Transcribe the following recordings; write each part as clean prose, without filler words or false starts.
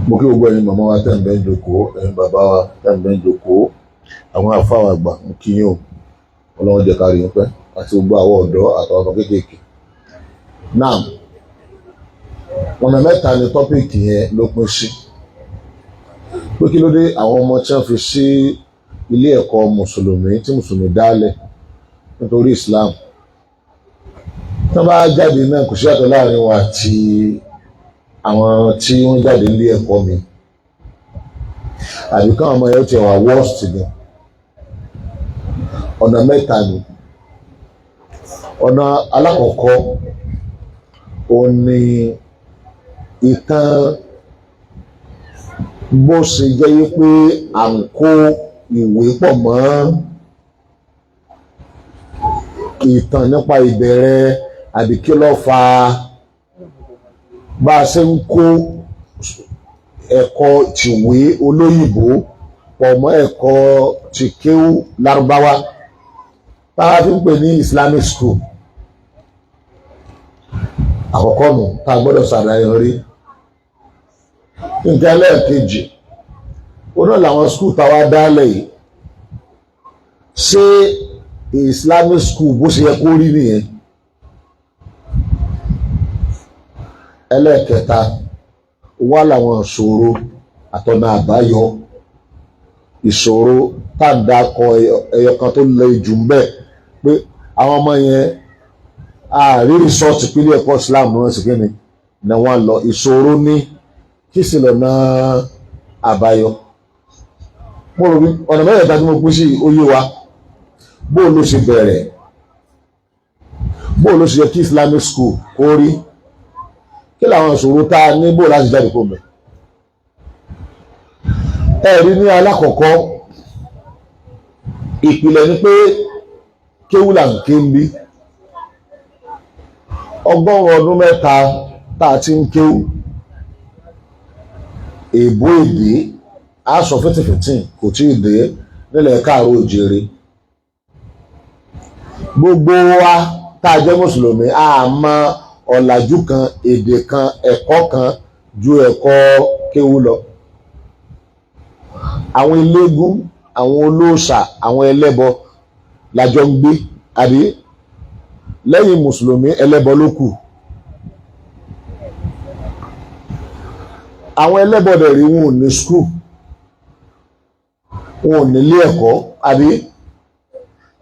Mo kí gbogbo ẹ̀yin màmá wa tẹ̀ ń bẹ́ ń jókòó, ẹ̀yin bàbá wa tẹ̀ ń bẹ́ ń jókòó, àwọn àfáà àgbà ń kí yín o. Ọlọ́run jẹ́ ká rí yín pẹ́, àti gbogbo àwọn ọ̀dọ́ àtàwọn ọmọ kéékèèké. Náà, ọ̀nà mẹ́ta ni topic yẹn ló pín sí. Pé kí ló dé àwọn ọmọ tí wọ́n fi sí ilé ẹ̀kọ́ mùsùlùmí tí mùsùlùmí dálẹ̀ nítorí Islam, tí wọ́n bá jáde náà, kò sí yàtọ̀ láàrin wọn àti àwọn tí wọ́n jáde nílé ẹ̀kọ́ mi, àbí káwọn ọmọ yẹn ó ti wà worst gan? Ọ̀nà mẹ́ta ni. Ọ̀nà alákọ̀ọ́kọ́, òun ni ìtàn bó ṣe jẹ́ wípé à ń kó ìwé pọ̀ mọ́ ìtàn nípa ìbẹ̀rẹ̀, àbí kí ló fa bá a ṣe ń kó ẹ̀kọ́ tìwé olóyìnbó pọ̀ mọ́ ẹ̀kọ́ tìkéwú lárúbáwá tá a fi ń pè ní Islamic school. Àkọ́kọ́ nù tá a gbọ́dọ̀ ṣàlàyé rí. Nǹkan ẹlẹ́ẹ̀kejì, ó náà làwọn school táwa dálẹ̀ yìí. Ṣé Islamic school bó ṣe yẹ kó rí nìyẹn? Ẹlẹ́ẹ̀kẹta wá làwọn ìṣòro àtọ̀nà àbáyọ. Ìṣòro tá à ń dákọ, ẹyọ kan tó lè jù ń bẹ̀ pé àwọn ọmọ yẹn àárí result pílẹ̀ ẹ̀kọ́ Islam náà sì kíni ni wọ́n lọ. Ìṣòro ní kí sì lọ́nà àbáyọ. Mo rò wí ọ̀nà mẹ́tẹ̀ẹ̀ta tí mo pín sí oyé wa. Bó ló ṣe bẹ̀rẹ̀, bó ló ṣe yẹ kí Islamic school kó rí, kí làwọn ìṣòro tá a ní, bó láti jáde kó mẹ́. Ẹ̀rí ní alákọ̀ọ́kọ́, ìpìlẹ̀ ni pé kéwú là ń ké ń bí. 103 ọdún tá a ti ń kéwú, èbó èdè aṣọ fìtìfìtì kò tí ì dé nílẹ̀ káàró òjèrè. Gbogbo wa tá a jẹ́ mùsùlùmí, a mọ ọ̀làjú kan, èdè kan, ẹ̀kọ́ kan ju ẹ̀kọ́ kéwú lọ. Àwọn eléégún, àwọn olóòṣà, àwọn ẹlẹ́bọ lájọ ń gbé, àbí? Lẹ́yìn mùsùlùmí, ẹlẹ́bọ ló kù. Àwọn ẹlẹ́bọ dẹ̀ rí, wọn ò ní skul, wọn ò ní ilé ẹ̀kọ́, àbí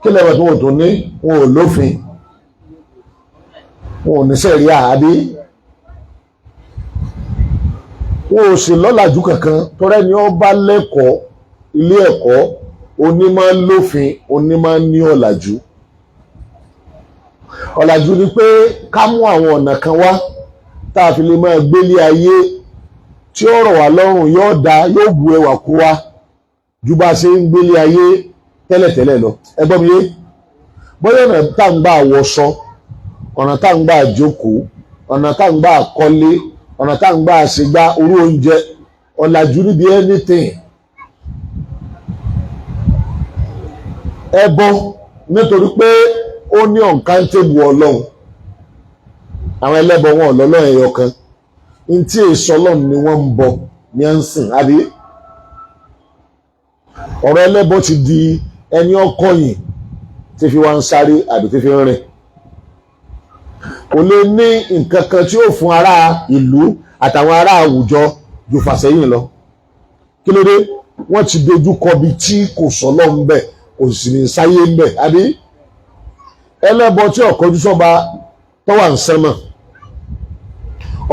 kí lẹ́bọ̀ tí wọn ò tún ní? Wọn ò lófin, wọn ò ní sẹ̀ríà, àbí? Wọn ò sì lọ́làjú kankan. Tọ́rẹ́ ni ó bá lẹ́kọ̀ọ́ ilé ẹ̀kọ́, onímọ̀ lófin, onímọ̀ ní ọ̀làjú. Ọ̀làjú ni pé ká mú àwọn ọ̀nà kan wá tá a fi lè máa gbélé ayé tí ó rọ̀ wá lọ́rùn, yóò dá, yóò bu ẹwà kú wa ju bá a ṣe ń gbélé ayé tẹ́lẹ̀tẹ́lẹ̀ lọ. Ẹ gbọ́ mi yé? Bóyá ọ̀nà tá à ń gbà wọṣọ, ọ̀nà tá à ń gbà jókòó, ọ̀nà tá à ń gbà kọ́lé, ọ̀nà tá à ń gbà ṣègbà orú oúnjẹ, ọ̀làjú níbi anything. Ẹbọ, nítorí pé ó ní uncountable ọlọ́run. Àwọn ẹlẹ́bọ wọn ọ̀lọ́lọ́ ẹ̀yọ kan ntí èso ọlọ́run ni wọ́n ń bọ ní ẹ̀ ń sìn, àbí? Ọ̀rọ̀ ẹlẹ́bọ ti di ẹni ọkọ̀yìn tí fi wá ń sáré àbí tí fi ń rìn. Kò lè ní nǹkan kan tí ó fún ará ìlú àtàwọn ará àwùjọ ju fàsẹ́yìn lọ. Kí ló dé? Wọ́n ti dojú kọ bí tí kò sọ́lọ́ ń bẹ̀, kò sì ní sáyé ń bẹ̀, àbí? Ẹlẹ́bọ tí ọ̀kọ́jú sọ́ba tó wà ń sánmọ̀,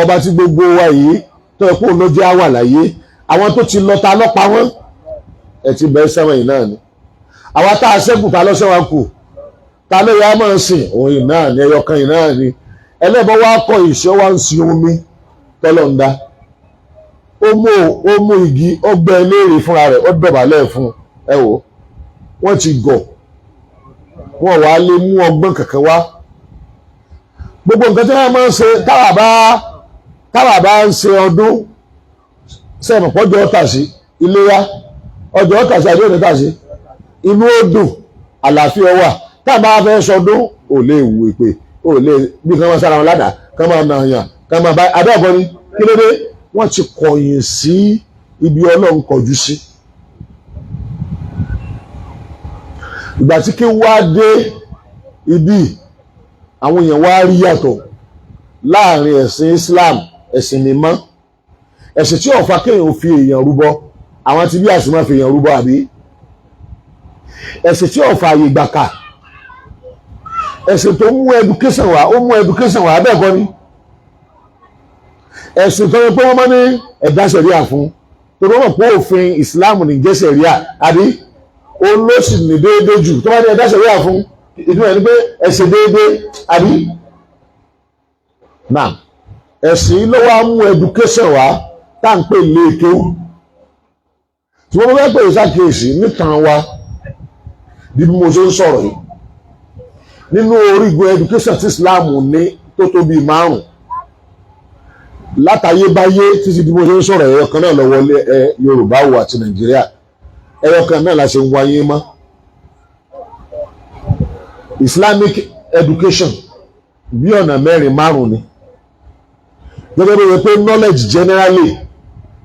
ọba tí gbogbo wa yìí tó ẹ kó ló jẹ́ àwà láyé. Àwọn tó ti lọ, ta lọ́pa wọn? Ẹ ti bẹ̀rẹ̀ sẹ́wọ̀n yìí náà ni. Àwa tá a ṣẹ́kù, ta lọ́sẹ̀ wa kù? Ta ló yà á máa sìn? Òun yìí náà ni, ẹyọ kan yìí náà ni. Ẹlẹ́bọ wa kọ ìṣẹ́ wa ń sin omi tọ́lọ̀ ń dá. Ó mú igi, ó gbẹ́ léèrè fúnra rẹ̀, ó dọ̀bálẹ̀ fún ẹ. Wò wọ́n ti gọ̀, wọ́n wàá lè mú ọgbọ́n kankan wá. Gbogbo nǹkan tí wọ́n máa ń ṣe, táwa bá ń ṣe ọdún sẹ́mi pọ́jọ́ ọ̀tà sí iléyá, ọjọ́ ọ̀tà sí àdéhùn ọ̀tà sí, inú ó dùn, àlàáfíà wà. Táwa bá fẹ́ sọdún, ò lè wù ìpè, ò lè bí kí wọ́n sára wọn ládàá, kí wọ́n máa nà yàn, kí wọ́n máa bá abẹ́ ọ̀bọ ni. Kí ló dé? Wọ́n ti kọ̀yìn sí ibi Ọlọ́run kọjú sí. Ìgbà tí kí wá dé ibi, àwọn èèyàn wá rí yàtọ̀ láàrin ẹ̀sìn Islam, ẹ̀sìn mímọ́, ẹ̀sìn tí ó fà kéèyàn fi èèyàn rúbọ. Àwọn tí bí àsùnmọ́ fi èèyàn rúbọ, àbí ẹ̀sìn tí ó fà àyè gbàkà, ẹ̀sìn tó mú education wá, ó mú education wá, bẹ́ẹ̀ kọ́ ni. Ẹ̀sìn tó yẹ pé wọ́n máa ní ẹ̀dá sẹ̀ríà fún, tó bá mọ̀ pé òfin Islam ní jẹ́ sẹ̀ríà, àbí olóṣì ní déédéé jù. Tó bá ní ẹ̀dá sẹ̀ríà fún, ìtumọ̀ ẹni pé ẹ̀sìn déédéé, àbí náà ẹ̀sìn ló wá mú education wá tá à ń pè léèkéwú. Tí wọ́n fẹ́ pè é ṣàkíyèsí nítan wa bí mo ṣe ń sọ̀rọ̀ yìí, nínú orígun education tí Islam ní tó tó bíi 5 látayébáyé títí bí mo ṣe ń sọ̀rọ̀, ẹ̀yọ kan náà lọ́wọ́ ẹ Yorùbá wo àti Nàìjíríà, ẹ̀yọ kan náà la ṣe ń wáyé mọ́. Islamic education bí ọ̀nà 4 5 ni, gẹ́gẹ́ bí wọ́n pé knowledge generally,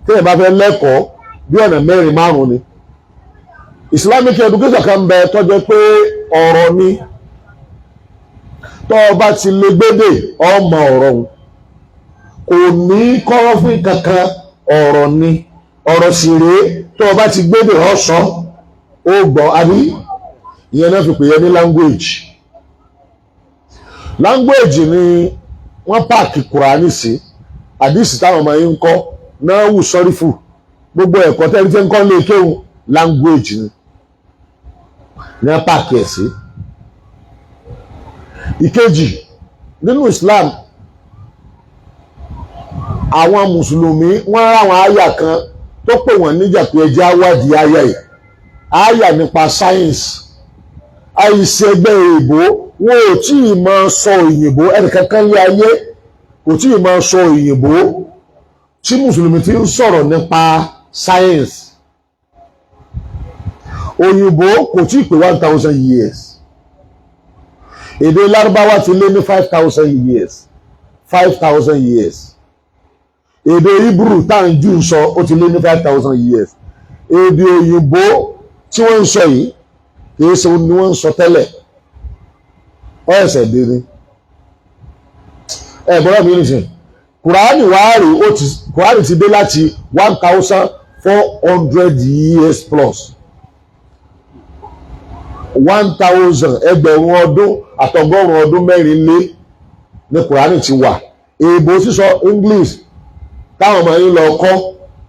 téèyàn bá fẹ́ lẹ́kọ̀ọ́, bí ọ̀nà 4 5 ni. Islamic education kan bẹ tó jẹ́ pé ọ̀rọ̀ ni. Tó o bá ti lè gbédè, ọmọ ọ̀rọ̀ òun kò ní kọ́rọ́fín kankan, ọ̀rọ̀ ni. Ọ̀rọ̀ sì rèé, tó o bá ti gbédè, ọ̀sán ó gbọ́, àbí ìyẹn náà fi pè é ní language. Language ni wọ́n pack Kùránì sí, àdìsí táwọn ọmọ yìí ń kọ́ náà wù sọ́rífù, gbogbo ẹ̀kọ́ tẹ́lẹ̀ tí ń kọ́ lé kéwù, language ni ní wọ́n pack ẹ̀ sí. Ìkejì nínú Islam, àwọn mùsùlùmí wọ́n rá àwọn àyà kan tó pè wọ́n níjà pé ẹjẹ́ àwádìí àyà yìí, àyà nípa science. Àìsí ẹgbẹ́ òyìnbó, wọn ò tí ì máa sọ òyìnbó, ẹnìkankan lé ayé kò tí ì máa sọ òyìnbó tí mùsùlùmí ti ń sọ̀rọ̀ nípa science. Òyìnbó kò tí ì pé 1,000 years. Èdè Lárúbáwá ti lé ní 5,000 years, 5,000 years. Èdè Hebrew tá à ń jù sọ, ó ti lé ní 5,000 years. Èdè òyìnbó tí wọ́n ń sọ yìí, kìí ṣe ni wọ́n ń sọ tẹ́lẹ̀, ó ẹ̀sẹ̀ dé ni. Ẹ bọ́lá mi nìsín, Kùránì wàá rí, ó ti Kùránì ti dé láti 1,400 years plus, 1,000, 1400 ọdún lé ní Kùránì ti wà. Èèbò sísọ, English táwọn ọmọ yín lọ kọ́,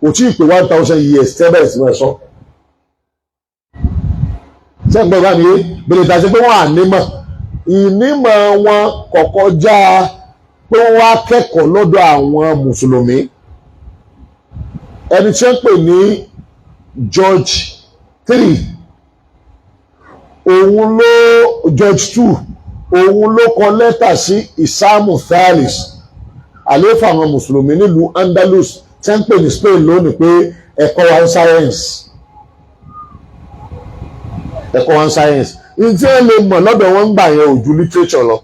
kò tí ì pé 1,000 years tẹ́bẹ̀rẹ̀ sí máa sọ. Sẹ́gbọ́n bá mi yé bèrè tàṣí pé wọ́n à nímọ̀, ìnímọ̀ wọn kọ̀kọ́ já pé wọ́n wá kẹ́kọ̀ọ́ lọ́dọ̀ àwọn mùsùlùmí. Ẹni tí wọ́n pè ní George III, òun ló, George II, òun ló kọ lẹ́tà sí Isamu Thalis, àléfà àwọn mùsùlùmí nílùú Andalus tí wọ́n pè ní Spain lónìí, pé ẹ̀kọ́ wa ń science, ẹ̀kọ́ wa ń science. Ní tí wọ́n lè mọ̀ lọ́dọ̀ wọn ń gbà yẹn ò ju literature lọ,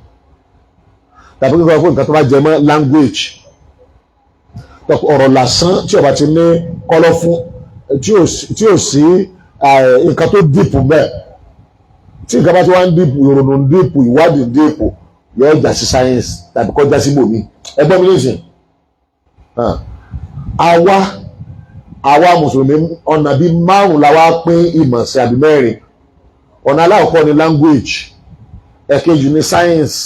tàbí kíkọ́ fún nǹkan tó bá jẹ mọ́ language, ọ̀rọ̀ lásán tí ó bá ti ní kọ́lọ́ fún, tí ò sí nǹkan tó deep bẹ́ẹ̀. Tí nǹkan bá ti wá ń deep, ìrònú ń deep, ìwádìí ń deep, yóò já sí science tàbí kó já sí bòmí. Ẹgbọ́n mi nìsín, àwa mùsùlùmí, ọ̀nà bíi 5 la wá pín ìmọ̀ sí, àbí 4. Ọ̀nà alákọ̀ọ́kọ́ ni language, ẹ̀kejì ni science,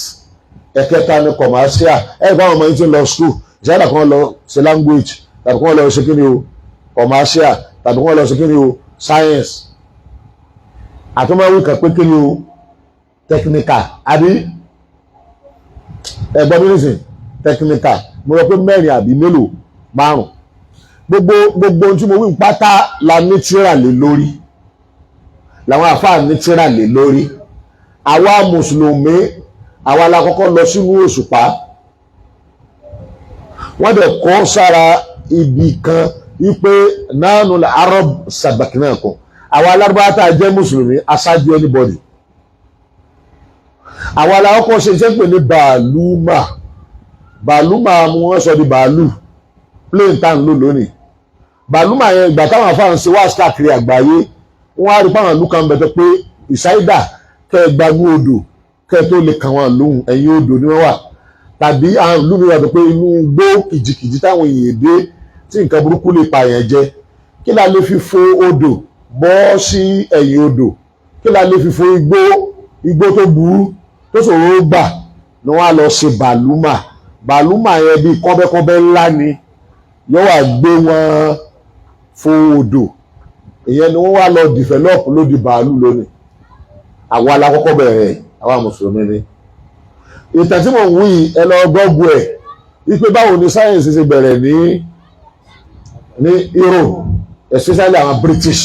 ẹ̀kẹta ni commercial. Ẹ̀ bá àwọn ọmọ yìí ti ń lọ school, ìṣẹ́yàdà kan lọ ṣe language, tàbí kan lọ ṣe kí ni o, commercial, tàbí kan lọ ṣe kí ni o, science. Àtúmọ̀wé kan pé kí ni o, technical, àbí ẹ̀gbọ́n mi nìsín, technical. Mo rò pé 4 àbí mélòó, 5. Gbogbo ohun tí mo wí pátá la ní tíra lé lórí, làwọn àfáà ní tíra lé lórí. Àwa mùsùlùmí, àwa la kọ́kọ́ lọ sínú òṣùpá. Wọ́n dẹ̀ kọ́ sára ibì kan wípé nánú arab sabakinakum. Àwa alárúbáwá tá a jẹ́ mùsùlùmí aṣáájú anybody. Àwa la kọ́kọ́ ṣe iṣẹ́ pè ní bàálùmà. Bàálùmà mú wọ́n sọ di bàálù. Plane tá à ń lò lónìí, bàlúmà yẹn, ìgbà táwọn afáàn ṣe wá káàkiri àgbáyé, wọ́n á rí pàwọn ìlú kan bẹ̀tẹ̀ pé ìsáídà kẹ́ ẹ gbanú odò kẹ́ ẹ tó lè kàn wọ́n lóhùn, ẹ̀yìn odò ni wọ́n wà, tàbí àwọn ìlú mi wà tó pé inú gbó kìjìkìjì táwọn èèyàn dé tí nǹkan burúkú lè pa èèyàn jẹ. Kí la lè fi fo odò bọ́ sí ẹ̀yìn odò? Kí la lè fi fo igbó, igbó tó burú tó ṣòro gbà ni wọ́n á lọ ṣe bàlúmà. Bàlúmà yẹn bíi kọ́bẹ́kọ́bẹ́ ńlá ni yóò wá gbé wọn fo odò. Ìyẹn ni wọ́n wá lọ develop lódi bàálù lónìí. Àwa la kọ́kọ́ bẹ̀rẹ̀, àwa mùsùlùmí ni. Ìtàn tí mò ń wí, ẹ lọ gọ́gù ẹ̀ wípé báwo ni sáyẹ̀nsì ṣe bẹ̀rẹ̀ ní Europe, especially àwọn British.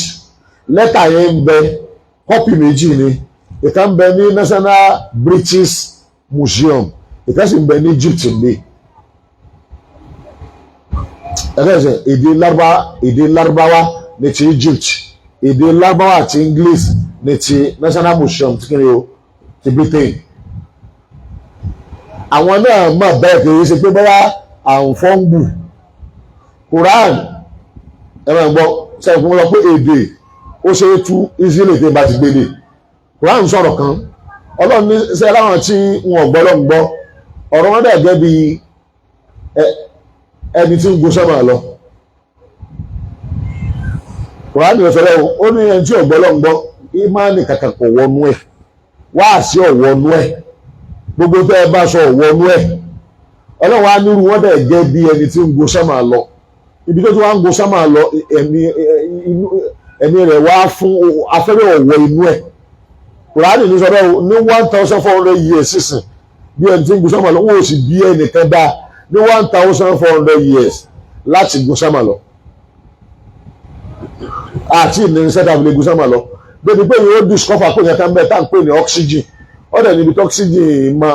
Lẹ́tà yẹn ń bẹ, copy méjì ni. Ìkan ń bẹ ní National British Museum, ìkan sì ń bẹ ní Egypt ní ẹgbẹ́ ẹ̀sẹ̀. Èdè Lárúbáwá ní ti Egypt, èdè Lárúbáwá àti English ní ti National Museum tí kìíní o ti Britain. Àwọn náà mọ̀ bẹ́ẹ̀, kì í ṣe pé bóyá àwọn fọ́ngbù. Quran, ẹ máa gbọ́ sẹ́yìn fún wọn pé èdè ó ṣe é tú easily tí bá ti gbélé. Quran sọ̀rọ̀ kan, Ọlọ́run ní sẹ́yìn láwọn tí wọn ò gbọ́ lọ́n gbọ́ ọ̀rọ̀ wọn dẹ̀ gẹ́ bí ẹni tí ń gun sọ́mà lọ. Quran yóò sọ̀rọ̀, ó ní ẹni tí ò gbọ́ lọ́n gbọ́, ìmánì kàkà kò wọnú ẹ̀, wáàsí ọ̀wọ́nú ẹ̀, gbogbo tẹ́ ẹ bá sọ ọ̀wọ́nú ẹ̀. Ọlọ́run á nírú wọn dẹ̀ gẹ́ bí ẹni tí ń gun sọ́mà lọ. Ibi tó ti wá ń gun sọ́mà lọ, ẹ̀mí rẹ̀ wá fún afẹ́rẹ́ ọ̀wọ́ inú ẹ̀. Kùránì ní sọ́dọ̀ ní 1400 years sísìn, bí ẹni tí ń gun sọ́mà lọ. Wọ́n ò sì bí ẹnìkan dá ní 1400 years láti gun sọ́mà lọ àti ìníṣẹ́ tàbí lè gun sọ́mà lọ, débi pé yóò discover pé nǹkan bẹ́ẹ̀ tá à ń pè ní oxygen. Ó dẹ̀ níbi tí oxygen mọ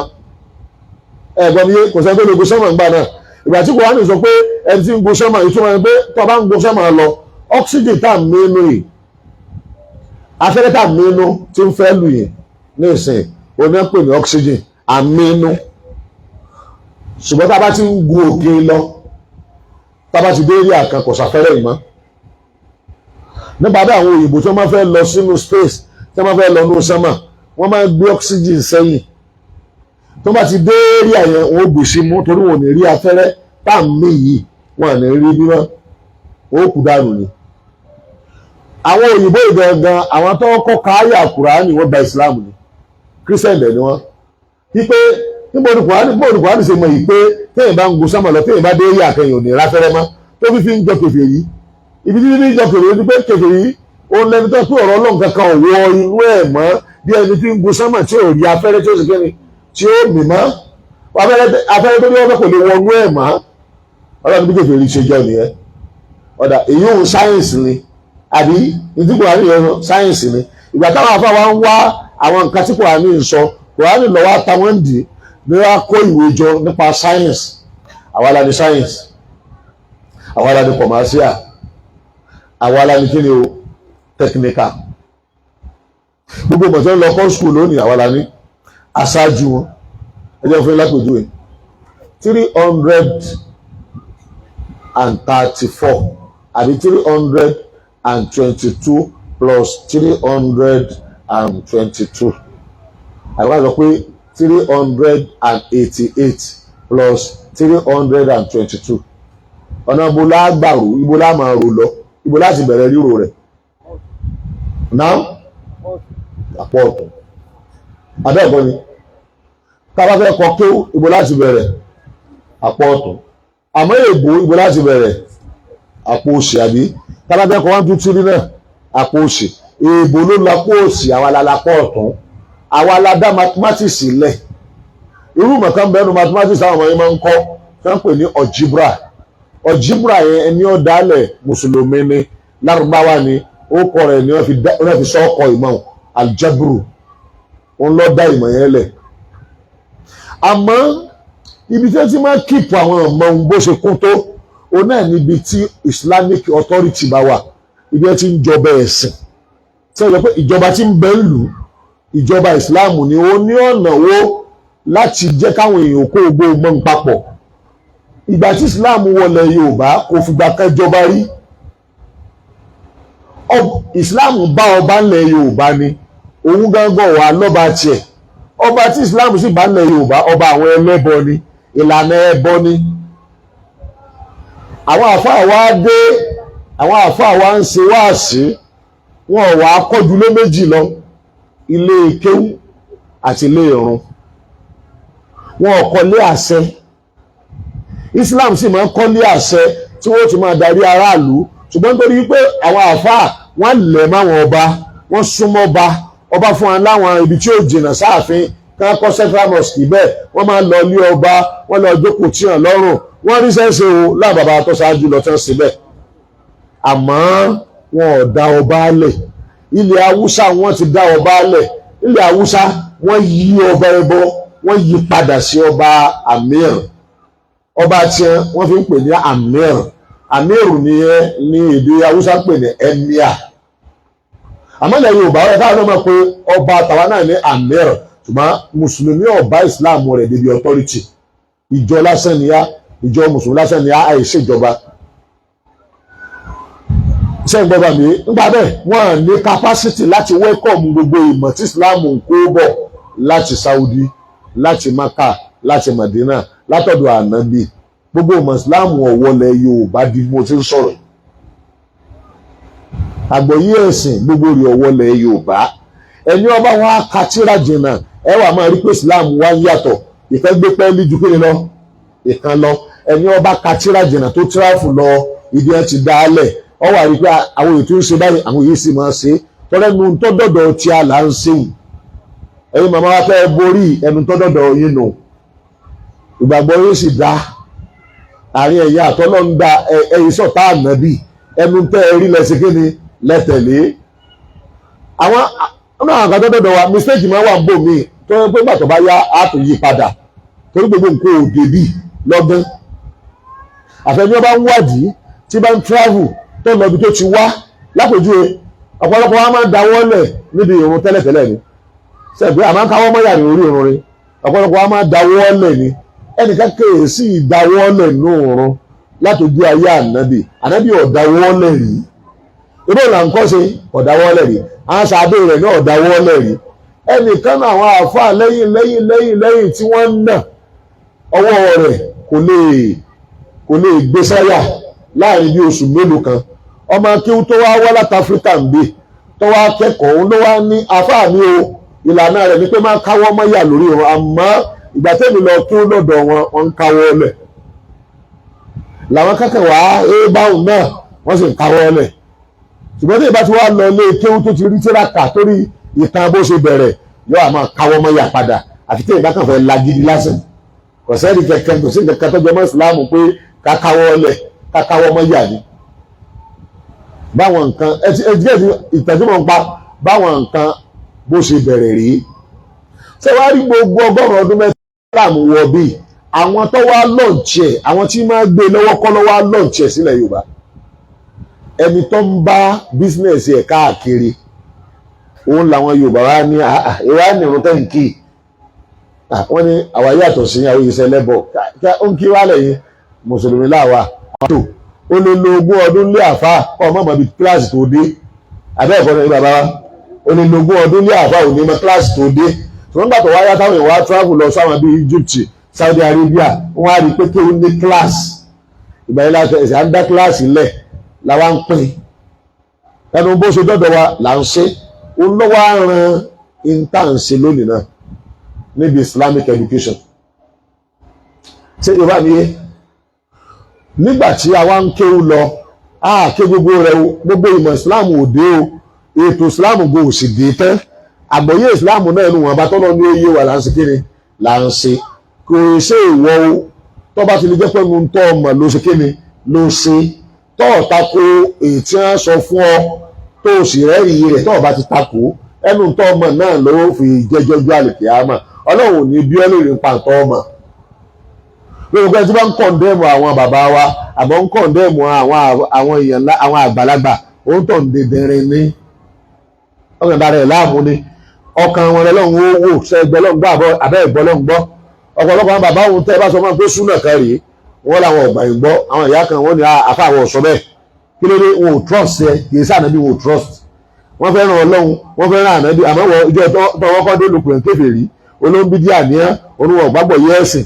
ẹ̀gbọ́n mi, kò sẹ́ni tó lè gun sọ́mà ńgbà náà. Ìgbà tí Kùránì sọ pé ẹni tí ń gun sọ́mà, ìtumọ̀ ẹni pé tó bá ń gun sọ́mà lọ, oxygen tá à ń mínú yìí, afẹ́rẹ́ tá à ń mínú tí ń fẹ́ lù yìí ní ìsìn, oní ń pè ní oxygen àmínú. Ṣùgbọ́n tá a bá ti ń gun òkè lọ, tá a bá ti dé area kan, kò sáfẹ́rẹ́ yìí mọ́. Nípa bí àwọn òyìnbó tí wọ́n máa fẹ́ lọ sínú space, tí wọ́n máa fẹ́ lọ nínú sánmà, wọ́n máa gbé oxygen sẹ́yìn. Tó bá ti dé area yẹn, wọ́n ó gbé sí mú, torí wọn ò ní rí afẹ́rẹ́ tá à ń mí yìí, wọn à ní rí bí wọ́n ó kú dànù ni. Àwọn òyìnbó ìgangan, àwọn tó kọ́ káyà Kùránì, wọ́n gba Islam ni, Christian dẹ̀ ni wọ́n. Wípé níbo ni Kùránì, níbo ni Kùránì ṣe mọ̀ yìí pé téèyàn bá ń gun sánmà lọ, téèyàn bá dé area kẹyìn, ò ní ráfẹ́rẹ́ mọ́, tó fi fi ń jọ kèfèrí? Ibi tí fi ń jọ kèfèrí ni pé kèfèrí òun lẹni tó pé ọ̀rọ̀ Ọlọ́run kankan ò wọ inú ẹ̀ mọ́, bí ẹni tí ń gun sánmà tí ò rí afẹ́rẹ́ tí ó sì kéde tí ó mì mọ́. Afẹ́rẹ́ tó ní wọ́n fẹ́ kò lè wọnú ẹ̀ mọ́. Ọlọ́run bí kèfèrí ṣe jọ nìyẹn. Ọ̀dà èyí òun sáyẹ̀nsì ni, àbí ìdí Kùránì yẹn sáyẹ̀nsì ni? Ìgbà táwọn afá wa ń wá àwọn nǹkan tí Kùránì ń sọ, Kùránì lọ́wọ́ táwọn ń dì ní wọ́n á kó ìwé jọ nípa sáyẹ̀nsì. Àwa la ní sáyẹ̀nsì, àwa la ní commercial, àwa la ní kí ni o, technical. Gbogbo mọ̀tẹ́ lọ kọ́ school lónìí, àwa la ní aṣáájú wọn. Ẹ jẹ́ fún yín lápèjúwe: 334 àbí 322 plus 322, àbí wọ́n sọ pé 388 plus 322, ọ̀nà ibo lágbàrú, ibo lá máa rò lọ, ibo láti bẹ̀rẹ̀ ríro rẹ̀ náà? Àpọ̀ ọ̀tún abẹ́ẹ̀kọ́ ni. Tá a bá fẹ́ kọ kéwú, ibo láti bẹ̀rẹ̀? Àpọ̀ ọ̀tún. Àmọ́ èèbó, ibo láti bẹ̀rẹ̀? Àpò òsì. Àbí tá a bá fẹ́ kọ one two three náà, àpò òsì. Èèbó ló lápò òsì, àwa la lápò ọ̀tún. Àwa la dá mathematics lẹ̀. Irú mọ̀kàn bẹ́ẹ̀ nu mathematics àwọn ọmọ yẹn máa ń kọ́ tí wọ́n pè ní algebra. Algebra yẹn, ẹni ó dálẹ̀ mùsùlùmí ni, lárúbáwá ni. Orúkọ rẹ̀ ni wọ́n fi sọ́ọ̀kọ ìmọ̀ aljabru. Òun ló dá ìmọ̀ yẹn lẹ̀. Àmọ́ ibi tí wọ́n ti máa keep àwọn ọmọ ohun bó ṣe kún tó, òun náà níbi tí Islamic authority bá wà, ibi ẹ ti ń jọba ẹ̀sìn, tí wọ́n sọ pé ìjọba tí ń bẹ ń lù ìjọba Islam ni, ó ní ọ̀nà wo láti jẹ́ káwọn èèyàn kó gbó mọ́ ń papọ̀. Ìgbà tí Islam wọlé Yorùbá kò fìgbà kan jọba rí. Islam bá ọba ńlẹ̀ Yorùbá ni, òun gángan wà lọ́ba tiẹ̀. Ọba tí Islam sì bá ńlẹ̀ Yorùbá, ọba àwọn ẹlẹ́bọ ni, ìlànà ẹbọ ni. Àwọn àfáà wa dé, àwọn àfáà wa ń ṣe wáàsí, wọn ò wá kọjú lé méjì lọ, ilé kéwú àti ilé ìrun. Wọn ò kọ́lé àṣẹ. Islam sì máa ń kọ́lé àṣẹ tí wọ́n ti máa darí aráàlú, ṣùgbọ́n nítorí wípé àwọn àfáà wọ́n lẹ̀ máwọn ọba, wọ́n súnmọ́ ọba, ọba fún wa láwọn ibi tí ó jìnnà sáàfin kí wọ́n kọ́ Central Mosque bẹ́ẹ̀, wọ́n máa ń lọ ilé ọba, wọ́n lọ jókòó tí hàn lọ́rùn, wọ́n rí sẹ́sẹ́ o láwọn bàbá tó ṣáájú lọ tán síbẹ̀. Àmọ́ wọn ò dá ọba lẹ̀. Ilẹ̀ Haúsá wọ́n ti dá ọba lẹ̀. Ilẹ̀ Haúsá wọ́n yí ọba ẹbọ, wọ́n yí padà sí ọba Amir. Ọba tiẹ̀ wọ́n fi ń pè ní Amir. Amir nìyẹn ní èdè Haúsá ń pè ní emir. Àmọ́ ilẹ̀ Yorùbá ẹ̀ káwọn náà mọ̀ pé ọba tàwa náà ní Amir, ṣùgbọ́n mùsùlùmí ọba Islam rẹ̀ débi authority. Ìjọ lásán ni á, ìjọ mùsùlùmí lásán ni á, àìṣèjọba. Ṣé ń gbọ́dọ̀ mi nígbà bẹ́ẹ̀? Wọ́n ní capacity láti welcome gbogbo ìmọ̀ tí Islam ń kó bọ̀ láti Saudi, láti Maka, láti Madina, látọ̀dọ̀ ànábì. Gbogbo ìmọ̀ Islam ọ̀wọ́lẹ̀ Yorùbá di mo ti ń sọ̀rọ̀. Àgbọ̀yé ẹ̀sìn gbogbo rẹ̀ ọ̀wọ́lẹ̀ Yorùbá. Ẹni ọba wa ka tírà jìnnà, ẹ wà máa rí pé Islam wá ń yàtọ̀. Ìfẹ́ gbé pẹ́ẹ́lí ju kíni lọ ìkan lọ. Ẹni ọba ka tírà jìnnà tó travel lọ ibi ẹ ti dá a lẹ̀, ọ wà rí pé àwọn ètò ń ṣe báyìí, àwọn èyí sì máa ṣe tọ́lẹ́nu tó dọ̀dọ̀ tí a là ń ṣe. Ẹ̀yin màmá wa fẹ́ borí ẹnu tó dọ̀dọ̀ yín nù, ìgbàgbọ́ yín sì dá àárín ẹ̀yà àtọ́lọ́ ń da ẹ̀yìn sọ̀tá ànábì. Ẹnu tẹ́ ẹ rí lẹ́sìn kí ni lẹ́tẹ̀lé. Àwọn ọ̀nà àwọn kan tó dọ̀dọ̀ wa, mistake máa wà ń bò míì tó yẹ pé gbàtọ̀ bá yá á tún yí padà, torí gbogbo nǹkan ò débì lọ́gán. Àfẹ́ni ọba ń wádìí tí bá ń travel tó lọ ibi tó ti wá. Lápèjúwe, ọ̀pọ̀lọpọ̀ wa máa ń dáwọ́ lẹ̀ níbi ìrun tẹ́lẹ̀tẹ́lẹ̀ ni sẹ́gbẹ́ àmọ́ káwọ́ mọ́yà ní orí ìrun ni. Ọ̀pọ̀lọpọ̀ wa máa ń dáwọ́ lẹ̀ ni. Ẹnìkan kèé sí ìdáwọ́ lẹ̀ nù òrun látòjú ayé ànábì. Ànábì ò dáwọ́ lẹ̀ rí. Ebó là ń kọ́ ṣe ọ̀dáwọ́ lẹ̀ rí. Àwọn sàbẹ̀ rẹ̀ náà ọ̀dáwọ́ lẹ̀ rí. Ẹnìkan náà àwọn àáfàá lẹ́yìn lẹ́yìn lẹ́yìn lẹ́yìn tí wọ́n ń nà ọwọ́ rẹ̀ kò lè gbé sáyà láàrin bí oṣù mélòó kan. Ọmọ akéwú tó wá wá láti Áfíríkà ń gbé tó wá kẹ́kọ̀ọ́, òun ló wá ní àáfàá mi o, ìlànà rẹ̀ ni pé máa káwọ́ mọ́yà lórí wọn, àmọ́ ìgbà tẹ́mi lọ kí ó lọ́dọ̀ wọn, wọ́n ń káwọ́ lẹ̀. Làwọn kẹ́kẹ́ wá báwọn náà wọ́n sì ń káwọ́ lẹ̀. Ṣùgbọ́n tí ìbá ti wá lọ ilé kéwú tó ti rí tíráka torí ìtàn bó ṣe bẹ̀rẹ̀, yóò àmọ́ káwọ́ mọ́yà padà, àfi tí ìbá kàn fẹ́ lagídí lásán. Kò sẹ́ni kẹ̀kẹ́, kò sí kẹ̀kẹ́ tó jẹ mọ́ ìsìlámù pé kákáwọ́ lẹ̀, kákáwọ́ mọ́yà ni. Báwọn nǹkan ẹtí ẹtí ìtẹ́jú mọ̀ ń pa báwọn nǹkan bó ṣe bẹ̀rẹ̀ rí. Ṣé wàá rí gbogbo 100 ọdún mẹ́ta mú wọ bí àwọn tó wá launch ẹ̀, àwọn tí máa gbé lọ́wọ́ kọ́ lọ́wọ́ launch ẹ̀ sílẹ̀ Yorùbá. Ẹni tó ń bá business ẹ̀ káàkiri, òun làwọn Yorùbá wá ní ìwà ní ìrún tẹ́ ń kí. Wọ́n ní àwa yàtọ̀ sí àwọn ìṣẹ́ lẹ́bọ̀ ó ń kí wá lẹ́yìn mùsùlùmí láwa tó ó lè lo 20 ọdún lé àfa kọ́ ọmọ mọ̀ bí kíláàsì tó dé. Abẹ́ ẹ̀kọ́ ní bàbá wa, ó lè lo 20 ọdún lé àfa òní mọ kíláàsì tó dé. Ṣùgbọ́n gbà tó wáyá táwọn èèyàn wá travel lọ sáwọn bíi Egypt, Saudi Arabia, wọ́n á rí i pé kí ó ní kíláàsì. Ìgbà yẹn láti ẹ̀sẹ̀ à ń dá kíláàsì lẹ̀ làwa ń pín ẹnu bó ṣe dọ́dọ̀ wa là ń ṣe. Òun lọ́wọ́ á ran intanṣe lónìí náà níbi Islamic education. Ṣé Yorùbá mi yé? Nígbà tí a wá ń kéwú lọ, a ké gbogbo rẹ o, gbogbo ìmọ̀ Islam ò dé o, ètò Islam go ò sì dé tán. Àgbọ́yé Islam náà ẹnu wọn bá tọ́lọ́ ní oyé wa là ń ṣe kíni là ń ṣe. Kò ṣe ìwọ o, tó bá ti lè jẹ́ pé nu tọ́ ọmọ ló ṣe kíni ló ṣe tọ́ ọ̀ta ko èyí tí wọ́n sọ fún ọ tó o sì rẹ́rìí rẹ̀, tó o bá ti takò ẹnu tọ́ ọmọ náà ló fi jẹ́jọ́jú àlìkìyámà. Ọlọ́run ò ní bí ọ́ lè rí pa tọ́ ọmọ. Gbogbo ẹni tí wọ́n ń condemn àwọn bàbá wa àbọ̀ ń condemn àwọn èèyàn, àwọn àgbàlagbà, òun tó ń dẹdẹrin ní ọkàn dára ẹ̀ láàmú ni. Ọkàn wọn lọ́lọ́run ó wò ṣe ẹgbẹ́ lọ́n gbọ́ àbẹ́ ẹ̀gbọ́ lọ́n gbọ́. Ọ̀pọ̀lọpọ̀ àwọn bàbá òun tẹ́ ẹ bá sọ fún wọn pé súnà kan rèé, Wọ́n làwọn ọ̀gbà yìí gbọ́. Àwọn ìyá kan wọ́n ní àfa àwọn ọ̀sọ́ bẹ́ẹ̀. Kí ló dé? Wọn ò trust ẹ, kì í sànàbí, wọn ò trust. Wọ́n fẹ́ràn Ọlọ́run, wọ́n fẹ́ràn ànábì, àmọ́ wọ́n ìjọ tọwọ́ kọ́ dé olùkùnrin kèfèrí, olóńbídíà níyà, oníwọ̀n gbàgbọ́ yẹ ẹ̀sìn.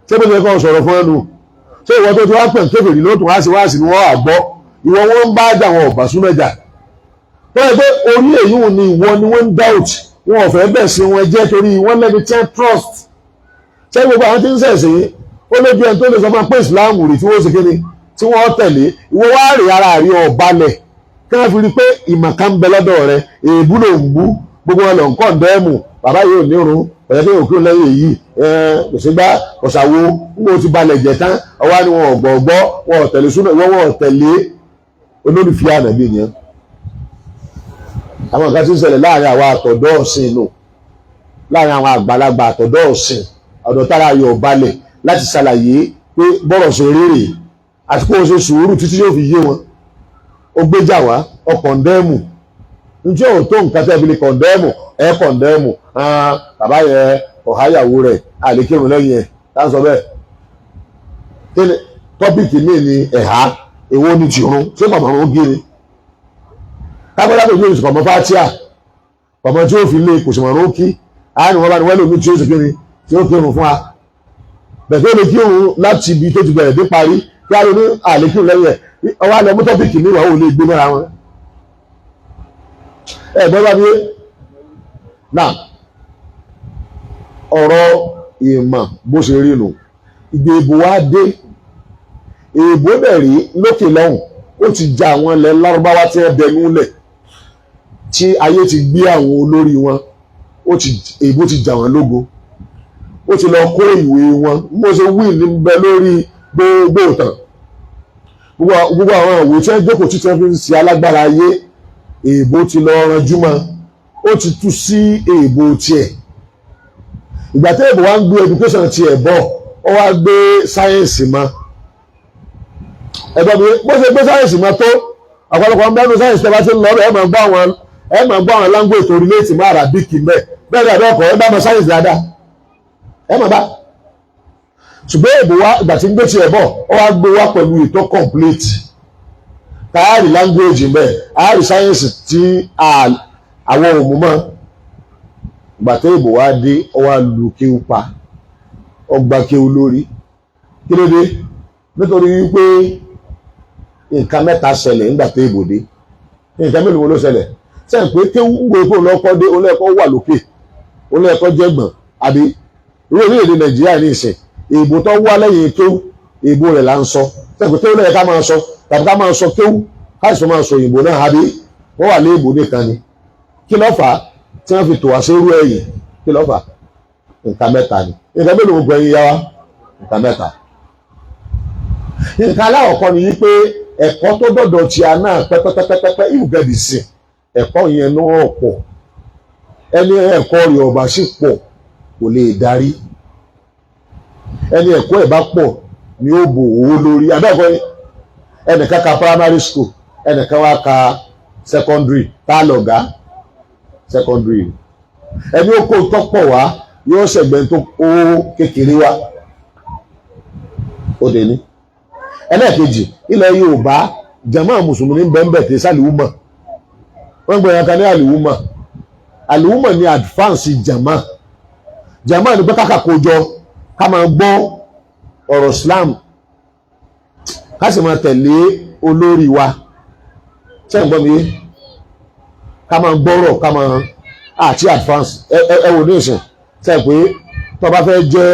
Ṣé bó ṣe kọ́ sọ̀rọ̀ fún ẹnu? Ṣé ìwọ tó ti wá pẹ̀ kèfèrí ló tún wá sí wá sí ni wọ́n wà gbọ́? Ìwọ wọn ń bá jà, wọn ò bá súnmẹ́jà. Wọ́n yẹ pé orí èyí ò ní ìwọ ni wọ́n ń doubt. Wọn ò fẹ́ bẹ̀ sí wọn jẹ́ torí wọ́n lẹ́ni tí wọ́n trust. Ṣé gbogbo àwọn tí ń ṣẹ̀sìn, ó lójú ẹni tó lè sọ fún pé Islam rí tí wọ́n ṣe kíni tí wọ́n tẹ̀lé. Ìwọ wá rí ara rí ọ̀ balẹ̀ kí wọ́n fi rí pé ìmọ̀ kan ń bẹ lọ́dọ̀ rẹ. Èébú ló ń bú gbogbo wọn lọ ń condemn. Bàbá yìí ò nírun, ọ̀yẹ́ pé òkú lẹ́yìn èyí kò sí gbá kọ̀sàwó. Ń bò ti balẹ̀ jẹ̀ tán, ọwọ́ ni wọn ò gbọ̀gbọ́, wọn ò tẹ̀lé súnà, ìwọ wọn ò tẹ̀lé olólùfẹ́ ànàbí nìyẹn. Àwọn nǹkan tí ń ṣẹlẹ̀ láàrin àwa àtọ̀dọ́ ọ̀sìn nù, láàrin àwọn àgbàlagbà àtọ̀dọ́ ọ̀sìn, ọ̀dọ̀ tára yọ̀ balẹ̀ láti ṣàlàyé pé bọ́rọ̀ ṣe rérè àti kó o ṣe sùúrù títí yóò fi yé wọn. Ó gbéjà wá, ọ condemn njẹ́ ò tó nǹkan tẹ́ fi lè condemn ẹ. Condemn bàbá yẹn, ọ̀háyàwó rẹ̀, àlékèrún lẹ́yìn ẹ̀ tá ń sọ bẹ́ẹ̀. Kí ni topic mi ni ẹ̀há? Èwo ni tìrún? Ṣé bàbá wọn gé ni kápẹ́lá tó gbé kọ̀mọ́ fatia kọ̀mọ́ tí ó fi lé kò sì mọ̀ ọ́n kí á ní wọ́n bá ní wọ́n lómi tí ó sì kí ni tí ó kírun fún wa bẹ̀tẹ̀ ó lè kírun láti ibi tó ti bẹ̀rẹ̀ dé parí kí á lè ní àlékírun lẹ́yìn ẹ̀. Ọwọ́ àlọ́ mú topic mi wà, ó lè gbé mọ́ra wọn. Ẹ gbọ́ bá mi yé náà, ọ̀rọ̀ ìmọ̀ bó ṣe rí nù. Ìgbè èbò wá dé, èbó dẹ̀ rí lókè lọ́hùn, ó ti ja àwọn ilẹ̀ Lárúbáwá tí wọ́n dẹnu lẹ̀, tí ayé ti gbé àwọn olórí wọn. Ó ti èbó ti jà wọ́n lógo, ó ti lọ kó ìwé wọn. Bó ṣe wí ní bẹ lórí gbogbo ìtàn, gbogbo àwọn ìwé tí wọ́n jókòó títí wọ́n fi ń ṣe alágbára ayé, èbó ti lọ ranjú mọ́, ó ti tú sí èbó tiẹ̀. Ìgbà tí èbó wa ń gbé education tiẹ̀ bọ̀, ó wá gbé sáyẹ́ǹsì mọ́. Ẹ̀gbọ́n mi, bó ṣe gbé sáyẹ́ǹsì mọ́ tó, ọ̀pọ̀lọpọ̀ ń bẹ́nu sáyẹ́ǹsì. Tẹ́ bá ti ń lọ, ẹ máa gbọ́ àwọn language tó relate mọ́ Arabic mẹ́ bẹ́ẹ̀ ni àbẹ́ẹ̀kọ́. Ẹ bá mọ sáyẹ́ǹsì dáadáa, ẹ máa bá. Ṣùgbọ́n èbó wa, ìgbà tí ń gbé tiẹ̀ bọ̀, ó wá gbé wá pẹ̀lú ètò complete káàrí language mbẹ́, àárí sáyẹ́ǹsì tí àwọn òmù mọ́. Ìgbà tí èbó wa dé, ó wá lu kéwú pa, ó gba kéwú lórí. Kí ló dé? Nítorí wípé nǹkan mẹ́ta ṣẹlẹ̀ nígbà tí èbó dé. Nǹkan mélòó ló ṣẹlẹ̀? Sẹ́yìn pé kéwú ń gbé pé òun dé, òun lẹ́ẹ̀kọ́ wà lókè, òun lẹ́ẹ̀kọ́ jẹ́gbọ̀n, àbí? Irú orílẹ̀-èdè Nàìjíríà ní ìsìn, èbó tó wá lẹ́yìn kéwú, èbó rẹ̀ là ń sọ. Sẹ́yìn pé kéwú lẹ́yìn ká máa sọ, tàbí ká máa sọ kéwú, ká sì máa sọ òyìnbó náà, àbí wọ́n wà lé èbó nìkan ni? Kí ló fà á tí wọ́n fi tò wá sí irú ẹ̀yìn? Kí ló fà á? Nǹkan mẹ́ta ni. Nǹkan mélòó gbogbo ẹ̀yin yá wa? Nǹkan mẹ́ta. Nǹkan aláwọ̀kọ́ ni wípé ẹ̀kọ́ tó dọ̀dọ̀ tí a náà pẹ́pẹ́pẹ́pẹ́ ìwùgẹ́dì sí ẹ̀kọ́ yẹn náà pọ̀. Ẹni ẹ̀kọ́ rẹ̀ ọ̀bà sì pọ̀ kò lè darí. Ẹni ẹ̀kọ́ ẹ̀ bá pọ̀ ni ó bò owó lórí abẹ́ẹ̀kọ́. Ẹnìkan ka primary school, ẹnìkan wá ka secondary, tá a lọ̀gá secondary. Ẹni ó kó tọ́pọ̀ wá yóò ṣẹ̀gbẹ́ tó kó kékeré wá. Ó dé ní ẹlẹ́ẹ̀kejì, ilẹ̀ Yorùbá, jàmáà mùsùlùmí bẹ́ẹ̀ tẹ́ sálìwúmọ̀. Wọ́n gbé ẹ̀ka ní àlìwúmọ̀. Àlìwúmọ̀ ní advance jàmáà. Jàmáà ní pé káka kójọ, ká máa gbọ́ ọ̀rọ̀ Islam, ká sì máa tẹ̀lé olórí wa. Ṣé ń gbọ́ mi yé? Ká máa gbọ́rọ̀, ká máa àti advance. Ẹ wò ní ìsìn, ṣe pé tó bá fẹ́ jẹ́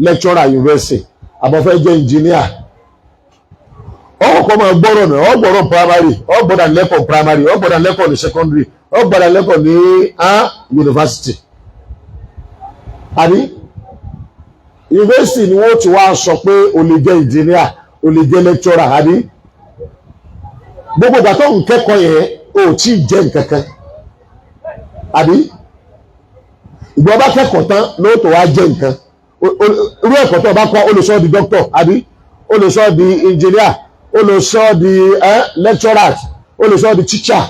lecturer university, àbọ̀ fẹ́ jẹ́ engineer, ọkọ̀ máa gbọ́rọ̀ náà, ọ gbọ́rọ̀ primary, ọ gbọ́dọ̀ lẹ́kọ̀ọ́ primary, ọ gbọ́dọ̀ lẹ́kọ̀ọ́ ní secondary, ọ gbọ́dọ̀ lẹ́kọ̀ọ́ ní university. Àbí university ni wọ́n ti wá sọ pé o lè jẹ́ engineer, o lè jẹ́ lecturer, àbí? Gbogbo ìgbà tó ń kẹ́kọ̀ọ́ yẹn, o ò tí ì jẹ́ nǹkan kan, àbí? Ìgbà bá kẹ́kọ̀ọ́ tán lóòótọ́ wá jẹ́ nǹkan. Irú ẹ̀kọ́ tó o bá kọ́, o lè sọ ọ́ di doctor, àbí o lè sọ ọ́ di engineer, o lè sọ ọ́ di lecturer, o lè sọ ọ́ di teacher.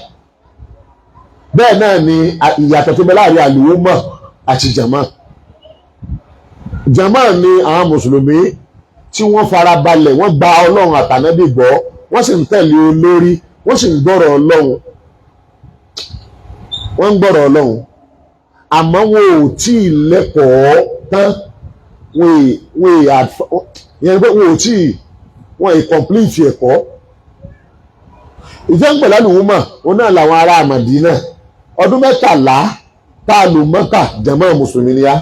Bẹ́ẹ̀ náà ni ìyàtọ̀ tó bẹ láàrin àlùwọ́mọ̀ àti jàmá. Jàmá ni àwọn mùsùlùmí tí tí wọ́n fara balẹ̀, wọ́n gba Ọlọ́run àtànábì gbọ́, wọ́n sì ń tẹ̀lé olórí, wọ́n sì ń gbọ́rọ̀ Ọlọ́run, wọ́n ń gbọ́rọ̀ Ọlọ́run, àmọ́ wọn ò tí ì lẹ́kọ̀ọ́ tán. Wọ́n ìyẹn pé wọn ò tí ì wọ́n ì complete ẹ̀kọ́. Ìjẹ́ ń pẹ̀lú àlùwùmọ̀ òun náà làwọn ará Mádínà. Ọdún 13 tá a lò Mọ́kà, jàmá mùsùlùmí ni á.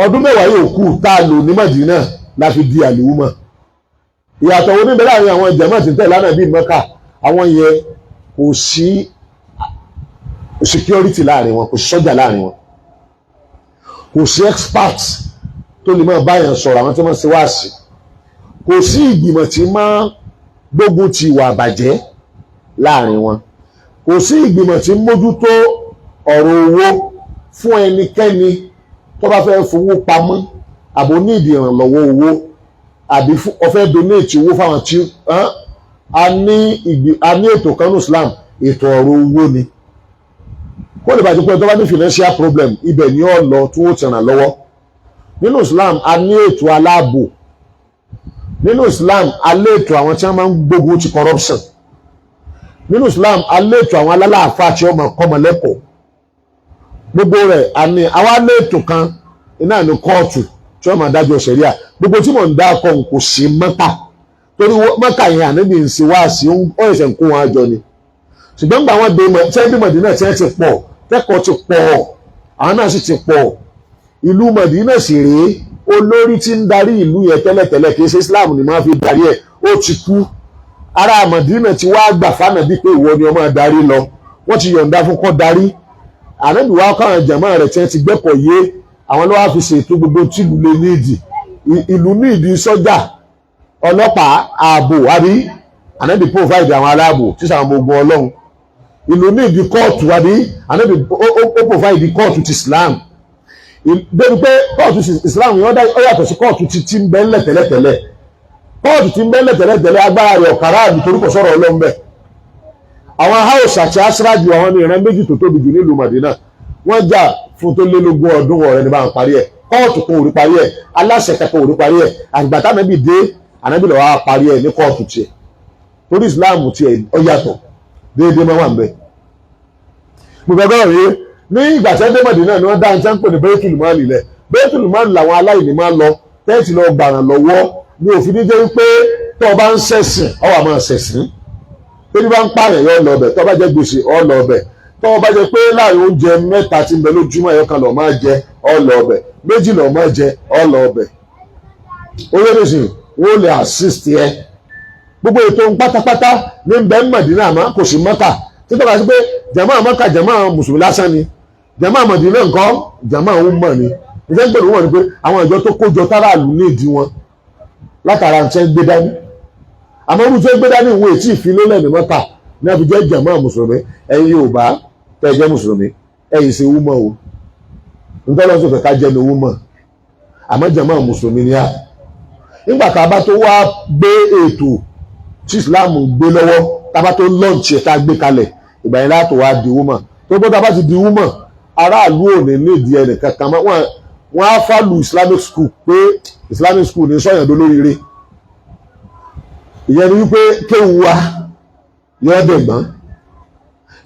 Ọdún 10 yòókù tá a lò ní Mádínà la fi di àlùwùmọ̀. Ìyàtọ̀ wo níbẹ̀ láàrin àwọn jàmá tí ń tẹ̀lé Ànábì Mọ́kà? Àwọn yẹn, kò sí security láàrin wọn, kò sí sọ́jà láàrin wọn, kò sí expert tó lè máa báyàn sọ̀rọ̀, àwọn tí wọ́n ṣe wáàsí, kò sí ìgbìmọ̀ tí máa gbógun ti ìwà àbàjẹ́ láàrin wọn, kò sí ìgbìmọ̀ tí ń mójútó ọ̀rọ̀ owó fún ẹnikẹ́ni tó bá fẹ́ fowó pamọ́, àbò ní ìdí ìrànlọ́wọ́ owó, àbí ó fẹ́ donate owó fáwọn tí a ní ètò kan ní Islam, ètò ọ̀rọ̀ owó ni. Kó lè bàjẹ́ pé tó bá ní financial problem, ibẹ̀ ni ó lọ tí wọ́n ti ràn lọ́wọ́. Nínú Islam, a ní ètò aláàbò. Nínú Islam, a lé ètò àwọn tí wọ́n máa ń gbógun ti corruption. Nínú Islam, a lé ètò àwọn alálàáfáà tí wọ́n máa kọ́mọ lẹ́kọ̀ọ́. Gbogbo rẹ̀ a ní. Àwa lé ètò kan iná ní kóòtù tí wọ́n máa dájọ́ ṣẹ̀ríà. Gbogbo tí mò ń dá ọkọ̀ kò sí Mẹ́kà, torí Mẹ́kà yẹn, Ànábì ń ṣe wáàsí, ó ẹ̀sẹ̀ ń kó wọn jọ ni. Ṣùgbọ́n gbà wọ́n dé tẹ́bí Mọ̀dínà tí wọ́n ti pọ̀, tẹ́kọ̀ọ́ ti pọ̀, àwọn náà sì ti pọ̀. Ìlú Mọ̀dínà sì rèé, olórí tí ń darí ìlú yẹn tẹ́lẹ̀tẹ́lẹ̀, kì í ṣe Islam ni máa fi darí ẹ̀, ó ti kú. Ará Mọ̀dínà ti wá gbà fánàbí pé ìwọ ni ó máa darí lọ. Wọ́n ti yọ̀ǹda fún kó darí. Ànábì wá káwọn jàmáà rẹ̀ tí wọ́n ti gbẹ́kọ̀ yé, àwọn ló wá fi ṣètò gbogbo tìlú lé nídìí. Ìlú nídìí sọ́jà, ọlọ́pàá, ààbò, àbí? Ànábì provide àwọn aláàbò tí sàwọn ogun Ọlọ́run. Ìlú nídìí kóòtù, àbí? Ànábì ó provide kóòtù ti Islam, débi pé kóòtù Islam yẹn ó yàtọ̀ sí kóòtù ti ń bẹ ńlẹ̀ tẹ́lẹ̀tẹ́lẹ̀. Kóòtù ti ń bẹ ńlẹ̀ tẹ́lẹ̀tẹ́lẹ̀, agbára rẹ̀ ọ̀kàrà àbí, torí kò sọ̀rọ̀ Ọlọ́run bẹ́ẹ̀. Àwọn Haus àti Asraju, àwọn ní ìran méjì tó tóbi jù nílùú Madina. Wọ́n jà fún tó lé lógún ọdún, ọ̀rẹ́ ní bá ń parí ẹ̀. Kóòtù kan ò rí parí ẹ̀, aláṣẹ kankan ò rí parí ẹ̀. Àgbà tánábì dé, Ànábì lọ́wọ́ á parí ẹ̀ ní kóòtù tiẹ̀, torí Islam tiẹ̀ ó yàtọ̀, déédéé máa wà ń bẹ̀. Gbogbo ẹgbẹ́ rèé. Ní ìgbà tí wọ́n dé Mọ̀dínà ni wọ́n dá ní sẹ́ńpẹ̀ ní Baitul Mali lẹ̀. Baitul Mali làwọn aláìní máa ń lọ tẹ́ẹ̀tì lọ gbàràn lọ́wọ́ ní òfin ní jẹ́ wípé tó o bá ń ṣẹ̀sìn, ọ wà máa ṣẹ̀sìn. Tóbi bá ń pààyàn, yọ lọ ọbẹ̀. Tó bá jẹ́ gbèsè, ọ lọ ọbẹ̀. Tó bá jẹ́ pé láàrin oúnjẹ mẹ́ta tí ń bẹ lójúmọ́, ẹ̀yọ́ kan lọ máa jẹ, ọ lọ ọbẹ̀. Méjì lọ máa jẹ, ọ lọ ọbẹ̀. Oyè nìsín, wọ́n lè assist ẹ. Gbogbo ètò pátápátá ní bẹ́ẹ̀ Mọ̀dínà, àmọ́ kò sí Mọ́kà, títọ́ bá sí pé jàmá Mọ́kà, jàmá mùsùlùmí lásán ni. Jàmá Mọ̀dínà ńkọ́? Jàmá òun mọ̀ ni. Ìfẹ́ ń pẹ̀lú wọn ni pé àwọn ìjọ tó kójọ táráàlú ní ìdí wọn látara ń tẹ́ gbé dání, àmọ́ irú tó gbé dání, ìwé tí ìfilélẹ̀ ní Mọ́kà ní àfi jẹ́ jàmá mùsùlùmí. Ẹ̀yin Yorùbá tẹ́ jẹ́ mùsùlùmí, ẹ̀yin ṣe wúmọ̀ o. Nítorí wọn sọ fẹ́ ká jẹ́ ní wúmọ̀, àmọ́ jàmá mùsùlùmí ni á. Nígbà tá a bá tó wá gbé ètò tí Islam gbé lọ́wọ́, tá a bá tó launch ẹ̀, tá a gbé kalẹ̀, ìgbà yẹn látò wá di wúmọ̀. Tó bó tá a bá ti di wúmọ̀, aráàlú ò ní nídìí ẹnì kankan mọ́. Wọ́n á fàlù Islamic school pé Islamic school ní sọ̀yàn dolóríire. Ìyẹn ni wípé kéwu wa yọ dẹ̀gbọ́n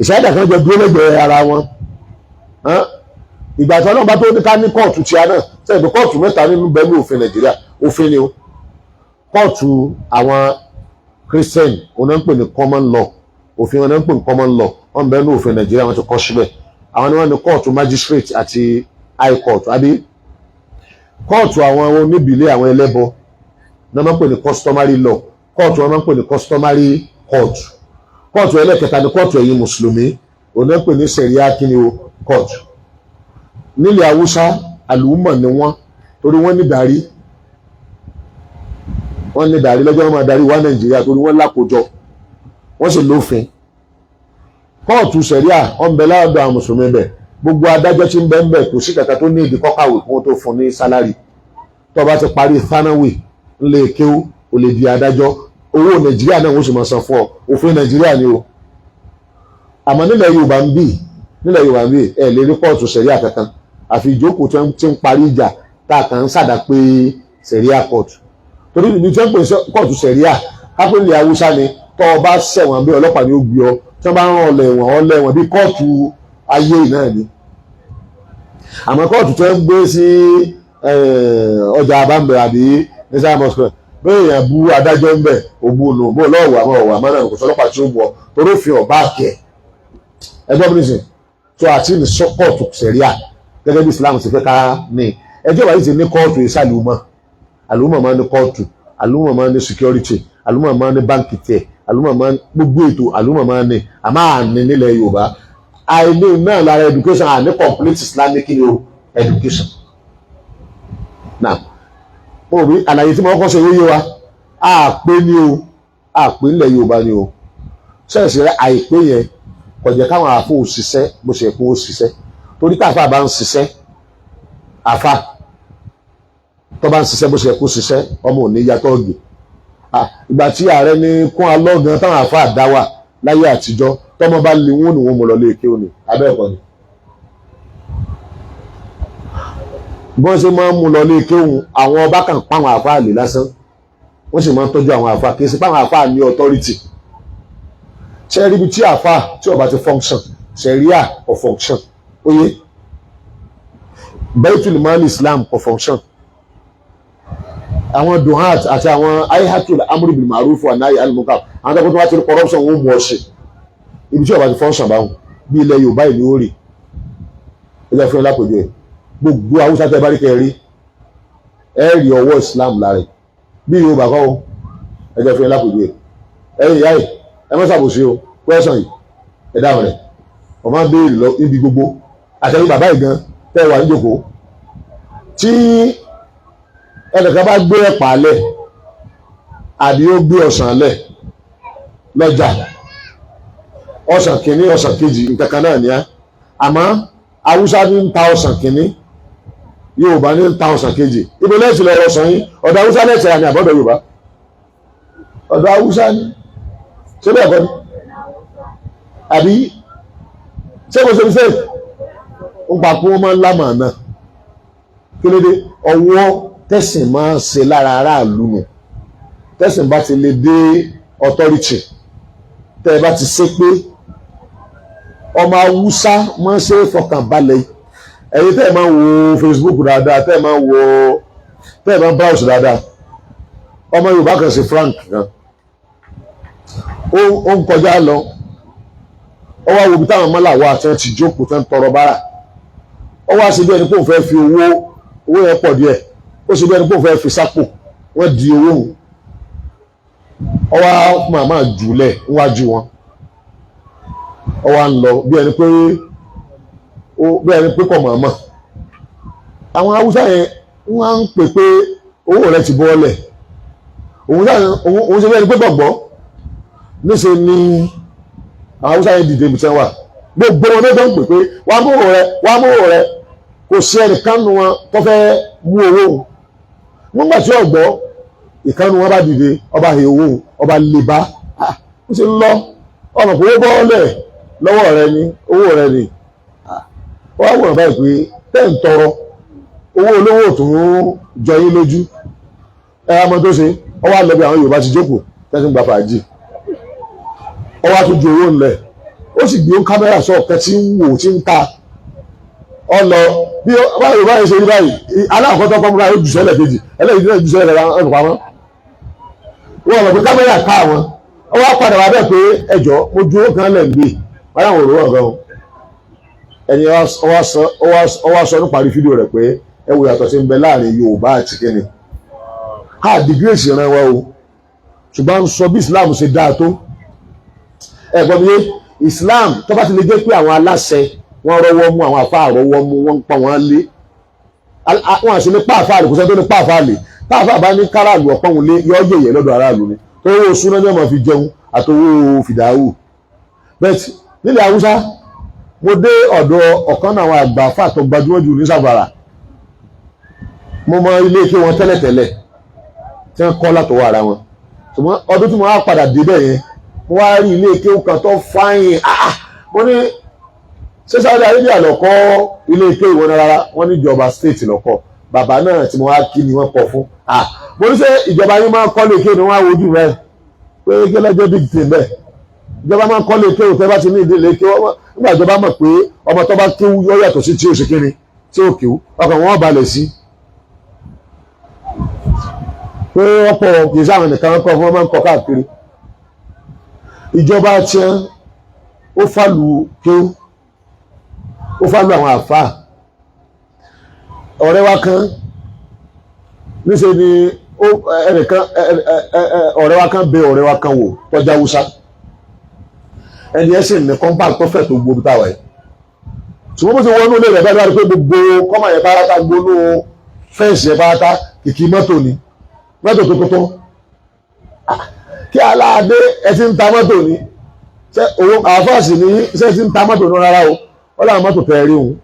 ìṣáájà kan jọ dúró lẹ́gbẹ̀ẹ́ ara wọn. Ìgbà tí Ọlọ́run bá tó ní ká ní kóòtù tí a náà sẹ́yìn pé kóòtù mẹ́ta nínú bẹ́ẹ̀ ní òfin Nàìjíríà, òfin ni o. Kóòtù àwọn Christian, òun náà ń pè ní common law. Òfin wọn náà ń pè ní common law. Wọ́n bẹ́ẹ̀ ní òfin Nàìjíríà, wọ́n ti kọ́ síbẹ̀. Àwọn ni wọ́n ní kóòtù magistrate àti high court, àbí? Kóòtù àwọn oníbìlẹ̀, àwọn ẹlẹ́bọ náà máa ń pè ní customary law. Kóòtù wọn máa ń pè ní customary court. Kóòtù ẹlẹ́kẹta ní kóòtù ẹ̀yin mùsùlùmí, òun náà ń pè ní sẹ̀ríà kíni o, court. Nílẹ̀ Haúsá, àlùmọ̀ ni wọ́n, torí wọ́n ní darí, wọ́n ní darí lọ́jọ́ wọn máa darí wá Nàìjíríà, torí wọ́n lákòjọ, wọ́n sì lófin. Kóòtù sẹ̀ríà wọ́n bẹ lọ́dọ̀ àwọn mùsùlùmí bẹ̀. Gbogbo adájọ́ tí ń bẹ ń bẹ, kò sí kàkà tó ní ìdí kọ́kàwé kó tó fún ní salary. Tó bá ti parí thanawi ńlẹ̀ kéwú, ò lè di adájọ́. Owó Nàìjíríà náà wọ́n sì máa san fún ọ. Òfin Nàìjíríà ni o. Àmọ́ nílẹ̀ Yorùbá ń bì, nílẹ̀ Yorùbá ń bì, ẹ̀ lè rí kóòtù sẹ̀ríà kankan, àfi ìjókòó tí ń parí ìjà tá a kàn ń sàdá pé sẹ̀ríà court. Torí ibi tí wọ́n pè sí kóòtù sẹ̀ríà, kápẹ́lẹ̀ Haúsá ni, tọ́ ọ bá ṣẹ̀wọ̀n bí ọlọ́pàá ni ó gbé ọ, tí wọ́n bá rán ọ lẹ̀wọ̀n, ọ lẹ̀wọ̀n bí kóòtù ayé náà ni. Àmọ́ kóòtù tó ń gbé sí ọjà àbámbẹ̀ àbí ní mosque, bẹ́ẹ̀ yẹn bú adájọ́ ń bẹ̀ òbu nù bó lọ́ọ̀wọ́, àmọ́ ọ̀wọ́ àmọ́ náà kò sọlọ́pàá tí ó bọ̀ torí òfin ọ̀bá àkẹ́ ẹgbẹ́ bí nìsín tó àti ní kóòtù sẹ̀ríà gẹ́gẹ́ bí Islam ti fẹ́ ká ní. Ẹjọ́ wáyé ti ní kóòtù ìsàlùmọ̀, àlùmọ̀ máa ní kóòtù, àlùmọ̀ máa ní security, àlùmọ̀ máa ní báńkì tiẹ̀, àlùmọ̀ máa ní gbogbo ètò, àlùmọ̀ máa ní. Àmọ́ àní nílẹ̀ Yorùbá, àìní náà lára education, àní complete Islamic education. Now, mo rí àlàyé tí mo kọ́ ṣe yé wa, àpé ní o, àpé nílẹ̀ Yorùbá ni o. Ṣẹ́ẹ̀sì rẹ àìpé yẹn kò jẹ́ káwọn àfọ òṣìṣẹ́ bó ṣe kó òṣìṣẹ́, torí káfà bá ń ṣiṣẹ́, àfà tó bá ń ṣiṣẹ́ bó ṣe kó ṣiṣẹ́, ọmọ ò ní yàtọ̀ ọ̀gì. Ìgbà tí ààrẹ ní kún alọ́gan táwọn àfà dá wà láyé àtijọ́, tọ́mọ bá lè wọ́n ní wọ́n mú lọ lé ké òní abẹ́ẹ̀kọ́ ni. Bọ́n ṣe máa ń mú lọ lé ké òun, àwọn ọba kan pa àwọn àfà lè lásán, wọ́n sì máa ń tọ́jú àwọn àfà, kì í ṣe pa àwọn àfà ní authority. Ṣe rí ibi tí àfà tí ó bá ti function, ṣẹ̀ríà kò function, óyé Baitul Mal Islam kò function, àwọn duhat àti àwọn aihatul amri bil ma'ruf wa nahi anil munkar, àwọn tó kó tó wá ti rí corruption, wọn mú ọ ṣe. Ibi tí ó bá ti function báwọn bí ilẹ̀ Yorùbá ìlú ó rì. Ẹ jẹ́ fún ẹ lápòjù ẹ, gbogbo Haúsá tẹ́ bá rí kẹ́ rí, ẹ rí ọwọ́ Islam lára ẹ bí Yorùbá kọ́ o. Ẹ jẹ́ fún ẹ lápòjù ẹ, ẹ̀yin ìyá yìí, ẹ má ṣàbòsí o. Question yìí, ẹ dáhùn rẹ̀. Wọ́n máa ń béèrè lọ níbi gbogbo àtẹ̀yìn bàbá yìí gan tẹ́ wà níjòkó, tí ẹnìkan bá gbé ẹ̀pà lẹ̀ àbí ó gbé ọsàn lẹ̀ lọ́jà, ọsàn kìíní, ọsàn kejì, nǹkan kan náà ní á, àmọ́ Haúsá ní ń ta ọsàn kìíní, Yorùbá ní ń ta ọsàn kejì, ibo lẹ́sìn lọ́rọ̀ ọsàn yín? Ọ̀dọ̀ Haúsá lẹ́sìn àní àbọ̀dọ̀ Yorùbá? Ọ̀dọ̀ Haúsá ní. Ṣé bẹ́ẹ̀ kọ́ ni àbí ṣé kò ṣe fi ṣe ń pa kó wọ́n máa ń lámà náà? Kí ló dé? Ọwọ́ tẹ̀sìn máa ń ṣe lára aráàlú nù. Tẹ̀sìn bá ti lè dé authority, tẹ́ ẹ bá ti ṣe pé ọmọ Haúsá máa ń ṣe fọkàn balẹ̀. Ẹ̀yin tẹ́ ẹ máa ń wo Facebook dáadáa, tẹ́ ẹ máa ń wo, tẹ́ ẹ máa ń browse dáadáa, ọmọ Yorùbá kan ṣe Frank kan, ó ń kọjá lọ, ó wá wo ibi táwọn mọ́là wà tí wọ́n ti jókòó, tí wọ́n ń tọrọ bárà. Ó wá ṣe bí ẹni pé òun fẹ́ fi owó, owó yẹn pọ̀ díẹ̀, ó ṣe bí ẹni pé òun fẹ́ fi sápò. Wọ́n di owó òun, ó wá màmá jùlẹ̀ níwájú wọn, ó wá ń lọ bí ẹni pé kọ̀ màmá. Àwọn Haúsá yẹn wọ́n á ń pè pé owó rẹ̀ ti bọ́ọ̀lẹ̀. Òun ṣe bí ẹni pé gbọ̀gbọ́ níṣe ni àwọn Haúsá yẹn dìde ibi tí wọ́n wà. Gbogbo wọn ló ń pè pé wàá mú owó rẹ, wàá mú owó rẹ. Kò sí ẹnìkan nu wọn tó fẹ́ mú owó òun. Nígbà tí ọ̀gbọ́ ìkànnì wọn bá dìde, ọba he owó, ọba lè bá ó ṣe ń lọ ọmọ kò bọ́ọ̀lẹ̀ lọ́wọ́ rẹ ni, owó rẹ ni. Wọ́n á wọ̀n báyìí pé tẹ́ ń tọrọ owó olówó tó ń jọ yín lójú. Ẹ á mọ tó ṣe, ọ wá lọ bí àwọn Yorùbá ti jókòó tẹ́sí ń gba fàájì, ọ wá tún ju owó ńlẹ̀, ó sì gbé kámẹ́rà sọ̀kẹ́ tí ń wò tí ń ta ọ lọ. Bí báyìí báyìí ṣe rí báyìí, aláàkọ́tọ́ kọ́múra ó jù sẹ́lẹ̀ kejì, ẹlẹ́yìn náà jù sẹ́lẹ̀ kẹta, ọ̀nà pamọ́ wọ́n mọ̀ pé kámẹ́rà ká àwọn. Ọ wá padà wá bẹ́ẹ̀ pé ẹjọ́ mo ju owó kan lẹ̀ ń gbé wọ́n láwọn òróró ọ̀gá wọn. Ẹni ọ wá sọ níparí fídíò rẹ̀ pé ẹ wo yàtọ̀ sí ń bẹ láàrin Yorùbá àti kíni a dìgírèsì ìran wa o, ṣùgbọ́n ń sọ bí Islam ṣe dáa tó. Ẹ gbọ́ mi yé? Islam tó bá ti lè jẹ́ pé àwọn aláṣẹ wọ́n rọ́wọ́ mú, àwọn àfáà rọ́wọ́ mú, wọ́n ń pa wọ́n lé, wọ́n àṣẹ ní pàáfàá lè kò sẹ́ni tó ní pàáfàá lè pàáfàá bá ní káràlú ọ̀pọ̀ òun lé yọ́ yẹ̀yẹ́ lọ́dọ̀ aráàlú ni, tó owó súná ní ọmọ fi jẹun àtowó fìdáwù. Bẹ́ẹ̀ nílẹ̀ Haúsá, mo dé ọ̀dọ̀ ọ̀kan náà àwọn àgbà àfáà tó gbajúmọ̀ jù ní Sàfàrà. Mo mọ ilé kí wọn tẹ́lẹ̀tẹ́lẹ̀ tí wọ́n kọ́ látọwọ́ ara wọn, ṣùgbọ́n ọdún tí mo wá padà débẹ̀ yẹn, mo wá rí ilé kéwù kan tó fáyìn. Mo ní ṣé Saudi Arabia ló kọ́ ilé kéwù wọn? Rárá, wọ́n ní ìjọba state ló kọ́. Bàbá náà tí mo wá kí ni wọ́n kọ fún. Mo ní sẹ́ ìjọba yín máa ń kọ́ lè kéwù, wọ́n á wojú rẹ pé kí lọ́jọ́ big thing bẹ́ẹ̀. Ìjọba máa ń kọ́ lè kéwù, tẹ́ bá ti ní ìdílé kéwù. Nígbà ìjọba mọ̀ pé ọmọ tó bá kéwù yọ yàtọ̀ sí tí ó ṣe kíni tí ó kéwù, ọkàn wọn balẹ̀ sí pé ọ̀pọ̀ kì í sáwọn nìkan kọ́ fún wọn, máa ń kọ́ káàkiri. Ìjọba tiẹ̀ ó fàlù kéwù, ó fàlù àwọn àfáà. Ọ̀rẹ́ wa kan níṣẹ́ ni ẹnìkan, ọ̀rẹ́ wa kan bẹ ọ̀rẹ́ wa kan wò tọ́jà Haúsá. Ẹni ẹ sì ní compound tó fẹ̀ tó gbóbi táwa yìí, ṣùgbọ́n bó ti wọnú ilé rẹ̀ bẹ́ẹ̀ pé gbogbo kọ́mà yẹn pátá, gbónú fence yẹn pátá, kìkì mọ́tò ni, mọ́tò tó tuntun. Kí aláàdé, ẹ ti ń ta mọ́tò ni? Ṣé owó àfáàsì ní? Ṣé ẹ ti ń ta mọ́tò ní? Rárá o. Ó láwọn mọ́tò tẹ́ rí òun,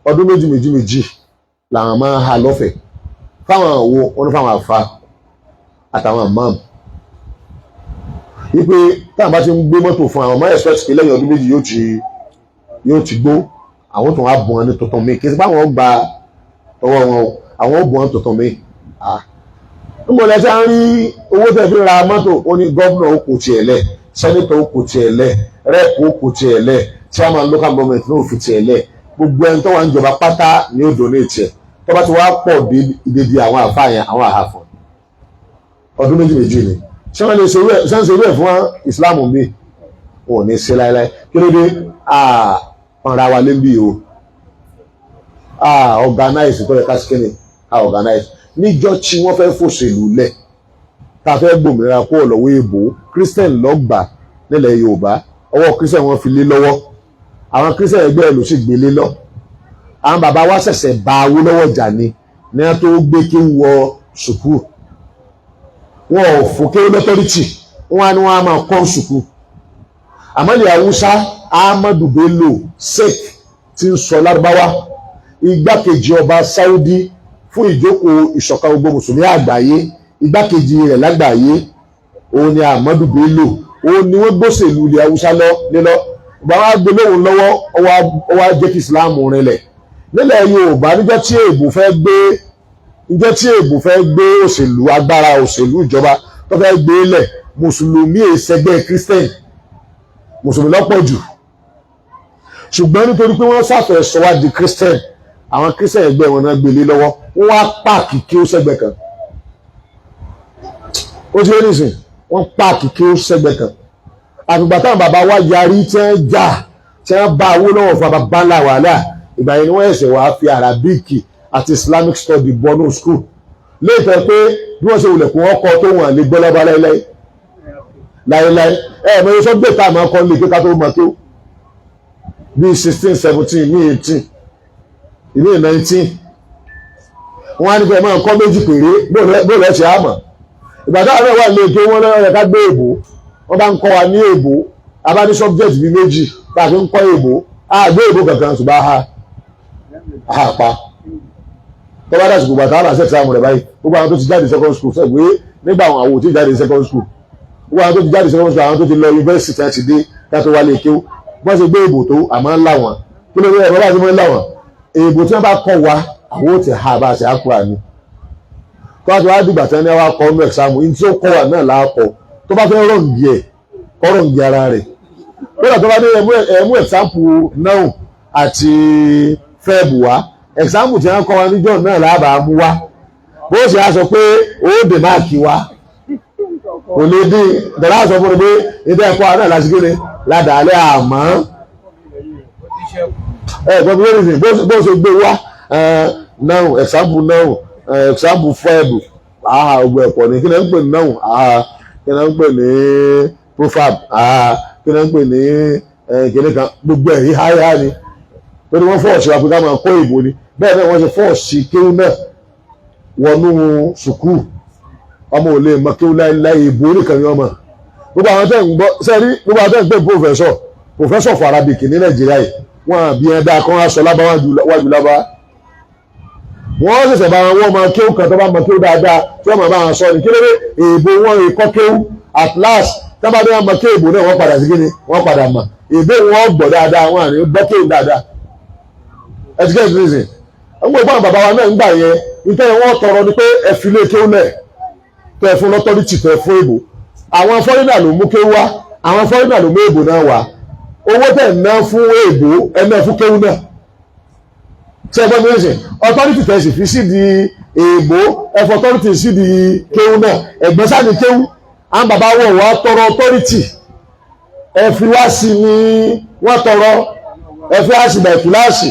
ọdún méjì méjì méjì làwọn máa ń ha lọ́fẹ̀ẹ́. Fáwọn wo? Wọn ní fáwọn àfa àtàwọn imam, wípé táwọn bá ti ń gbé mọ́tò fún àwọn ọmọ, expect pé lẹ́yìn ọdún 2 yóò ti gbó, àwọn tó wá bùn wọn ní tuntun mi. Kì í ṣe pé àwọn gba ọwọ́ wọn o, àwọn ó bùn wọn tuntun mi. Níbo lẹ ti ń rí owó tẹ́ fi ra mọ́tò? Ó ní governor ó kò tiẹ̀ lẹ̀, senator ó kò tiẹ̀ lẹ̀, rep ó kò tiẹ̀ lẹ̀, chairman local government náà ó fi tiẹ̀ lẹ̀, gbogbo ẹni tó wà ń jọba pátá ni ó donate ẹ̀. Tó bá ti wá pọ̀ dédé àwọn àfáà yẹn, àwọn àhàfọ̀n ọdún méjì méjì ni. Ṣé wọ́n lè ṣe irú ẹ̀ fún Islam mi? Wọn ò ní ṣe láéláé. Kí ló dé? Pọnra wa lé ń bí o, organize tó yẹ ká sí kíni, ká organize. Níjọ́ tí wọ́n fẹ́ fòṣèlú lẹ̀, tá a fẹ́ gbòmìnira kó lọ́wọ́ èèbó, Christian lọ́gbà nílẹ̀ Yorùbá. Ọwọ́ Christian wọ́n fi lé lọ́wọ́, àwọn Christian ẹgbẹ́ ẹ̀ ló sì gbélé lọ. Àwọn bàbá wa ṣẹ̀ṣẹ̀ bá Awólọ́wọ̀ jà ni ní wọ́n tó gbé kí wọ sùkúù. Wọn ò fún kí l'authority, wọn á ní wọn á máa kọ́ sùkúù. Àmọ́ ilẹ̀ Haúsá, Ahmadu Bello Sheikh tí ń sọ Lárúbáwá, igbákejì ọba Saudi fún ìjókòó ìṣọ̀kan gbogbo mùsùlùmí àgbáyé, igbákejì rẹ̀ lágbàáyé òun ni Ahmadu Bello. Òun ni wọ́n gbóṣèlú ilẹ̀ Haúsá lọ nílọ. Ìgbà wọn gbé lóhùn lọ́wọ́, ó wá jẹ́ kí Islam rinlẹ̀ nílẹ̀ Yorùbá. Níjọ́ tí èèbò fẹ́ gbé òṣèlú, agbára òṣèlú ìjọba tó fẹ́ gbé lẹ̀, mùsùlùmí èsẹ̀gbẹ́ Christian, mùsùlùmí lọ́pọ̀ jù. Ṣùgbọ́n nítorí pé wọ́n sáfẹ́ sọ wá di Christian, àwọn Christian ẹgbẹ́ wọn náà gbélé lọ́wọ́, wọ́n wá park kí ó sẹ́gbẹ́ kan. Ó ti rí nìsín, wọ́n park kí ó sẹ́gbẹ́ kan. Àfìgbà táwọn bàbá wa yarí, tí wọ́n jà, tí wọ́n bá Awólọ́wọ̀ fún bàbá ńlá wàhálà, ìgbà yẹn ni wọ́n ẹ̀sẹ̀ wàá fi Arabic àti Islamic study bọ́nú school léètọ́ pé bí wọ́n ṣe wulẹ̀ kó wọ́n kọ́ tó wọn lè gbọ́ lọ́ba láéláé láéláé. Ẹ mọ iye sọ́gbẹ́ tá a máa kọ́ lè kíkà tó mọ̀ tó bíi 16, 17, ní 18, ìní 19. Wọ́n á ní pé ẹ máa kọ́ méjì péré, bóòlù ẹ̀ ṣe á mọ̀. Ìgbà táwọn náà wà lè ké wọ́n lọ́wọ́ yẹ ká gbé èbó, wọ́n bá ń kọ́ wa ní èbó. A bá ní subject bíi méjì tá a fi ń kọ́ èbó, a gbé èbó kankan, ṣùgbọ́n a pa tó bá dàsìkò gbàtà àwọn àṣẹ exam rẹ̀ báyìí. Gbogbo àwọn tó ti jáde second school fẹ́ gbé nígbà àwọn àwò tí jáde second school, gbogbo àwọn tó ti jáde second school, àwọn tó ti lọ university àti dé ká tó wálé kéwú, wọ́n ṣe gbé èbò tó àmọ́ ńlá wọn. Kí ló dé? Ẹ̀rọ bá ti mọ́ ńlá wọn. Èbò tí wọ́n bá kọ́ wa, àwọn ò ti ha bá a ṣe àkúrà ni. Tó bá ti wá dìgbà tí wọ́n ní wá kọ́ ọ́nù exam ní tí ó kọ́ wa náà láàkọ́. Tó bá fẹ́ wrong ẹ̀, kọ́ wrong ara rẹ̀. Kódà tó bá dé ẹ̀mú example noun àti verb wá, example tí wọ́n kọ́ wa níjọ́ náà lábàá mú wá. Bó ṣe á sọ pé ó dè mark wa kò lè dín dọ̀lá, sọ fún mi pé ilé ẹ̀kọ́ náà lásìkò ní ládàálẹ̀. Àmọ́ ẹ gbọ́dọ̀ lórí ìsìn bó ṣe gbé wá noun, example noun, example verb, gbogbo ẹ̀pọ̀ ní. Kí ni ń pè ní noun? Kí ni ń pè ní proverb? Kí ni ń pè ní kíní kan? Gbogbo ẹ̀ híhá ni, torí wọ́n force wa pé ká máa kọ́ ìbò ni. Bẹ́ẹ̀ náà wọ́n ṣe force kéwú náà wọnú sùkúù. Ọmọ ò lè mọ kéwú láéláé, ìbò nìkan ni ọmọ. Gbogbo àwọn tẹ́ ń gbọ́ sẹ́rí, gbogbo àwọn tẹ́ ń pè professor for Arabic ní Nàìjíríà yìí, wọ́n àbí ẹ̀dá kan aṣọ lábá wájú lábá. Wọ́n ṣẹ̀ṣẹ̀ bá wọn mọ kéwú kan tó bá mọ kéwú dáadáa tí wọ́n máa bá wọn sọ ní. Kí ló dé? Èèbò wọn ìkọ́ kéwú. At last, tí wọ́n bá dé wọn mọ kéwú èèbò náà, wọ́n padà sí kíni, wọ́n padà mọ̀ èèbò wọn gbọ́ dáadáa, wọn àní gbọ́ kéwú dáadáa. Ẹtikẹ́tì nìsín ń gbọ́ àwọn bàbá wa náà ń gbà yẹn. Ìtẹ́ wọn tọrọ ni pé ẹ fi lé kéwú lẹ̀, tẹ fún l'authority, tẹ fún èbò. Àwọn foreigner ló mú kéwú wá, àwọn foreigner ló mú èbò náà wá. Owó tẹ̀ ná fún èbò, ẹ ná fún kéwú náà. Ṣé ẹ gbọ́ mi ṣe? Authority tẹ̀ sì fi sí di èbó, ẹ fọ authority sí di kéwú náà. Ẹ̀gbọ́n sáà ní kéwú. Àwọn bàbá wọn wá tọrọ authority, ẹ fi wá sí ni wọ́n tọrọ. Ẹ fi wá sí bẹ̀tùláàsì.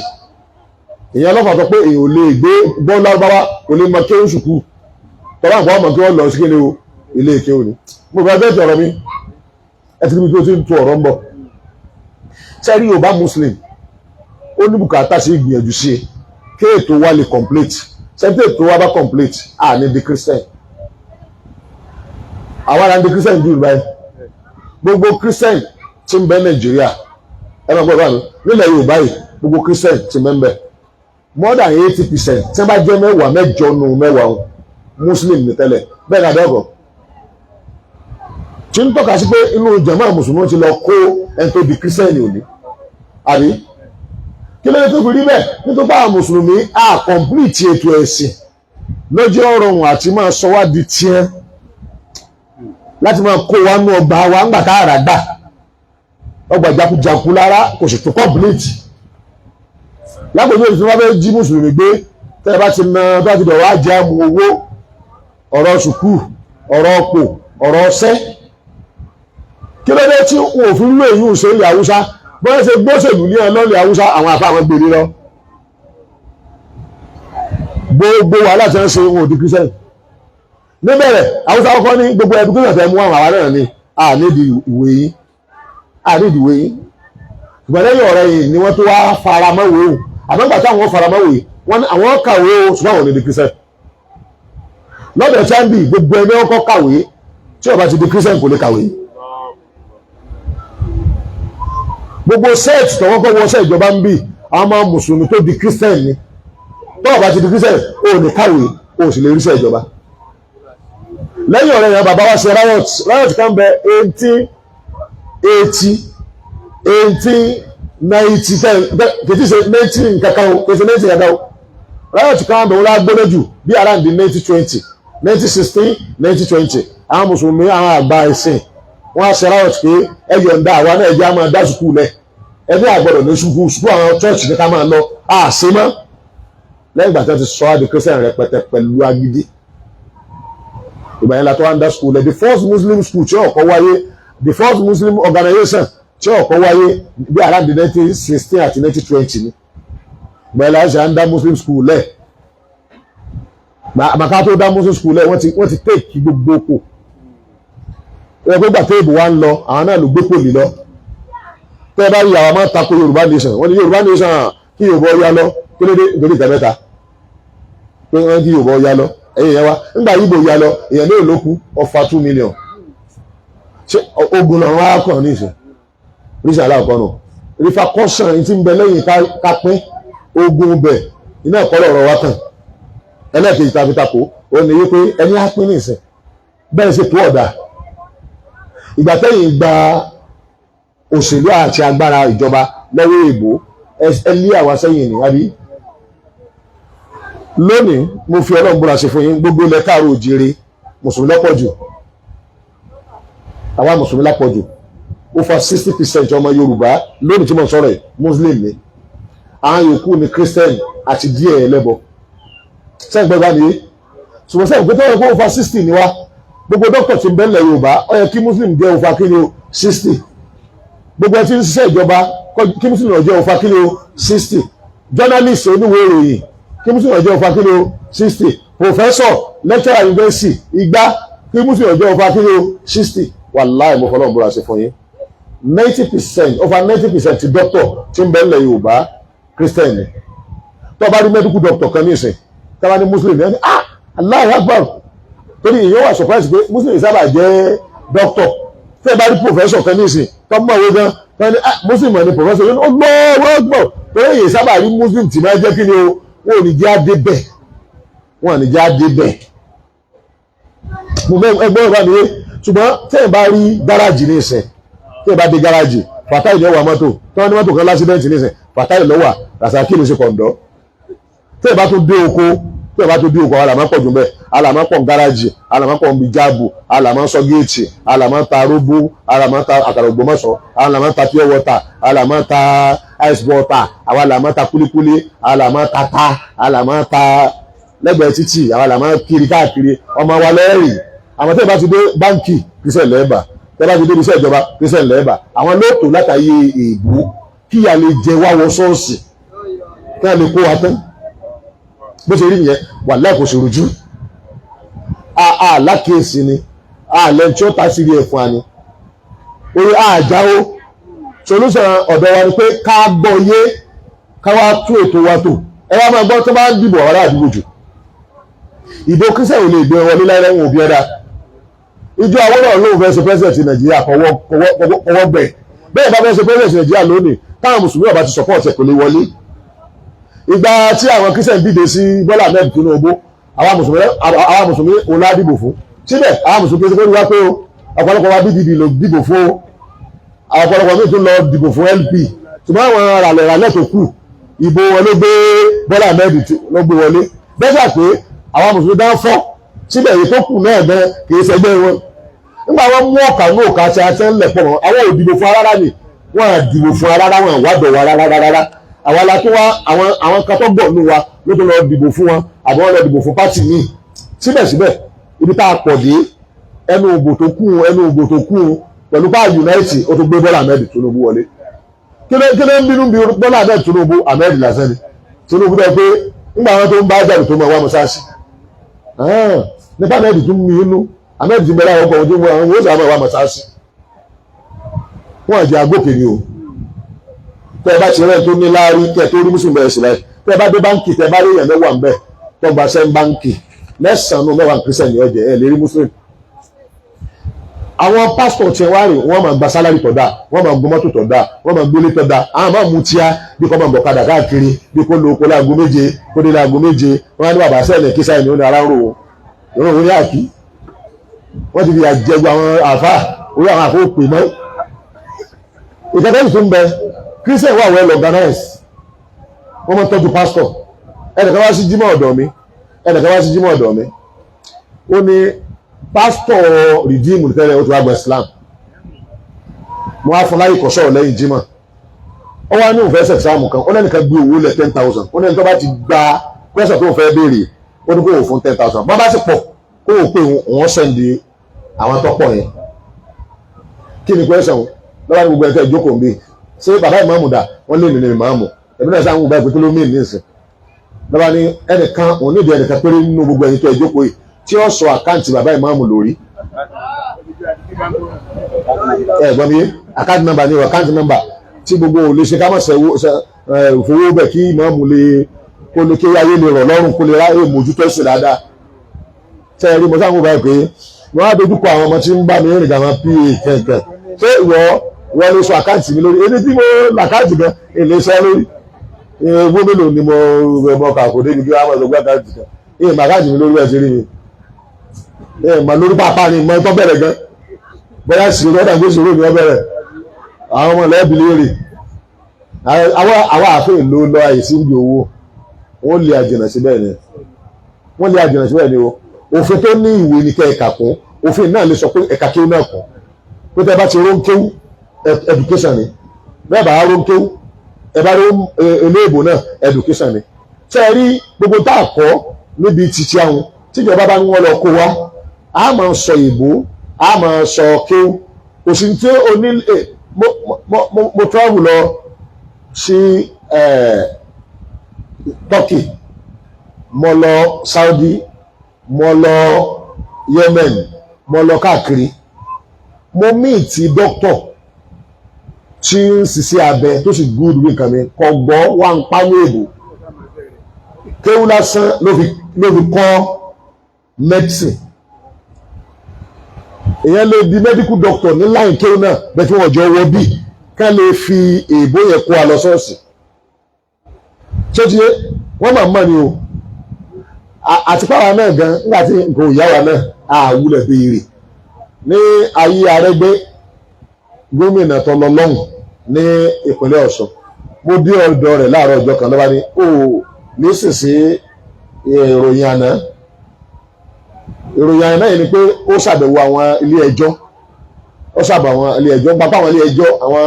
Ìyẹn ọlọ́fà sọ pé èèyàn ò lè gbé gbọ́ lárúbáwá, kò lè mọ kéwú sùkúù tọ́lá. Nǹkan ọmọ kí wọ́n lọ sí kéde o, ilé kéwú ni. Mo fẹ́ bẹ́ẹ̀ tọ̀rọ̀ mi. Ẹ ti níbi tó ti ń tu ọ̀rọ̀ ń bọ̀. Sẹ́rí, Yorùbá Muslim ó ní bùkátà sí ìgbìyànjú sí i kí ètò wa lè complete. Sẹ́ńtì ètò wa bá complete, à ní di Christian. Àwa là ń di Christian dùn báyìí. Gbogbo Christian tí ń bẹ Nàìjíríà, ẹ máa gbọ́ báyìí, nílẹ̀ Yorùbá yìí, gbogbo Christian tí ń bẹ ń bẹ, more than 80%, tí wọ́n bá jẹ́ 10, 8 nù 10 o, Muslim ní tẹ́lẹ̀. Bẹ́ẹ̀ ni abẹ́ẹ̀kọ́ tí ń tọ́ka sí pé inú jàmáà mùsùlùmí ti lọ kó ẹni tó di Christian òní, àbí kí ló dé tó fi rí bẹ́ẹ̀? Nítorí pé àwọn mùsùlùmí á complete ètò ẹ̀sìn lọ́jọ́ ọ̀rọ̀hún àti máa sọ wá di tiẹ́ láti máa kó wa nú ọgbà wa ńgbà tá àrà gbà ọgbà jakujaku lára, kò sì tó complete. Lápòjú èyí tí wọ́n fẹ́ jí mùsùlùmí gbé, tẹ́ ẹ bá ti na bá ti dọ̀wọ́ ajé àmú owó, ọ̀rọ̀ sùkúù, ọ̀rọ̀ ọ̀pọ̀, ọ̀rọ̀ ọ̀sẹ́. Kí ló dé tí wọn ò fi lò èyí ń ṣe ilẹ̀ Haúsá? Bọ́n ṣe gbóṣèlú ní ọlọ́ọ̀lẹ̀ Haúsá, àwọn àfa àwọn gbèrè lọ. Gbogbo wàhálà tí wọ́n ṣe, wọn ò di Christian. Níbẹ̀rẹ̀, Haúsá kọ́kọ́ ní gbogbo education fẹ́ mú àwọn àwa náà ni a nídìí ìwé yín, a nídìí ìwé yín. Ṣùgbọ́n lẹ́yìn ọ̀rẹ́ yìí ni wọ́n tó wá faramọ́wé o. Àmọ́ ìgbà táwọn faramọ́wé wọ́n ní àwọn kàwé o, ṣùgbọ́n àwọn ò ní di Christian. Lọ́dọ̀ chambi, gbogbo ẹni ọkọ̀ kàwé, tí ó bá ti di Christian kò lè kàwé. Gbogbo set tó wọ́n kọ́ wọṣẹ́ ìjọba ń bì, àwọn ọmọ mùsùlùmí tó di Christian ni. Tó bá ti di Christian, o ní kàwé, o sì lè ríṣẹ́ ìjọba. Lẹ́yìn ọ̀rẹ́ yẹn, bàbá wa ṣe riot. Riot kan bẹ 1880, 1890, 10, kìtì ṣe 19 kankan o, kìtì 19 kankan o. Riot kan bẹ, wọ́n lá gbóná jù bí around the 1920, 1916, 1920. Àwọn mùsùlùmí, àwọn àgbà ẹ̀sìn, wọ́n á ṣe riot pé ẹ yọ̀ǹda àwa náà, ẹ jẹ́ á máa dá sùkúù lẹ̀. Ẹbí àgbọ̀dọ̀ ní sùkúù, sùkúù àwọn church ní ká máa lọ, á ṣe mọ́. Lẹ́yìn ìgbà tí wọ́n ti sọ á di Christian rẹpẹtẹ pẹ̀lú agídí, ìgbà yẹn la tó wá ń dá school lẹ̀. The first Muslim school tí ó kọ́ wáyé, the first Muslim organization tí ó kọ́ wáyé, bí around the 1916 àti 1920 ni. Ìgbà yẹn la ṣe à ń dá Muslim school lẹ̀. Àmàká tó dá Muslim school lẹ̀, wọ́n ti take gbogbo kò ẹ pé gbà téèbù wa ń lọ, àwọn náà ló gbé pòlì lọ. Tẹ́ ẹ bá rí àwọn máa tako Yorùbá nation, wọ́n ní Yorùbá nation kí Yorùbá ọya lọ. Kí ló dé? Nítorí ìta mẹ́ta pé wọ́n kí Yorùbá ọya lọ. Ẹ̀yìn yẹn wá nígbà Ìgbò ya lọ, èèyàn náà ló kú ọfà 2 million. Ṣé ogun náà wọ́n á kàn ní ìsìn ríṣà? Aláàkọ́ nù repercussion tí ń bẹ lẹ́yìn ká pín ogun bẹ̀ iná ẹ̀kọ́ lọ̀rọ̀ wa kàn. Ẹlẹ́ẹ̀kejì tàbí tako ó ní wípé ẹni á pín ní ìsìn bẹ́ẹ̀ ṣe tó ọ̀dà. Ìgbà tẹ́yìn gba òṣèlú àti agbára ìjọba lọ́wọ́ èèbó, ẹ lé àwa sẹ́yìn ní àbí? Lónìí, mo fi Ọlọ́run búra ṣe fún yín, gbogbo ilẹ̀ káàró òjìire, mùsùlùmí lọ́pọ̀ jù. Àwa mùsùlùmí lápọ̀ jù. Over 60% ọmọ Yorùbá lónìí tí mo sọ̀rọ̀ yìí, Muslim ni. Àwọn yòókù ni Christian àti díẹ̀ ẹlẹ́bọ. Sẹ́yìn gbọ́dọ̀ ní, ṣùgbọ́n sẹ́yìn pé tó yẹ kó over 60 ni wá, gbogbo dókítà tí ń bẹ nílẹ̀ Yorùbá, ó yẹ kí Muslim jẹ́ over kí ni o, 60. Gbogbo ẹ tí ń ṣiṣẹ́ ìjọba, kí Muslim ó jẹ́ over kí ni o, 60. Journalist, oníwèé ìròyìn, kí Muslim ó jẹ́ over kí ni o, 60. Professor, lecturer university igba, kí Muslim ó jẹ́ over kí ni o, 60. Wàláì, mo fọlọ́run búra ṣe fún yín, 90%, over 90% ti doctor tí ń bẹ nílẹ̀ Yorùbá, Christian ni. Tó bá rí medical doctor kan ní ìsìn, tó bá ní Muslim ní, ah, Allahu Akbar, torí èèyàn wà surprise pé Muslim sábà jẹ́ doctor. Tí ẹ bá rí professor kan ní ìsìn tó mọ̀ wé gan, tó ní, ah, Muslim ní professor yẹn, ó gbọ́ wọ́n gbọ́, torí èèyàn sábà rí Muslim tí máa jẹ́ kí ni o. Wọn ò ní jẹ́ adé bẹ́ẹ̀, wọn ò ní jẹ́ adé bẹ́ẹ̀. Mo mẹ ẹgbẹ́ ọ̀rọ̀ mi yé. Ṣùgbọ́n tẹ́ ẹ bá rí gáràjì ní ìsìn, tí ẹ bá dé gáràjì, Fatai ní ọwà mọ́tò. Tí wọ́n ní mọ́tò kan l'accident ní ìsìn, Fatai lọ́wà, Rasaki ló ṣe kọ̀ǹdọ́. Tẹ́ ẹ bá tún dé oko, Tí wọ́n bá tó bí òkú, àwọn àlàmọ́ pọ̀ jù bẹ́ẹ̀. Àlàmọ́ pọ̀ gáràjì, àlàmọ́ pọ̀ nbí jáàbù, àlàmọ́ sọ géètì, àlàmọ́ ta róbó, àlàmọ́ ta àkàrà Ògbómọ̀ṣọ́, àlàmọ́ ta pure water, àlàmọ́ ta ice water, àwọn àlàmọ́ ta kúlíkúlí, àlàmọ́ ta ta, àlàmọ́ ta lẹ́gbẹ̀ẹ́ títì, àwọn àlàmọ́ kiri káàkiri. Ọmọ wa lẹ́rìí. Àwọn tẹ́lẹ̀ bá ti dé báńkì, Christian lẹ́ẹ̀bà. Tẹ́lẹ̀ bá ti dé iṣẹ́ ìjọba, Christian lẹ́ẹ̀bà. Àwọn lóòótọ́ látàyè èèbó kíyà lè jẹ wá wọ ṣọ́ọ̀ṣì kí a lè kó wa tán. Bó ṣe rí nìyẹn, wà láì kò ṣe rújú. A lákèésí ni a lẹ́ni tí ó ta sí rí ẹ̀fọn ni orí àjáwó. Solution ọ̀dọ̀ wa ni pé ká gbọ́ yé, ká wá tú ètò wa tò. Ẹ wá máa gbọ́ tó bá ń dìbò àwọn ará àdúgbò jù. Ìbò Christian ò lè gbé wọlé láìláì, wọn ò bí ẹ̀dá. Ìjọ Awólọ́wọ̀ lóun fẹ́ ṣe president Nàìjíríà, kọwọ́ bẹ̀ bẹ́ẹ̀. Bá fẹ́ ṣe president Nàìjíríà lónìí, táwọn mùsùlùmí ọba ti support ẹ̀, kò lè wọlé. Ìgbà tí àwọn Christian dìde sí Bọ́lá Ahmed Tinubu, àwọn mùsùlùmí òun lá dìbò fún. Síbẹ̀ àwọn mùsùlùmí ṣe kó wá pé o, ọ̀pọ̀lọpọ̀ wa PDP ló dìbò fún o, ọ̀pọ̀lọpọ̀ míì tún lọ dìbò fún LP. Ṣùgbọ́n àwọn ràlẹ̀ ràlẹ̀ tó kù, ìbò wọn ló gbé Bọ́lá Ahmed ló gbé wọlé. Bẹ́ẹ̀ sà pé àwọn mùsùlùmí dá fọ́ síbẹ̀, èyí tó kù náà gan kì í ṣẹgbẹ́ wọn. Nígbà wọn mú ọ̀kà ní òkà tí a ti ń lẹ̀ pọ̀ mọ́, àwọn ò dìbò fún rárá ni. Wọ́n á dìbò fún rárá, wọn àwádọ̀ wa rárá rárá. Àwọn la tó wá, àwọn kan tó gbọ̀ nù wa ló tó lọ dìbò fún wọn, àbọ̀ wọn lọ dìbò fún party míì. Síbẹ̀síbẹ̀, ibi tá a pọ̀ dé, ẹnu ògbò tó kù, ẹnu ògbò tó kù pẹ̀lú bá unite, ó tó gbé Bọ́lá Ahmed Tinubu wọlé. Kí ló ń bínú bí Bọ́lá Ahmed Tinubu? Ahmed lásán ni Tinubu dẹ́ pé nígbà wọn tó ń bá jáde tó mọ̀ wá mọ́sáàsì nípa Ahmed tún mú inú. Ahmed ti bẹ̀rẹ̀ àwọn ọkọ̀ ojú wọn, wọ́n sì wá mọ́sáàsì. Wọ́n àjẹ́ agbókè ni o. Tẹ́ ẹ bá ti rẹ́ tó ní láárí, kẹ́ ẹ tó rí mùsùlùmí bẹ̀rẹ̀ sí láì. Tẹ́ ẹ bá dé báńkì, tẹ́ ẹ bá rí èèyàn 10 ń bẹ̀ tó gba sẹ́ báńkì, 9 mẹ́wàá Christian ní ọjẹ́ ẹ̀ lè rí mùsùlùmí. Àwọn pásítọ̀ tí wá rè, wọ́n máa gba salary tó dáa, wọ́n máa gbọ́ mọ́tò tó dáa, wọ́n máa gbélé tó dáa. Àwọn máa mú tíá bí kò máa bọ̀ kadà káàkiri, bí kò lo oko láago 7, kó dé láago 7. Wọ́n á ní bàbá sẹ́ẹ̀lẹ̀ kí sáyẹn ní ó ní ara ń rò ó ìrún òun ní àkí. Wọ́n ti fi àjẹgbọ́ àwọn àfà orí àwọn àfọ òpè mọ́. Ìkẹ́kẹ́ tó ń bẹ, Christian wà well organized, wọ́n máa ń tọ́jú pásítọ̀. Ẹnìkan wá sí jímọ̀ ọ̀dọ̀ mi, ẹnìkan wá sí jímọ̀ ọ̀dọ̀ mi, ó ní pásítọ̀ Redeem tẹ́lẹ̀, ó ti wá gba Islam. Mo wá fún láyè kọ́sọ̀rọ̀ lẹ́yìn jímọ̀. Ó wá ní òun fẹ́ ṣe exam kan. Ó lẹ́nìkan gbé owó lẹ̀ 10,000. Ó lẹ́ni tó bá ti gba question tó fẹ́ béèrè, ó ní kó òun fún 10,000. Bọ́n bá sì pọ̀, kó òun pé òun send àwọn tó pọ̀ yẹn. Kí ni question? Lọ́wọ́ ní gbogbo ẹ̀kẹ́ ìjókòó ń bí, ṣé bàbá ìmáàmù dà? Wọ́n lé mi ní ìmáàmù. Ẹ̀mí náà sáà ń gbà pé kí ló mí ní ìsìn. Lọ́wọ́ ní ẹnìkan, òun nídìí ẹnìkan péré nínú gbogbo ẹ̀yin tó ìjókòó yìí tí ó sọ account bàbá ìmáàmù lórí. Ẹ gbọ́n mi yé? Account number ni o, account number tí gbogbo ò lè ṣe ká má ṣe fowó bẹ̀ kí ìmáàmù lè kó lè kí ayé lè rọ̀ lọ́rùn, kó lè ráyè mójútó ẹ̀sìn dáadáa. Ṣe é rí? Mo sáà ń wò báyìí pé wọ́n á dojúkọ àwọn ọmọ tí ń bá mi rìn gàmọ́ pa kẹ̀kẹ́. Ṣé ìwọ wọ́n lè sọ account mi lórí? Ẹni tí mo l'account gan èlé sọ lórí. Owó mélòó ni mo mọ kà kò débi kí wọ́n á máa sọ pé account kan èyí mà account mi lórí ẹ̀ ti rí mi ẹ̀ mà lórí pàápàá ni mo tó bẹ̀rẹ̀ gan. Bóyá sì rọ́dà gbé sòrò ni wọ́n bẹ̀rẹ̀ àwọn ọmọ lẹ́ẹ̀bì léèrè. Àwọn àfẹ́ ló lọ àìsí ibi owó. Wọ́n lé àjìnà síbẹ̀ ni, wọ́n lé àjìnà síbẹ̀ ni o. Òfin tó ní ìwé ní kẹ́ ẹ̀ka kún. Òfin náà lè sọ pé ẹ̀ka kéwú náà kún, pé tẹ́ bá ti ró ń kéwú, education ni. Bẹ́ẹ̀ bá ró ń kéwú, ẹ bá ró eléèbò náà, education ni. Ṣé ẹ rí gbogbo tá a kọ́ níbi títí àwọn tíjọba bá ní wọ́n lọ kó wa, a máa sọ ìbò, a máa sọ kéwú. Kò sí tí o ní. Mo travel lọ sí Turkey, mo lọ Saudi, mo lọ Yemen, mo lọ káàkiri. Mo meet doctor tí ń ṣiṣẹ́ abẹ tó sì gúdù bí nǹkan mi kò gbọ́ wá ń pa ní èbò. Kéwú lásán ló fi kọ́ medicine. Èèyàn lè di medical doctor ní line kéwú náà bẹ́ẹ̀ tí wọ́n jọ wọ bí ká lè fi èèbó yẹn kó a lọ ṣọ́ọ̀ṣì. Tí ó ti yé wọ́n máa mọ̀ ni o. Àti pàwọn náà gan, nígbà tí nǹkan ò yá wa náà, àwùlẹ̀ béèrè ní ayé Arẹ́gbẹ́, gómìnà tó lọ lọ́hùn ní ìpínlẹ̀ Ọ̀ṣun. Mo dé ọ̀dọ̀ rẹ̀ láàárọ̀ ọjọ́ kan, lọ́ba ní o nísinsìnyí. Ìròyìn àná, ìròyìn àná yìí ni pé ó ṣàbẹ̀wò àwọn ilé ẹjọ́, ó ṣàbẹ̀ àwọn ilé ẹjọ́ pápá, àwọn ilé ẹjọ́, àwọn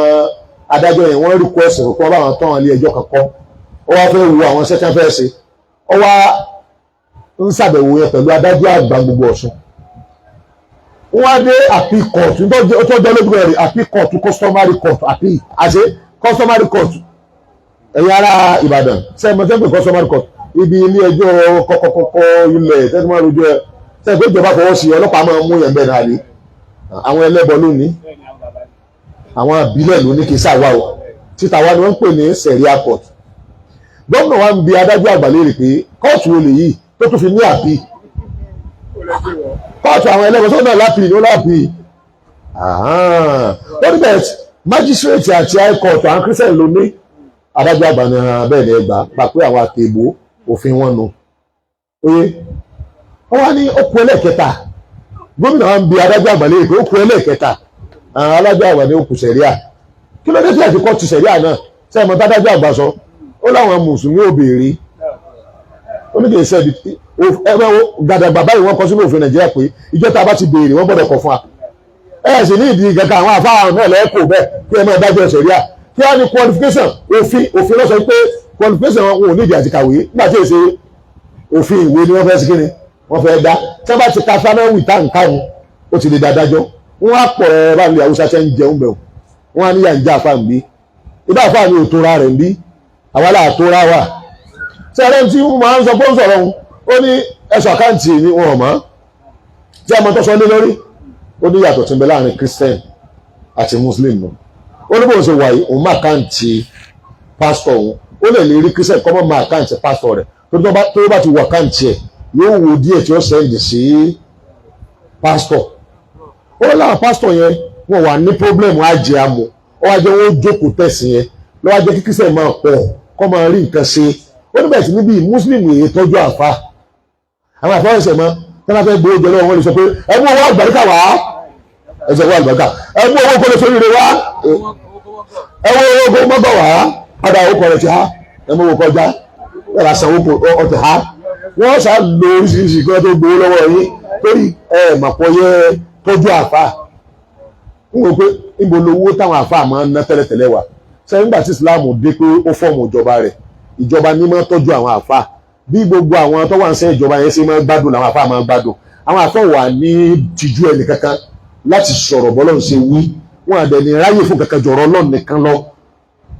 adájọ́ yẹn, wọ́n request kó wọ́n bá wọn tán àwọn ilé ẹjọ́ kankan. Ó wá fẹ́ wo àwọn sẹ́kẹ́ fẹ́ ṣe, ó wá ń ṣàbẹ̀wò yẹn pẹ̀lú adájọ́ àgbà gbogbo Ọ̀ṣun. Wọ́n á dé appeal court tó jẹ́ lójú rẹ̀, appeal court, customary court, appeal àti customary court. Ẹ̀yin ará Ìbàdàn, sẹ́yìn mọ́tẹ́ pé customary court, ibi ilé ẹjọ́ kọ́kọ́kọ́kọ́ ilẹ̀ tẹ́tí máa rojú ẹ, sẹ́yìn pé ìjọba fọwọ́ sí, ọlọ́pàá máa mú yẹn bẹ́ẹ̀ náà rí. Àwọn ẹlẹ́bọ lónìí, àwọn àbílẹ̀ lónìí, kì í ṣàwá o. Títa wa ni wọ́n ń pè ní sẹ̀ríà court. Gómìnà wa ń bi adájọ́ àgbà léèrè pé kóòtù wo lèyí tó tún fi ní appeal? Kóòtù àwọn ẹlẹ́bọ sọ́dọ̀ l'appeal ni ó l'appeal. Ó ní bẹ́ẹ̀, magistrate àti high court, àwọn Christian ló ní. Adájọ́ àgbà ní bẹ́ẹ̀ ni, ẹgbàá pa pé àwọn àtẹ̀bó òfin wọn nu oye. Wọ́n wá ní ó kú ẹlẹ́ẹ̀kẹta. Gómìnà wa ń bi adájọ́ àgbà léèrè pé ó kú ẹlẹ́ẹ̀kẹta. Àwọn adájọ́ àgbà ní ó kú sẹ̀ríà. Kí ló dé tí àti kóòtù sẹ̀ríà náà? Sẹ́yìn mọ́ tádájọ́ àgbà sọ? Ó láwọn mùsùlùmí ò béèrè. Ó ní kì í ṣe ẹgbẹ́ gàdàgbà báyìí. Wọ́n kọ sínú òfin Nàìjíríà pé ìjọ tá a bá ti béèrè, wọ́n gbọ́dọ̀ kọ̀ fún wa. Ẹ sì ní ìdí kankan, àwọn afáà náà lẹ́kọ̀ọ́ bẹ́ẹ̀ kí ẹ máa dájọ́ sẹ̀ríà. Kí á ní qualification? Òfin ló sọ pé qualification wọn ò ní ìdí àti kàwé. Nígbà tí èsè òfin ìwé ni wọ́n fẹ́ sí, kí ni wọ́n fẹ́ dá? Tí wọ́n bá ti ka fanáwì tá nǹkan, ó ti lè dá dájọ́. Wọ́n á pọ̀ ẹ bá ní Haúsá tẹ́ ń jẹun bẹ̀, wọ́n á níyà ń já àfa ń bí ibà. Àfa mi ò tóra rẹ̀ ń bí, àwa là tóra wà. Sẹ́rẹ́ tí wọ́n máa ń sọ pé ó ń sọ̀rọ̀ òun, ó ní ẹ̀sọ̀ account ni wọn ò mọ̀ tí a mọ̀ tó sọ lé lórí. Ó ní yàtọ̀ tí ń bẹ láàrin Christian àti Muslim nù. Ó ní bóun ṣe wà yìí, òun máa account pásítọ̀ òun. Ó lè lè rí Christian kọ́ mọ́ máa account pásítọ̀ rẹ̀, tó bá ti wọ account ẹ̀, yóò wo díẹ̀ tí ó send sí pásítọ̀. Ó láwọn pásítọ̀ yẹn, wọ́n wà ní problem ajé amọ̀. Ó wá jẹ́ wọ́n jókòó tẹ̀sí yẹn lọ́wọ́, jẹ́ kí Christian máa pọ̀, kọ́ máa rí nǹkan ṣe. Ó níbẹ̀ tí níbí Muslim yìí tọ́jú àfa, àwọn àfa ẹ̀sẹ̀ mọ́ tí wọ́n fẹ́ gbowó jẹ lọ́wọ́, wọn lè sọ pé ẹ mú owó àgbàríkà wá, ẹ sọ owó àgbàríkà, ẹ mú owó kọ́lé sórí rẹ wá, ẹ wọ owó kó mọ́gbà wá, padà owó kọ̀ọ̀rẹ̀ ti há, ẹ mú owó kọjá ẹ bá san owó ọtí há. Wọ́n sá lo oríṣiríṣi kí wọ́n tó gbowó lọ́wọ́ yín, torí ẹ màpọ̀ yẹ tọ́jú àfa. Ń wò pé níbo lowó táwọn àfa máa ń ná tẹ́lẹ̀tẹ́lẹ̀ wà sẹ́yìn nígbà tí Islam dé, pé ó form ìjọba rẹ̀, ìjọba ní máa tọ́jú àwọn àfa. Bí gbogbo àwọn tó wà ń sẹ́ ìjọba yẹn ṣe máa gbádùn làwọn àfa máa gbádùn. Àwọn àfa wà ní tìjú ẹnì kankan láti sọ̀rọ̀ bọ́lọ́ ń ṣe wí. Wọn àdẹ̀ ní ráyè fún kankan jọ̀rọ̀ Ọlọ́run nìkan lọ.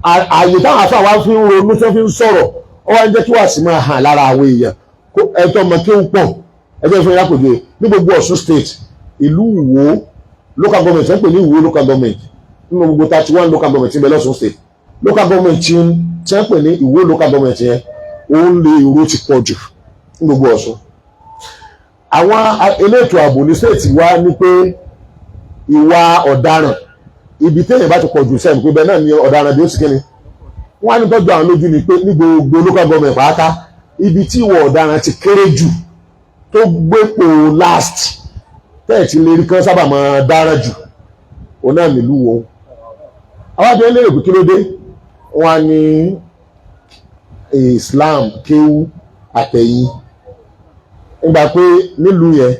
Ààyè táwọn àfa wa fi ń ronú, tí wọ́n fi ń sọ̀rọ̀, ó wá ń jẹ́ kí wàá sì máa hàn lára àwọn èèyàn ẹ̀tọ́ ọmọ kí ó pọ̀. Ẹgbẹ́ fún yàkòjò ní gbogbo Ọ̀ṣun State, ìlú Ìwó local government, wọ́n pè ní Ìwó local government. Nínú gbogbo 31 local government tí ń bẹ lọ́ṣun State, local government tí wọ́n pè ní Ìwó local government yẹn, òun lè èrò ti pọ̀ jù ní gbogbo Ọ̀ṣun. Àwọn elétò ààbò ní state wa ní pé ìwà ọ̀daràn, ibi téèyàn bá ti pọ̀ jù, sẹ́yìn pé bẹ́ẹ̀ náà ni ọ̀daràn bí ó sì kíni. Wọ́n á ní tọ́jú àwọn lójú ni pé ní gbogbo local government pátá, ibi tí ìwà ọ̀daràn ti kéré jù, tó gbépò last, tẹ́ẹ̀ tí lè rí kán sábà máa dáràn jù, òun náà nílùú wọn. Àwọn àti ẹlẹ́rìí pé kí ló dé? Wọ́n á ní Islam, kéwú àtẹ̀yìn nígbà pé nílùú yẹn,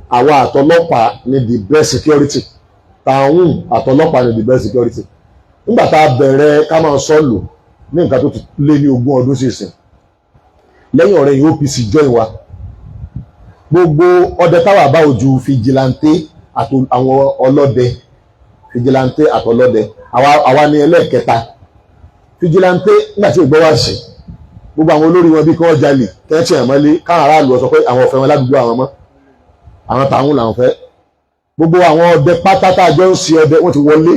àwa àtọlọ́pàá ní the best security, tààrùn àtọlọ́pàá ní the best security. Nígbà tá a bẹ̀rẹ̀ ká máa sọ lò ní nǹkan tó ti lé ní 20 ọdún sí ìsìn, lẹ́yìn ọ̀rẹ́ yìí, OPC join wa. Gbogbo ọdẹ táwa bá ojú vigilante àti àwọn ọlọ́dẹ, vigilante àtọlọ́dẹ, àwa ní ẹlẹ́ẹ̀kẹta. Vigilante, nígbà tí ògbọ́ wá sí gbogbo àwọn olórí wọn, bí kí wọ́n jalè kẹ́ńtì àmọ́lé, káwọn aráàlú sọ pé àwọn ọ̀fẹ́ wọn ládùúgbò àwọn mọ́, àwọn tàwọn làwọn fẹ́. Gbogbo àwọn ọdẹ pátá tá a jọ ń ṣe ọdẹ, wọ́n ti wọlé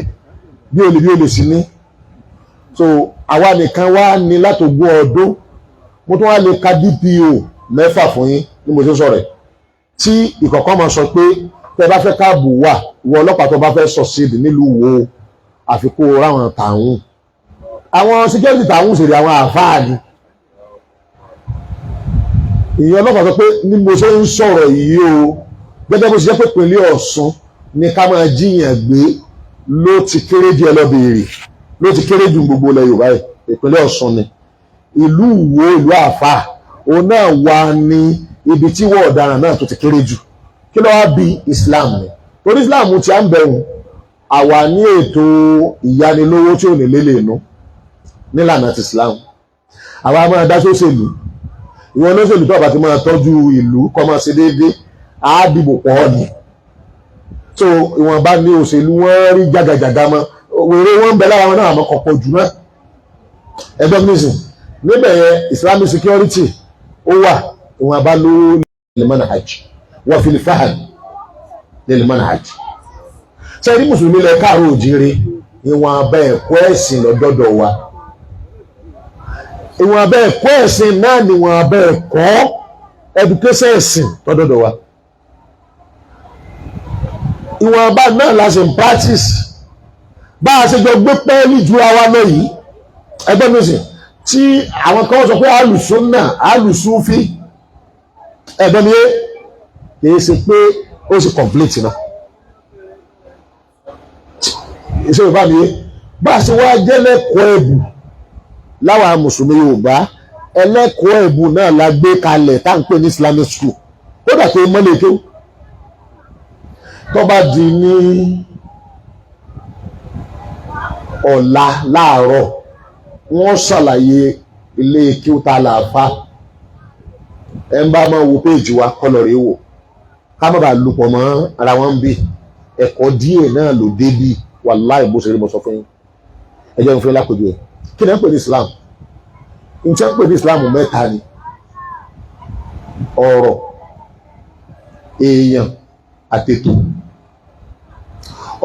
bí olè, bí olè sí ní. So àwa nìkan wá ní látògún ọdún. Mo tún wá lè ka DPO mẹ́fà fún yín ní mo ṣe sọ̀rọ̀ ẹ̀, tí ìkọ̀kọ́ máa sọ pé tẹ́ bá fẹ́ káàbù wà, ìwọ ọlọ́pàá tó bá fẹ́ succeed nílùú wo, àfikún ráwọn tààrùn, àwọn security tààrùn sì rí àwọn àfáà ni. Ìyẹn ọlọ́pàá sọ pé ní mo ṣe ń sọ̀rọ̀ yìí o, gẹ́gẹ́ bó ṣe jẹ́ pé ìpínlẹ̀ Ọ̀ṣun ní ká máa jíyàn gbé ló ti kéré díẹ̀ lọ béèrè, ló ti kéré ju gbogbo ilẹ̀ Yorùbá yìí, ìpínlẹ̀ Ọ̀ṣun ni. Ìlú Ìwó, ìlú àfáà, Òun náà wà ní ibi tí wọ́n ọ̀daràn náà tó ti kéré jù. Kí ló wá bí Islam ni? Torí Islam ti à ń bẹ̀rù, àwa ní ètò ìyanilówó tí ò ní lélẹ̀ inú nílànà ti Islam. Àwa máa dá sóṣèlú. Ìwọ olóṣèlú tó bá ti máa tọ́jú ìlú kọ́, máa ṣe déédéé, á dìbò pọ̀ ni. So ìwọ̀nba ní òṣèlú wọn rí jàgàjàgà mọ́. Wèrè wọn ń bẹ lára wọn náà, àmọ́ kọ̀pọ̀ jù náà. Ẹgbẹ́ mísìn níbẹ̀ yẹn, Islamic security ó wà, ìwọ̀nba ló lil manhaj wa fil fahm lil manhaj. Sẹ́yìn mùsùlùmí lẹ káàró òjìire, ìwọ̀nba ẹ̀kọ́ ẹ̀sìn lọ́dọ́dọ̀ wa, ìwọ̀nba ẹ̀kọ́ ẹ̀sìn náà ni ìwọ̀nba ẹ̀kọ́ education ẹ̀sìn lọ́dọ́dọ̀ wa, ìwọ̀nba náà la ṣe ń practice. Bá a ṣe jọ gbé pẹ́ẹ́lí ju àwa lọ yìí, ẹgbẹ́ mi sìn tí àwọn kan sọ pé alùsùnà, alùsùfí, ẹgbẹ́ mi yé, kì í ṣe pé ó sì complete náà. Iṣẹ́ Yorùbá mi yé, bá a ṣe wá jẹ́ lẹ́kọ̀ọ́ ẹ̀bù láwa mùsùlùmí Yorùbá, ẹlẹ́kọ̀ọ́ ẹ̀bù náà la gbé kalẹ̀ tá à ń pè ní Islamic school. Kódà tó mọ́lẹ̀ tó tó bá di ní ọ̀la láàárọ̀, wọ́n ṣàlàyé ilé kí ó ta làáfà. Ẹ ń bá máa wo péèjì wa kọlọ̀ rèé wò, ká má bàa lupọ̀ mọ́ ara wọn bí. Ẹ̀kọ́ díẹ̀ náà ló dé bí. Wàláì, bó ṣe rí mo sọ fún yín. Ẹ jẹ́ n fún yín lápèjú ẹ̀. Kí ni ẹ ń pè ní Islam? N tí ẹ ń pè ní Islam mẹ́ta ni: ọ̀rọ̀, èèyàn àtètò.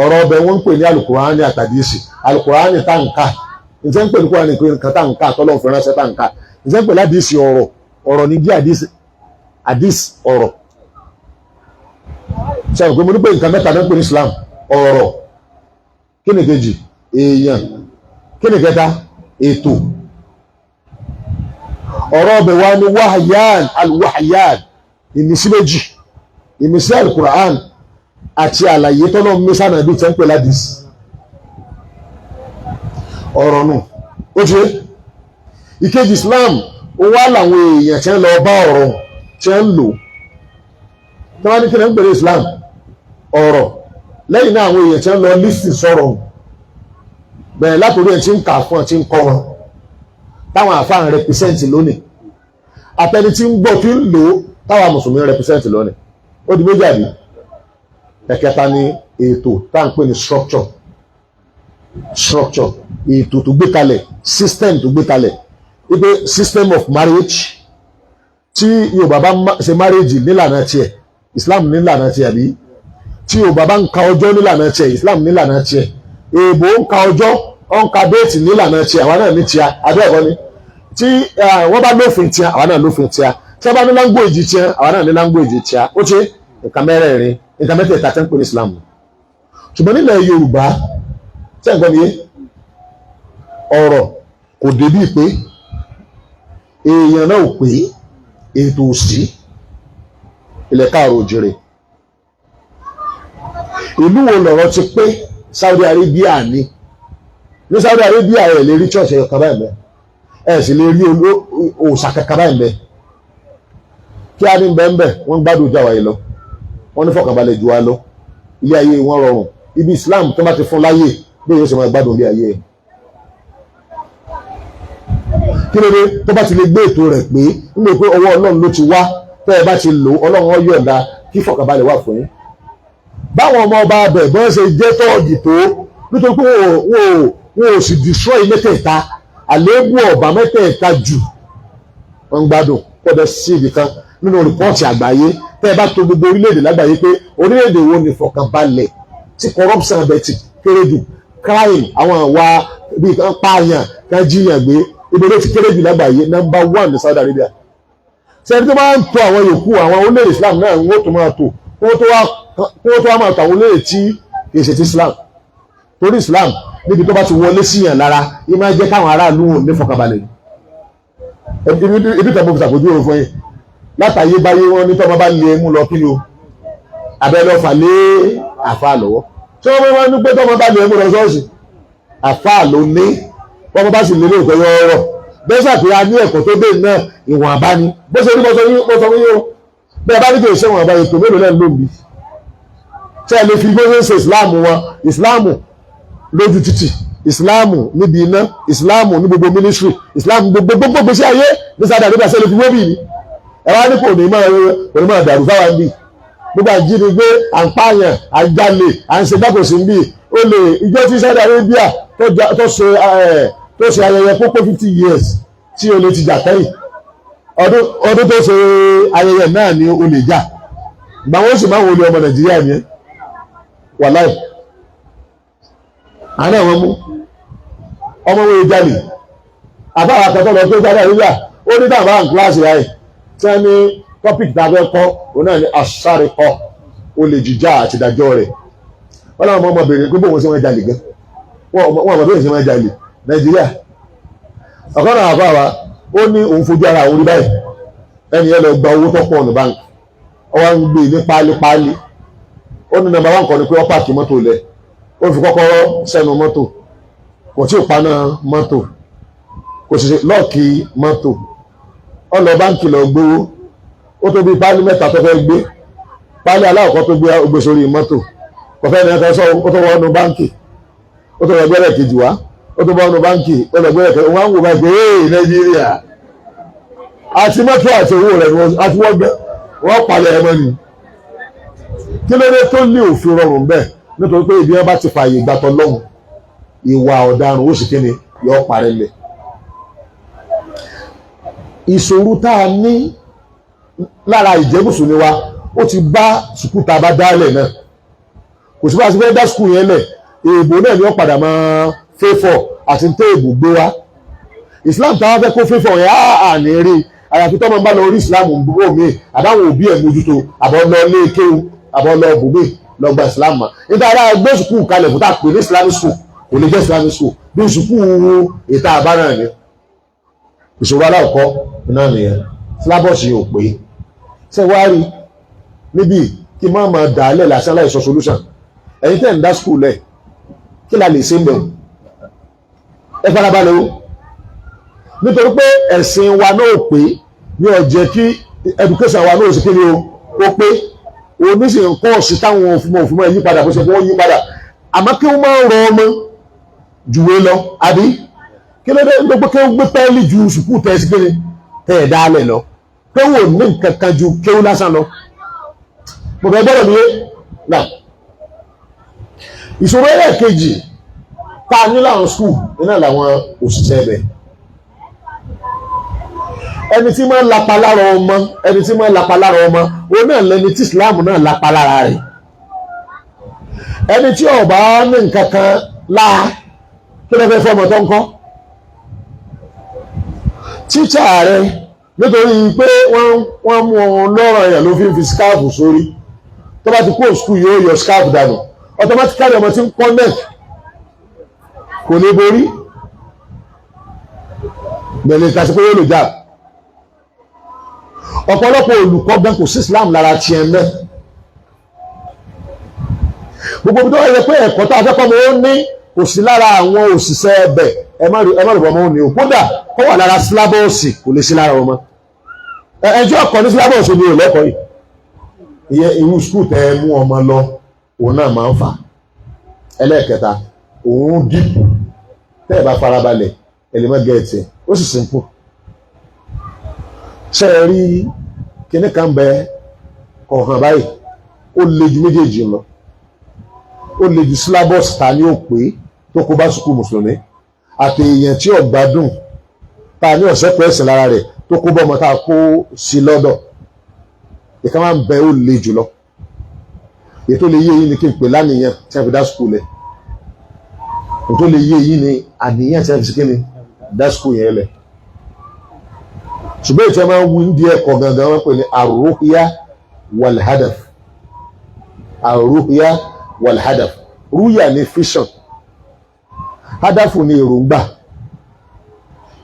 Ọ̀rọ̀ ọbẹ̀ wọ́n ń pè ní alukurani àtàdísì. Alukurani tá n ká, n tí ẹ ń pè ní kurani pé nǹkan tá n ká tọ́lọ́ fi ránṣẹ́ tá n ká. N tí ẹ ń pè ládìsí, ọ̀rọ̀, ọ̀rọ̀ ní bí àdísì, àdísì ọ̀rọ̀. Ṣe àwọn pé mo ní pé nǹkan mẹ́ta náà ń pè ní Islam: ọ̀rọ̀, kí ni kejì? Èèyàn. Kí ni kẹta? Ètò. Ọ̀rọ̀ ọbẹ̀ wa ni wahyan, alwahyan, ìmísí méjì: ìmísí alukur'an àti àlàyé tọ́lọ́ mísànà bí tẹ́ ń pè ládìsí. Ọ̀rọ̀ nù ó ti ìkejì Islam, ó wá làwọn èèyàn tí ń lọ bá ọ̀rọ̀ tí ń lò. Tí wọ́n ní kí ni ń pè ní Islam? Ọ̀rọ̀. Lẹ́yìn náà, àwọn èèyàn tí ń lọ lísì sọ̀rọ̀ bẹ̀rẹ̀ látòrí ẹ̀ tí ń kà fún ẹ̀, tí ń kọ́ wọn, táwọn àfáà ń represent lónìí, àtẹni tí ń gbọ́, tí ń lò ó, táwọn mùsùlùmí ń represent lónìí. Ó di méjì, àbí? Ẹ̀kẹta ni ètò tá à ń pè ní structure. Structure, ètò tó gbé kalẹ̀, system tó gbé kalẹ̀, wípé system of marriage tí Yorùbá bá ṣe marriage nílànà tiẹ̀, Islam nílànà tiẹ̀, àbí tí Yorùbá bá ń ka ọjọ́ nílànà tiẹ̀, Islam nílànà tiẹ̀. Èèbò ń ka ọjọ́, ó ń ka date nílànà tiẹ̀, àwa náà ní tiẹ̀, àbí ẹ̀kọ́ ni? Tí wọ́n bá lófin tiẹ̀, àwa náà lófin tiẹ̀. Tí wọ́n bá ní language tiẹ̀, àwa náà ní language tiẹ̀. Ó ṣe nǹkan mẹ́rẹ̀ẹ̀rin, nǹkan mẹ́tẹ̀ẹ̀ta tẹ́ ń pè ní Islam. Ṣùgbọ́n nílẹ̀ Yorùbá tí ẹ̀ ń gbọ́ mi yé, ọ̀rọ̀ kò débí pé èèyàn náà ò pé, ètò òsì. Ilẹ̀ káàró òjìrè, ìlú wo lọ̀rọ̀ ti pé? Saudi Arabia ni. Ní Saudi Arabia, ẹ̀ lè rí church ẹ̀yọ̀ kan báyìí mẹ́, ẹ̀ sì lè rí òòṣà kankan báyìí mẹ́. Kí á ní bẹ́ẹ̀, wọ́n gbádùn ìjà wáyé lọ, wọ́n ní fọkànbalẹ̀ ju wa lọ, ilé ayé wọn rọrùn. Ibi Islam tó bá ti fún láyè bí yóò ṣe máa gbádùn ilé ayé ẹ̀. Kí ló dé? Tó bá ti lè gbé ètò rẹ̀ pé nígbà pé ọwọ́ Ọlọ́run ló ti wá, tẹ́ ẹ bá ti lò, Ọlọ́run ó yọ̀ǹda kí fọkànbalẹ̀ wà fún yín. Báwọn ọmọ ọba abẹ bọ́n ṣe jẹ́ tọ́ọ̀gì tó, nítorí pé wọn ò sì destroy mẹ́tẹ̀ẹ̀ta, àléébù ọ̀bà mẹ́tẹ̀ẹ̀ta jù, wọ́n ń gbádùn. Kọ́dọ̀ sí ibì kan nínú report àgbáyé, tẹ́ ẹ bá tó gbogbo orílẹ̀-èdè lágbàáyé pé orílẹ̀-èdè wo ni fọkànbalẹ̀, tí corruption abẹ ti kéré jù, crime, àwọn àwa bíi kan pààyàn, kan jíyàn gbé, ibi ló ti kéré jù lágbàáyé? Number one ní Saudi Arabia. Sẹ́ni tó máa ń tó àwọn yòókù, àwọn orílẹ̀-èdè Islam náà ń tó máa tó kó tó wá máa tó àwọn orílẹ̀-èdè tí kì í ṣe ti Islam, torí Islam níbi tó bá ti wọlé síyàn lára, yìí máa jẹ́ káwọn aráàlú ò ní fọkànbalẹ̀. Ibi tẹ̀ mo fi ṣàpèjúwe fún yín látàyé báyé, wọn ní tọ́mọ bá lé mú lọ, kí ni o abẹ́ lọ fà lé àfa lọ́wọ́. Tí wọ́n máa ń pé tọ́mọ bá lé mú lọ ṣọ́ọ̀ṣì, àfa ló ní. Wọ́n bá sì lé lóòótọ́ yọ ọ̀rọ̀. Bẹ́sà pé a ní ẹ̀kọ́ tó dé náà ìwọ̀n àbá ni bó ṣe rí mọ́sọ yín o. Bẹ́ẹ̀ bá ní kí ìṣe wọn àbá ètò mélòó lẹ́nu ló ń bi tí a lè fi bó ṣe ń ṣe ìsìláàmù wọn, ìsìláàmù lójú títì, ìsìláàmù níbi iná, ìsìláàmù ní gbogbo ministry, ìsìláàmù gbogbo gbogbo gbèsè ayé ní Saudi Arabia, ṣe lè fi wóbì ni? Ẹ wá ní kò ní máa dàrú fáwọn bí gbogbo àjínigbé, à ń pààyàn, à ń jalè, à ń ṣe gbàkóso ń bì. Ó lè ìjọ tí Saudi Arabia tó ṣe ayẹyẹ pópó 50 years tí olè ti jà kẹ́yìn, ọdún tó ṣe ayẹyẹ náà ni olè jà ìgbà wọn sì máa ń wọlé ọmọ Nàìjíríà yẹn. Wàláì, àná àwọn mú ọmọ wọn jalè. Àbáwá akẹ́kọ̀ọ́ lọ tó jáde àríyá, ó ní tàbá ń kíláàsì ráì tí wọ́n ní topic tá a fẹ́ kọ́, òun náà ní asáré kọ́ olè jíjà àti ìdájọ́ rẹ̀. Wọ́n láwọn ọmọ béèrè pé bóun ṣe wọ́n jalè gan, wọ́n àmọ́ bóun ṣe wọ́n jalè Nàìjíríà. Ọ̀kan náà àbáwá ó ní òun fojú ara òun rí báyìí, ẹni yẹn lọ gba owó tó pọ̀ ní báńkì, ó wá ń gbé ní páálí-páálí. Ó ní number one kan ní pé wọ́n park mọ́tò lẹ̀, ó fi kọ́kọ́rọ́ sẹ́nu mọ́tò, kò tí ì paná mọ́tò, kò sì lock mọ́tò. Ó lọ báńkì lọ gbowó. Ó tó bí páálí mẹ́ta tó fẹ́ gbé. Páálí aláwọ̀kọ́ tó gbé, ó gbé sórí mọ́tò, kò fẹ́ ní ẹ̀ka sọ. Ó tó wọnú báńkì, ó tó lọ gbẹ́rẹ̀ kejì wá, ó tó wọnú báńkì, ó lọ gbẹ́rẹ̀ kejì. Wọ́n á ń wò báyìí pé ee, Nàìjíríà, àti mọ́tò àti owó rẹ̀ àti wọ́n gbẹ wọ́n palẹ̀ ẹ̀ mọ́ ni. Kí ló dé tó lé òfin rọrùn bẹ́ẹ̀? Nítorí pé ibi wọn bá ti fààyè gbàtọ̀ lọ́hùn, ìwà ọ̀daràn ó sì kíni yọ parẹ́ lẹ̀. Ìṣòro tá a ní lára ìjẹ́gùsùn ni wa, ó ti bá sùkúù tá a bá dálẹ̀ náà. Kò sí bá a ti fẹ́ dá sùkúù yẹn lẹ̀, èèbò náà ni ó padà máa fẹ́fọ̀ àti tẹ́ èèbò gbé wá. Islam táwọn fẹ́ kó fẹ́fọ̀ yẹn á ní rí, àyàfi tọ́mọ bá lọ rí Islam bò mí, àbáwọn òbí ẹ̀ mójútó, àbọ̀ lọ lé kéwú, àbọ̀ lọ bòmí lọ gba Islam mọ́. Níta ara gbé sùkúù kalẹ̀ fún tá a pè ní Islamic school, kò lè jẹ́ Islamic school bí sùkúù ìta àbá náà ni. Ìṣòro aláwọ̀kọ́ náà nìyẹn, syllabus yìí ò pé. Ṣé wàá rí níbí kí má máa dà á lẹ̀ lásán láì sọ solution? Ẹ̀yin tẹ́ ń dá school lẹ̀, kí la lè ṣe ń bẹ̀rù? Ẹ farabalẹ̀ o, nítorí pé ẹ̀sìn wa náà ò pé ní ó jẹ́ kí education wa náà ò sí kí ni o ó pé. Oníṣìí nǹkan ọ̀sìn táwọn òfin òfin máa yí padà, bó ṣe fún wọn yí padà, àmọ́ kí wọ́n máa ń rọ ọmọ jùwé lọ, àbí kí ló dé? Gbogbo kí wọ́n gbé pẹ́ẹ́lí ju sùkúù tẹ́ sí kéde tẹ́ ẹ̀ dálẹ̀ lọ, pé wò ní nǹkan kan ju kéwú lásán lọ. Mo fẹ́ gbọ́dọ̀ mi yé náà. Ìṣòro ẹlẹ́ẹ̀kejì tá a ní láwọn school iná làwọn òṣìṣẹ́ ẹbẹ̀. Ẹni tí máa ń lapa lára ọmọ, ẹni tí máa ń lapa lára ọmọ, òun náà lẹni tí Islam náà lapa lára rẹ̀. Ẹni tí ó bá ní nǹkan kan láà, kí ló fẹ́ fọmọ tó ń kọ́? Tíṣà rẹ̀, nítorí pé wọ́n mú ọ lọ́rọ̀ yẹn ló fi ń fi scarf sórí. Tó bá ti kó school, yóò yọ scarf dànù automatically. Ọmọ tí ń kọ́ neck kò lè borí gbẹ̀lẹ̀ tàbí pé yóò lò jáàbù. Ọ̀pọ̀lọpọ̀ olùkọ́ gan, kò sí Islam lára tiẹ̀ náà. Gbogbo ibi tó wáyé pé ẹ̀kọ́ tá a fẹ́ kọ́ mọ́ ó ní kò sí lára àwọn òṣìṣẹ́ ẹbẹ̀, ẹ má rí ọmọ ó ní o. Kódà kó wà lára syllabus, kò lè sí lára ọmọ ẹjọ́ ọkọ̀ ní syllabus ni ò lẹ́kọ̀ọ́ yìí. Ìyẹn irú school tẹ́ ẹ mú ọmọ lọ, òun náà máa ń fà. Ẹlẹ́ẹ̀kẹta, òun dìpù tẹ́ ẹ bá farabalẹ̀, ẹ lè má get ẹ̀. Ó sì simple. Ṣe é rí kinní kan bẹ kọ̀ọ̀kan báyìí, ó le ju méjèèjì lọ. Ó le ju syllabus ta ní ó pé tó kó bá sùkúù mùsùlùmí, àti èèyàn tí ò gbádùn ta ní ọ̀sẹ̀ pẹ̀sìn lára rẹ̀ tó kó bọ́ ọmọ tá a kó sí lọ́dọ̀. Ìkan máa ń bẹ, ó le jùlọ. Ètò lè yé yín ni kí n pè lánìyàn tí a fi dá sùkúù lẹ̀. Ètò lè yé yín ni àníyàn tí a fi sí kí ni dá sùkúù yẹn lẹ̀. Ṣùgbọ́n ìtẹ́ máa ń wí ní ẹ̀kọ́ gangan, wọ́n pè ní arruhya walhadaf. Arruhya walhadaf. Rúyà ní vision, hadafu ní èròǹgbà.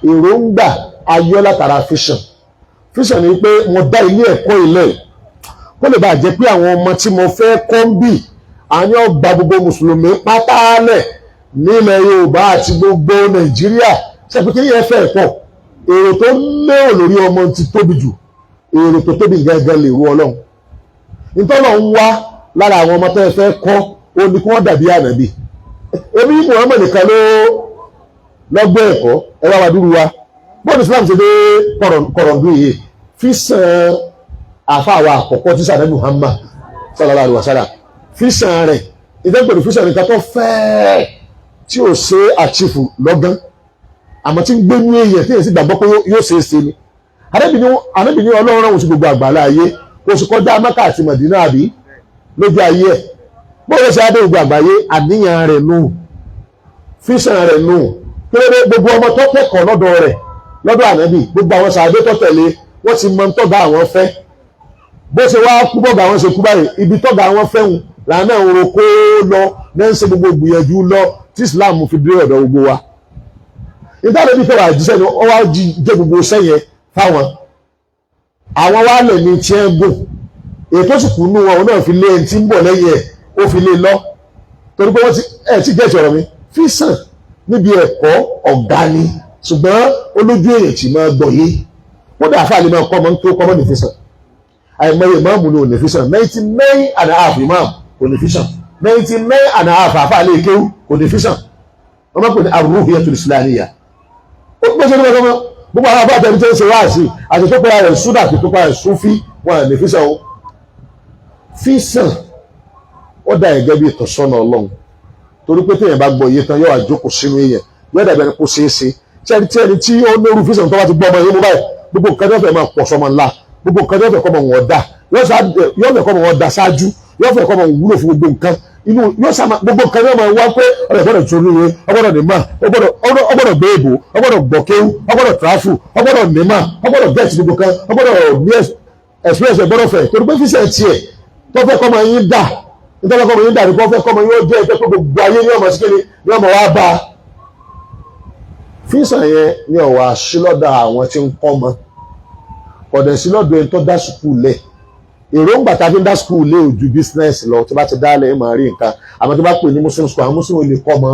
Èròǹgbà ayọ́ látara vision. Vision ni pé mo dá ilé ẹ̀kọ́ ilẹ̀ kó lè bàa jẹ́ pé àwọn ọmọ tí mo fẹ́ kọ́ ń bì, àwọn ọgbà gbogbo mùsùlùmí pátálẹ̀ nílẹ̀ Yorùbá àti gbogbo Nàìjíríà. Ṣe pé kí ni ẹ fẹ́ pọ̀? Èrò tó lérò lórí ọmọ ti tóbi jù, èrò tó tóbi gángan lè ru Ọlọ́run. Ntọ́lọ̀ ń wá lára àwọn ọmọ tó ẹ fẹ́ kọ́, ó ní kí wọ́n dàbí ànábì. Ebi Muhammad nìkan ló lọ́gbọ́n ẹ̀kọ́. Ẹ wá wá dúró wa bọ́ọ̀lù Islam ṣe dé kọ̀rọ̀ǹdù yìí fi sàn àfàwà àkọ́kọ́ tí sàdé Muhammad sallallahu alaihi wasallam fi sàn rẹ̀. Ìdẹ́gbẹ̀rún fi sàn nìkan tó fẹ́ẹ́ tí ò ṣe àchífù lọ́gán, àmọ́ tí ń gbé ní èèyàn tí èèyàn sì gbàgbọ́ pé yóò ṣe é ṣe ni. Ànábì ní Ọlọ́run rán òun sí gbogbo àgbàlá ayé. Kò sì kọjá Mẹ́kà àti Mọ̀dínà àbí lójú ayé ẹ̀. Bóyá ṣe adé gbogbo àgbáyé, àníyàn rẹ̀ nù, fíṣàn rẹ̀ nù. Kí ló dé? Gbogbo ọmọ tó kẹ́kọ̀ọ́ lọ́dọ̀ rẹ̀, lọ́dọ̀ ànábì, gbogbo àwọn sàádé tó tẹ̀lé, wọ́n ti mọ tọ́gà àwọn fẹ́. Bó ṣe wá kú, bọ́gà àwọn ṣe kú báyìí, ibi tọ́gà àwọn fẹ́ hùn làánà ń ro kó lọ ní ń ṣe gbogbo gbìyànjú lọ tí Islam fi dé ọ̀dọ̀ gbogbo wa. Ìtàdé bí kẹwàá jíṣẹ́ ni ó wá jẹ́ gbogbo sẹ́yìn fáwọn àwọn wá lẹ̀ ní tí ẹ ń gùn. Èyí tó sì kú nú wọn, òun náà fi lé ẹni tí ń bọ̀ lẹ́yìn ẹ̀, ó fi lé lọ, torí pé wọ́n ti ẹ̀ tí gẹ̀ẹ́sì ọ̀rọ̀ mi fi sàn níbi ẹ̀kọ́ ọ̀gá ni. Ṣùgbọ́n olójú èèyàn tí máa gbọ̀ yé wọ́n dà fáà lè máa kọ́ ọmọ tó kọ́ ọmọ ní fi sàn. Àìmọye ìmáàmù ni ò ní fi sàn. 99.5 ìmáàmù kò ní fi sàn. 99.5 àfáà lè kéwú kò ní fi sàn. Wọ́n máa pè ní ar-ruhiyatul islamiyya. Ó gbèsè ní ọmọ gbogbo àwọn abájọ tó ń ṣe wáàsí àti tó pera rẹ̀ súdà àti tó pera rẹ̀ súfí, wọn à ní fi sàn o. Fi sàn ó dà gẹ́gẹ́ bí ìtọ́sọ́nà Ọlọ́run, torí pé téèyàn bá gbọ́ iye tán, yóò wá jókòó sínú èèyàn, yóò dàbí ẹni kó ṣeé ṣe. Tí ẹni tí ẹni tí ó lóru fi sàn tó bá ti gbọ́ ọmọ yìí mú báyìí, gbogbo nǹkan tó fẹ́ máa pọ̀ sọmọ ńlá, gbogbo nǹkan tó fẹ́ kọ́ ọmọ wọn dà, yóò fẹ́ kọ́ ọmọ wọn dà ṣáájú, yóò fẹ́ kọ́ ọmọ wọn wúlò fún gbogbo nǹkan inú yóò sá gbogbo nǹkan yóò máa wá pé ọ̀rẹ́ gbọ́dọ̀ tó ríre, ọgbọ́dọ̀ ní mà, ọgbọ́dọ̀ gbé èbò, ọgbọ́dọ̀ gbọ́ kéwú, ọgbọ́dọ̀ tráfù, ọgbọ́dọ̀ ní mà, ọgbọ́dọ̀ gẹ̀ẹ́tì gbogbo kan, ọgbọ́dọ̀ ní experience, gbọ́dọ̀ fẹ̀, torí pé fíṣẹ̀ tiẹ̀ tó fẹ́ kọ́ ọmọ yín dà, nítorí kọ́ ọmọ yín dà ní kó fẹ́ kọ́ ọmọ yín ó jẹ́ ẹgbẹ́ pé gbogbo ayé ní ọmọ síkéde ní ọmọ wa bá a. Fíṣàn yẹn ní ọ̀wà sílọ́dà àwọn tí ń kọ́ ọmọ, kọ̀dẹ̀ sílọ́dọ̀ ẹni tó dá sùkúù lẹ̀. Èròǹgbà tá a fi ń dá sùkúù lé ojú business lọ, tí bá ti dá lẹ̀ máa rí nǹkan. Àmọ́ tí bá pè ní muslim school, àwọn muslim lè kọ́ ọmọ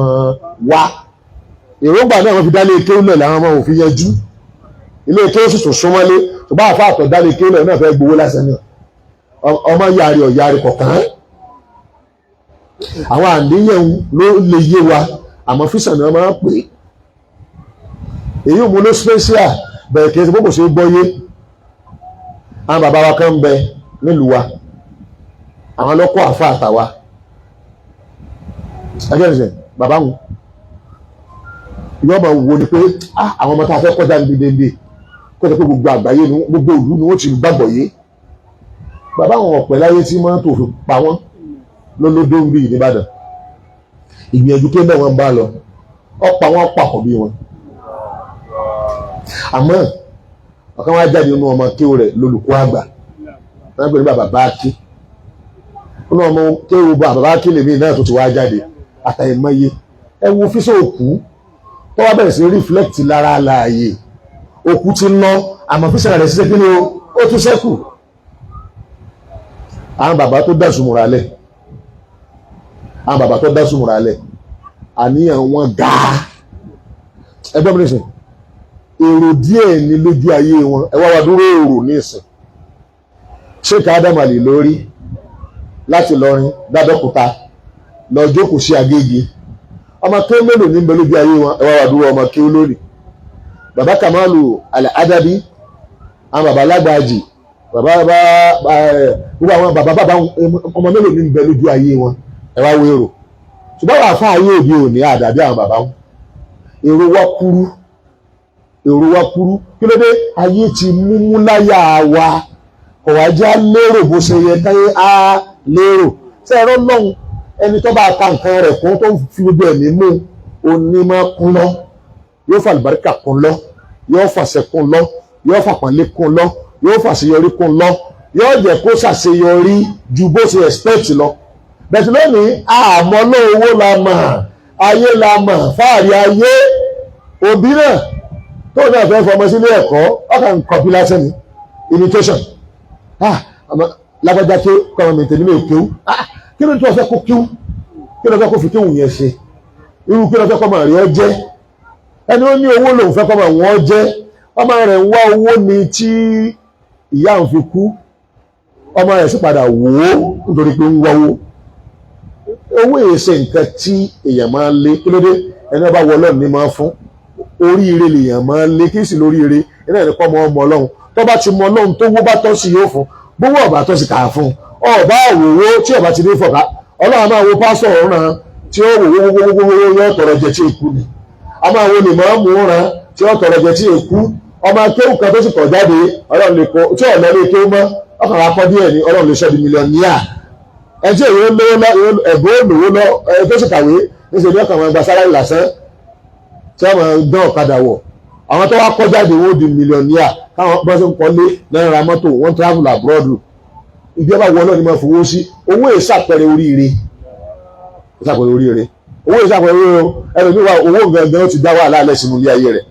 wá. Èròǹgbà náà wọ́n fi dá lé kéwú lẹ̀ làwọn ọmọ òfin yanjú. Ilé kéwú sì tún súnmọ́lé. Tó bá àfa àtọ̀ dá lé kéwú lẹ̀ náà fẹ́ gbowó lásán náà, ọmọ yàrá ọ̀yàrá kọ̀ọ̀kan. Àwọn àníyàn ló lè yé wa, àmọ́ fíṣàn náà máa ń pè é. Èyí ò mú ló special bẹ̀rẹ̀, kì í ṣe bó kò ṣe gbọ́yé. Àwọn bàbá wa kan ń bẹ nílùú wa, àwọn lọ́kọ́ àfa àtàwa ẹgbẹ́ ìṣẹ̀ bàbá wọn yóò máa wo ni pé àwọn ọmọ tá a fẹ́ kọjá níbi déndé kó tó pé gbogbo àgbáyé ni, gbogbo ìlú ni wọ́n ti gbàgbọ́ yé. Bàbá àwọn ọ̀pẹ láyé tí mọ́tò fi pa wọ́n lólódó ń bí Ìbàdàn. Ìgbìyànjú pé bẹ́ẹ̀ wọ́n bá lọ ọ̀pọ̀ àwọn pàpọ̀ bí wọn. Àmọ́ ọ̀kan wá jáde nínú ọmọ kéwù rẹ̀ lólùkọ́ àgbà, wọ́n pè ní bàbá báàkì. Nínú ọmọ kéwù bàbá báàkì lèmi náà tó ti wá jáde àtàìmọye. Ẹ wo fíṣọ òkú tó wá bẹ̀rẹ̀ sí reflect lára àlàyé. Òkú ti ń lọ, àmọ́ fíṣọ rẹ̀ ṣiṣẹ́ kí ni ó tún ṣẹ́kù. Àwọn bàbá tó dá sùmùrà lẹ̀, àwọn bàbá tó dá sùmùrà lẹ̀, àníyàn wọn gáà. Ẹgbẹ́ mi nìsín, èrò díẹ̀ ní lójú ayé wọn. Ẹ wá wá dúró èrò ní ìsìn. Sheikh Adam Ali lórí láti lọrin dábẹ́kúta lọ jókòó sí Agége, ọmọ tó mélòó ní bẹ lójú ayé wọn? Ẹ wá wá dúró ọmọ kí ó lórí bàbá Kamalu Al-Adabi, àwọn bàbá alágbàájì, bàbá bàbá, gbogbo àwọn bàbá bàbá, ọmọ mélòó ní bẹ lójú ayé wọn? Ẹ wá wo èrò. Ṣùgbọ́n wà fún ayé òde òní, àdàbí àwọn bàbá wọn. Èrò wa kúrú, èrò wa kúrú. Kí ló dé? Ayé ti múmú láyà wa, kò wá já lérò bó ṣe yẹ káyé á lérò. Ṣé ẹ̀rọ lọ́hùn ẹni tó bá ka nǹkan rẹ̀ kún, tó fi gbogbo ẹ̀mí mú oní máa kún lọ, yóò fà àlùbáríkà kún lọ, yóò fàṣẹ kún lọ, yóò fàpọ̀nlé kún lọ, yóò fàṣeyọrí kún lọ, yóò jẹ́ kó ṣàṣeyọrí ju bó ṣe expect lọ. Bẹ̀tù lónìí, àmọ́ lówó la mọ̀, ayé la mọ̀, fáàrí ayé. Òbí náà tó náà fẹ́ fọmọ sílé ẹ̀kọ́, ọkàn kọ̀pí lásán ni, imitation. Ah, lágbájá ké, kọ́mọ mi tèmi ò kéwú. Ah, kí ló tó fẹ́ kó kéwú? Kí ló fẹ́ kó fi kéwú yẹn ṣe? Irú kí ló fẹ́ kọ́mọ rẹ̀ ọ jẹ́? Ẹni ó ní owó lòun fẹ́ kọ́mọ wọn jẹ́. Ọmọ rẹ̀ ń wá owó ni tí ìyá òun fi kú. Ọmọ rẹ̀ sì padà wò ó nítorí pé ń wáwó. Owó èsè nǹkan tí èèyàn máa ń lé. Kí ló dé? Ẹni ọba wọ Ọlọ́run ní máa ń fún. Oríire lèèyàn máa ń lé. Kí sì lóríire iná ẹni kọ́ ọmọ ọmọ Ọlọ́run. Tó bá ti mọ Ọlọ́run, tó wó bá tọ́ sí yóò fún. Gbówó ọ̀bà tọ́ sí kà á fún. Ọba òwòwò tí ọba ti dé fọ̀ká, Ọlọ́run máa wo pásọ̀ ọ̀ràn tí ó wò wówówówówó yóò tọrọ jẹ tí èkú ni. A máa wo lèmọ́ọ̀mù ràn tí ó tọrọ jẹ tí èkú. Ọmọ akéwù kan tó sì kọ̀ jáde, Ọlọ́run lè kó tí ọ̀nà lè kéwù mọ́ ọkàn akọ díẹ̀ ni, Ọlọ́run lè sọ di mílíọ̀nìyà. Ẹ tí èyí lówó lọ, ẹ̀bùn olówó lọ, ẹ tó sì kàwé níṣẹ́ ní ọkàn máa gba sálárì lásán tí wọ́n máa dán ọ̀kadà wọ̀. Àwọn tó wá kọ́ jáde, wọ́n di mílíọ̀nìyà. Káwọn bá ṣe ń kọ́lé náírà, mọ́tò, wọ́n travel abroad. Ìjọba wọ náà ni máa fowó sí. Owó ìsàpẹrẹ oríire, ìsàpẹrẹ oríire, owó ìsàpẹrẹ oríire o. Ẹlòmíì wà, owó gangan ó ti dá wàhálà alẹ́ sínú ilé ayé rẹ̀.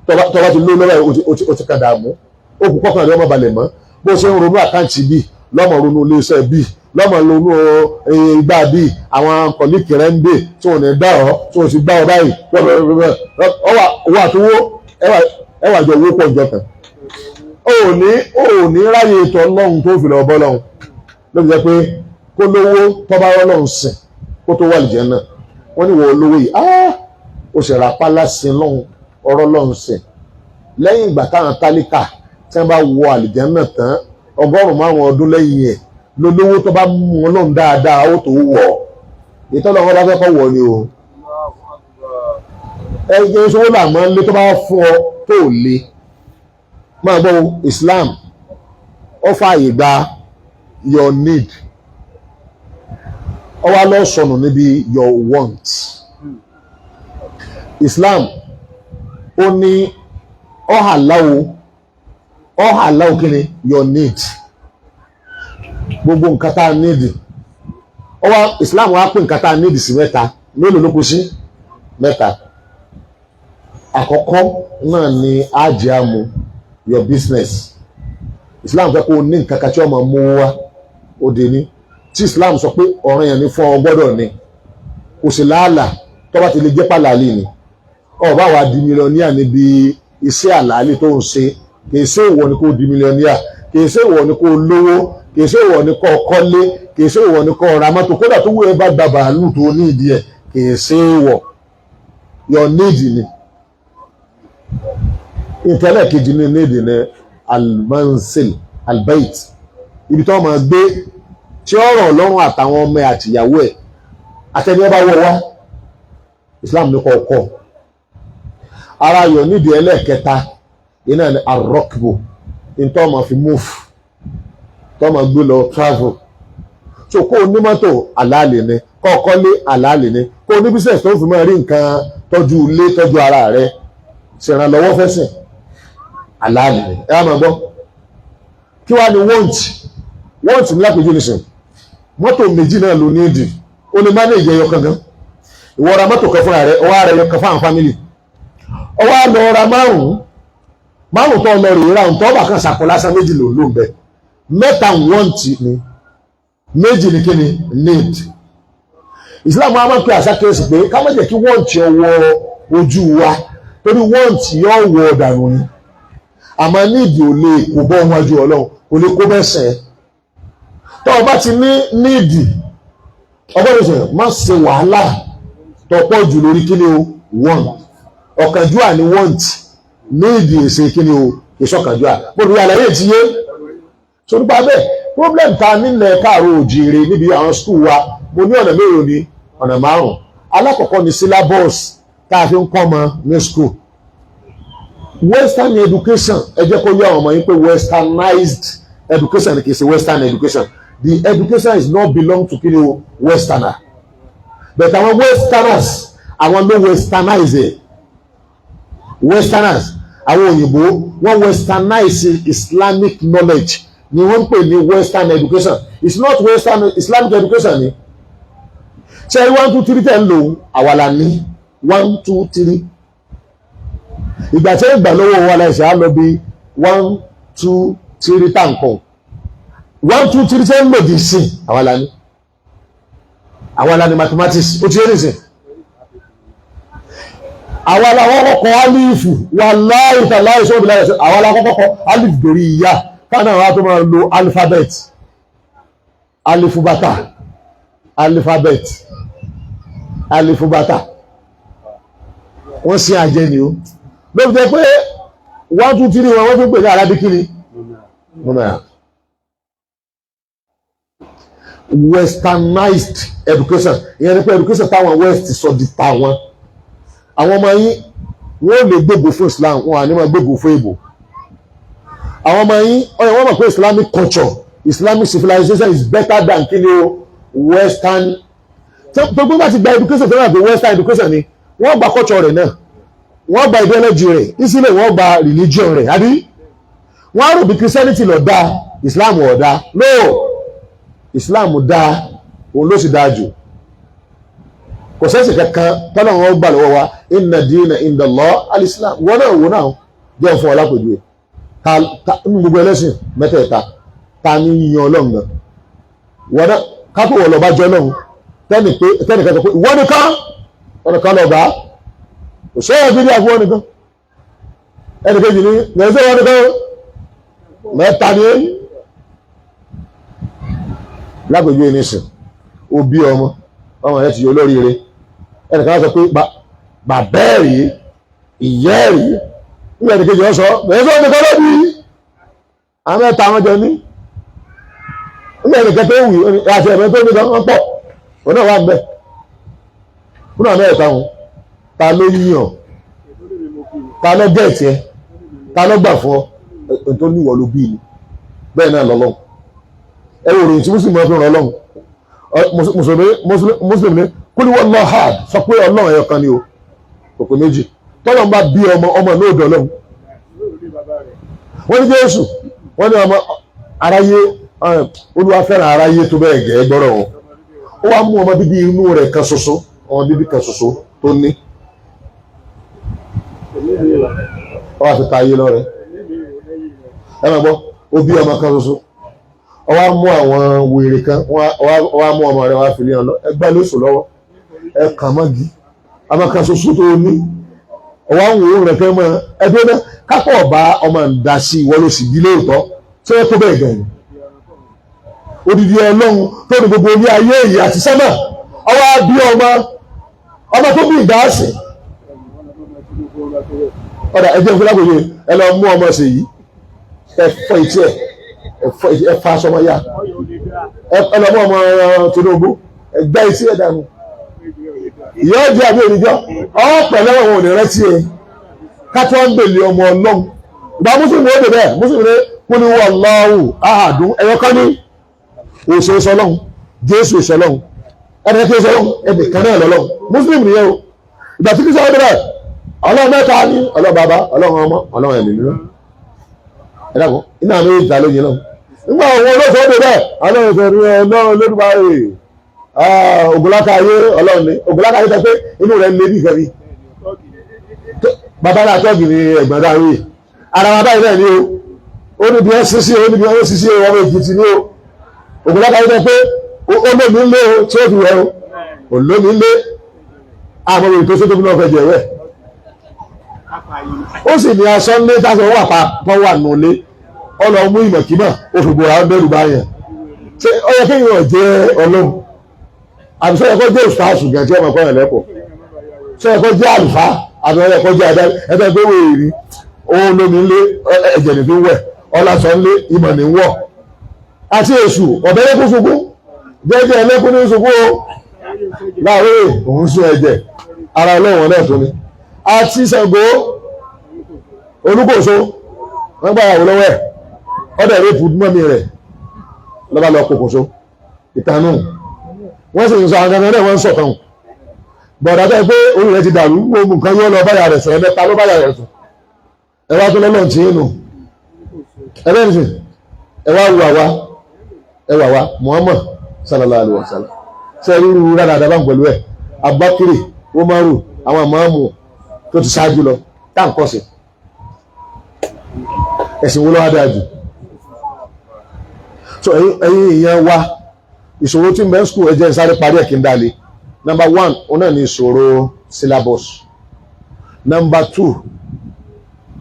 Tọ́ba ti ló lọ́wọ́, ó ti kàn dààmú, ó kù kọ́kàn rẹ̀ ọmọ balẹ̀ mọ́. Bó ṣe ń ronú account bíi lọ́mọ, ronú iléeṣẹ́ bíi lọ́mọ, ronú igbá bíi àwọn colleague rẹ̀ ń dè tí wọ́n ní gbá ọ, tí wọ́n sì gbá ọ báyìí. Owó àtowó ẹwà jọ, owó pọ̀ jọ kan. Ó ní ráyè ètò Ọlọ́run tó fi lọ bọ́ lọ́hùn. Ló fi jẹ́ pé kó lówó, tọ́ba Ọlọ́run sìn kó tó wà lìjẹ́ náà. Wọ́n ní wọ́n olówó yìí, ó sì rà pálá sin lọ́hùn, ọ̀rọ̀ lọ́hùn sìn. Lẹ́yìn ìgbà táwọn tálíkà tí wọ́n bá wọ àlìjẹ́ náà tán, 500 ọdún lẹ́yìn ẹ̀ lólówó tó bá mú Ọlọ́run dáadáa ó tó wọ̀. Ìtọ́lọ́wọ́ bá fẹ́ kọ́ wọ̀ ni o. Ẹgbẹ́ sọ́wọ́ là máa ń lé. Tó bá fún ọ tó le, máa gbọ́. Islam ó fààyè gba your need, ó wá lọ sọnù níbi your want. Islam ó ní ọ̀hàláwo kí ni your need, gbogbo nǹkan tá a need. Ó wá, Islam wá pín nǹkan tá a need sí mẹ́ta. Mélòó ló kù sí? Mẹ́ta. Àkọ́kọ́ náà ni ájẹ́ àmú, your business. Islam fẹ́ kó o ní nǹkan kan tí ó máa mú wá. Ó dé ní tí Islam sọ pé ọ̀ràn yẹn ní fún ọ, gbọ́dọ̀ ní. Kò sì láàlà tó bá ti lè jẹ́ pàlàlì ni. Ó bá wá di millionaire níbi iṣẹ́ àlàálì tó ń ṣe. Kì í ṣe ìwọ ni kó di millionaire, kì í ṣe ìwọ ni kó lówó, kì í ṣe ìwọ ni kó kọ́lé, kì í ṣe ìwọ ni kó ra mọ́tò. Kódà tó wúwo bá gba bàálù tó ní ìdí ẹ̀, kì í ṣe ìwọ. Your need ni. Ìtẹ́lẹ̀ kejì ní need ni almansil, albait, ibi tó máa gbé tí ó rọ̀ lọ́rùn àtàwọn ọmọ ẹ̀ àtìyàwó ẹ̀ àtẹni ọba wọ wá. Islam ní kọ̀ọ̀kọ̀ ara yọ nídìí. Ẹlẹ́ẹ̀kẹta iná ni arọ́kìbò, ní tó máa fi move, tó máa gbé lọ travel. So kó o ní mọ́tò, àlàálì ni. Kó o kọ́lé, àlàálì ni. Kó o ní business tó fi máa rí nǹkan tọ́jú ilé, tọ́jú ara rẹ, ṣèrànlọ́wọ́ fẹ́sìn, àlàálì ni. Ẹ wá máa gbọ́, kí wàá ní want? Want ní lápèjú nìsín, mọ́tò méjì náà ló ní ìdì. Ó lè manage ẹyọ kankan. Ìwọ ra mọ́tò kan fúnra rẹ, ọwọ́ rẹ kan fáwọn family, ọwọ́ lọ ra márùn-ún. Márùn tó lọ rèé ra ǹtọ́ ọba kan sàkó lásán, méjì ló ló ń bẹ. Mẹ́ta want ni, méjì ni kíni? Need. Islam wa máa ń pè àṣàkíyèsí pé ká má jẹ́ kí want ọwọ́ ojú wa, torí want yóò wọ ọ̀dànù ni. Àmọ́ need ò lè kó bọ́ wájú Ọlọ́run, kò lè kó bẹ́sẹ̀. Tó o bá ti ní need, ọgbọ́dọ̀ sọ má ṣe wàhálà tó pọ̀ jù lórí kíni o, want. Ọ̀kánjúà ni want. Need èsè kíni o, ìṣọ̀kánjúà. Mo rí àlàyé ti yé. So nípa bẹ́ẹ̀, problem ta nílẹ̀ káàró òjìire níbi àwọn school wa, mo ní ọ̀nà mélòó ni? Ọ̀nà márùn-ún. Alákọ̀ọ́kọ́ ni syllabus tá a fi ń kọ́ ọmọ ní school. Western education, ẹ jẹ́ kó yé àwọn ọmọ yín pé westernized education kì í ṣe western education. The education is not belong to kini o, westerner, but àwọn westerners, àwọn ló westernize it. Westerners, àwọn òyìnbó, wọ́n westernize Islamic knowledge ni wọ́n ń pè ní western education. It's not western Islamic education ni. Ṣe one two three ten lòun àwa la ní one two three. Ìgbà tí ó gbà lọ́wọ́ wa la ṣe á lọ bí one two three tàǹkọ̀. One two three tẹ́ ń lòdì sí, àwa la ní. Àwa la ní mathematics. Ó ti yé nìsín. Àwa la kọ́kọ́ kọ alifu, wallahi tallahi sọ́ọ̀bù láyé, àwa la kọ́kọ́ kọ alifu dórí ìyá káwọn náà wá tó máa lo alphabet, alifubata, alphabet, alifubata. Wọ́n sí àjẹ́ ni ó ló fi jẹ́ pé 1 2 3 wọn, wọ́n tún pè ní Arabic ni numeral. Westernized education, ìyẹn ni pé education táwọn West sọ di tàwọn. Àwọn ọmọ yín, wọ́n lè gbégbó fún Islam, wọn à ní máa gbégbó fún èbò. Àwọn ọmọ yín ọyọ, wọ́n mọ̀ pé Islamic culture, Islamic civilization is better than kí ni o, Western. Gbogbo bá ti gba education tó wà pé Western education ni, wọ́n gba culture rẹ̀ náà, wọ́n gba ideology rẹ̀ ìsílẹ̀, wọ́n gba religion rẹ̀, àbí wọ́n á rò bí Christianity ló dáa, Islam ò dáa. No, Islam dáa, òun ló sì dáa jù. Kò sẹ́sì kankan tọ́lá wọn gbà lọ́wọ́ wa. Inna dina inda Allah al-Islam. Wọ́n náà wò náà jẹ́ fún ọ lápèjúwe ta nínú gbogbo ẹlẹ́sìn mẹ́tẹ̀ẹ̀ta, ta ní yan Ọlọ́run gan? Wọ́n náà kápò wọ̀ lọ́ba jọ Ọlọ́run, tẹ́nì kan sọ pé ìwọ nìkan, wọn nìkan lọ́ba, kò sẹ́yìn bíbí àfọwọ́ wọn nìkan. Ẹnì kejì ní nàìjíríà, wọn nìkan, mẹ́ta ni èyí. Lápèjúwe nísìn, ó bí ọmọ, ọmọ rẹ ti yọ olóríire. Ẹnìkan sọ pé bàbá ẹ̀ rí, ìyá ẹ̀ rí. Nígbà ẹnì kejì wọn sọ bẹ́ẹ̀ sọ nìkan ló bí, àwọn mẹ́ta wọn jọ ní. Nígbà ẹnìkan tó wù àti ẹ̀mẹ́ tó ní kan wọ́n pọ̀, òun náà wà ń bẹ̀ fún àwọn mẹ́ta wọn. Ta ló yíyàn? Ta ló gẹ̀ẹ́tì ẹ? Ta ló gbà fún ọ? Ẹ tó níwọ̀ ló bí ni. Bẹ́ẹ̀ náà lọ́lọ́run. Ẹ wò ròyìn tí mùsùlùmí fi ràn Ọlọ́run. Mùsùlùmí, mùsùlùmí ní kúlí wọ́n lọ hard, sọ pé Ọlọ́run ẹyọ kan ni o, kò pé méjì. Tọ́lọ́run bá bí ọmọ, ọmọ náà dọ̀ Ọlọ́run. Wọ́n ní Jésù, wọ́n ní ọmọ aráyé. Olúwa fẹ́ràn aráyé tó bẹ́ẹ̀ gẹ́ gbọ́rọ̀ wọn, ó wá mú ọmọ bíbí inú rẹ̀ kan ṣoṣo, ọmọ bíbí kan ṣoṣo tó ní, ó wá fi ta ayé lọ́rẹ. Ẹ máa gbọ́, ó bí ọmọ kan ṣoṣo, ó wá mú àwọn wèrè kan, ó wá mú ọmọ rẹ̀ wá fi lé wọn lọ. Ẹgbẹ́ lóṣù lọ́wọ́, ẹ kàn mọ́gi ọmọ kan ṣoṣo tó ní, ó wá ń wò ó rẹ̀ fẹ́ mọ́ ẹgbẹ́ náà kápọ̀ ọba ọmọ ń da sí ìwọ ló sì bí lóòótọ́ tí wọ́n tó bẹ́ẹ̀ gan ni. Odidi Ọlọ́run tó ní gbogbo ilé ayé yìí àti sẹ́mà, ọwọ́ bí ọmọ, ọmọ tó bí ìdásìn ọ̀dà ẹjẹ́ fún lágbègbè. Ẹ lọ mú ọmọ sí yìí, ẹ fọ́ etí ẹ, ẹ fa aṣọ ọmọ ya. Ẹ lọ mú ọmọ Tinubu, ẹ gbá etí ẹ dànù. Ìyá ọjọ́ àbí òníjọ́ ọ pẹ̀lẹ́ wọn ò ní rántí ẹ. Kátó ń bèlè ọmọ Ọlọ́run. Ìgbà mùsùlùmí ó dé bẹ́ẹ̀, mùsùlùmí kú ní wallahu ahadun, ẹ̀yọ kan ní òṣè sọlọ́hún, Jésù sọlọ́hún, ẹnì kan sọlọ́hún, ẹnì kan náà lọ́lọ́hún. Mùsùlùmí nìyẹn o. Ìgbà tí kìí sọ ọdún bẹ́ẹ̀, Ọlọ́run mẹ́ta ní: Ọlọ́run Bàbá, Ọlọ́run Ọmọ, Ọlọ́run Ẹ̀mí Mímọ́. Ẹ dàgbọ́ iná àmì ìta lóyìn náà. Nígbà àwọn olóṣèlú ọdún bẹ́ẹ̀, Ọlọ́run sọ ní Ọlọ́run Olódùmarè, ògùnláka ayé, Ọlọ́run ní ògùnláka ayé tẹ pé inú rẹ̀ lé bí ìfẹ́ bí bàbá náà tọ́ọ̀gì ní ẹ̀gbọ́n dáwé ara wa báyìí náà ní o. Ó níbi wọn sísí, ó níbi wọn sísí, ọmọ Èkìtì ní o. Ògùnláka ayé tẹ pé olómi ń lé o tí ó fi wẹ̀ o, olómi ń lé àmọ́ òye tó sótó fún ọkọ̀ ẹ̀jẹ̀ rẹ̀. Ó sì ní aṣọ ńlé táṣọ wà pa tó wà nù lé, ọlọ mú ìmọ̀kímọ̀, ó fi bòrà, ó dẹ́rù báyẹn. Ṣé ó yẹ kéèyàn jẹ́ Ọlọ́run, àbí sọ yẹ kó jẹ́ òṣùpá gan tí ọmọ ẹ̀kọ́ yẹn lẹ́kọ̀ọ́? Sọ yẹ kó jẹ́ àlùfáà, àbí ó yẹ kó jẹ́ adarí ẹgbẹ́ pé wèrè rí? Òun lómi ńlé, ẹ̀jẹ̀ ní fi ń wẹ̀, ọlásọ ńlé, ìmọ̀ ní ń wọ̀, àti èṣù ọ̀bẹ lẹ́kún sunkún jẹ́jẹ́ ẹlẹ́kún ní sunkún o láàárọ̀, òun sún ẹ̀jẹ̀ ara ọlọ́wọ̀n náà tó ní, àti Ṣàngó Olúkòso, wọ́n gbà yàwó lọ́wọ́ ẹ̀, ọ̀dẹ̀ rẹ́pù mọ́mí rẹ̀ lọ́ba lọ kòkòso ìtànù. Wọ́n sì ń sọ àwọn kankan náà, wọ́n ń sọ̀kan bọ̀dà tó yẹ pé orí rẹ̀ ti dàrú, gbogbo nǹkan yóò lọ báyà rẹ̀ sùn, ẹ̀mẹ́ta ló báyà rẹ̀ sùn. Ẹ wá tó lọ́lọ́ tí ń nù ẹ bẹ́ẹ̀ nìsín. Ẹ wá wù àwa, ẹ wà wá Muhammad sallallahu alaihi wa sallam, ṣe ríru rádàdà bá ń pẹ̀lú ẹ̀, Abubakar, Umaru, àwọn àmọ́ọ̀mù tó ti ṣáájú lọ tá à ń kọ́ sí ẹ̀sìn wo ló wá dáa jù? So ẹ̀yin èèyàn wa, ìṣòro tí mbẹ́ school, ẹ jẹ́ n sáré parí ẹ̀ kí n dálé. Number one, òun náà ní ìṣòro syllabus. Number two,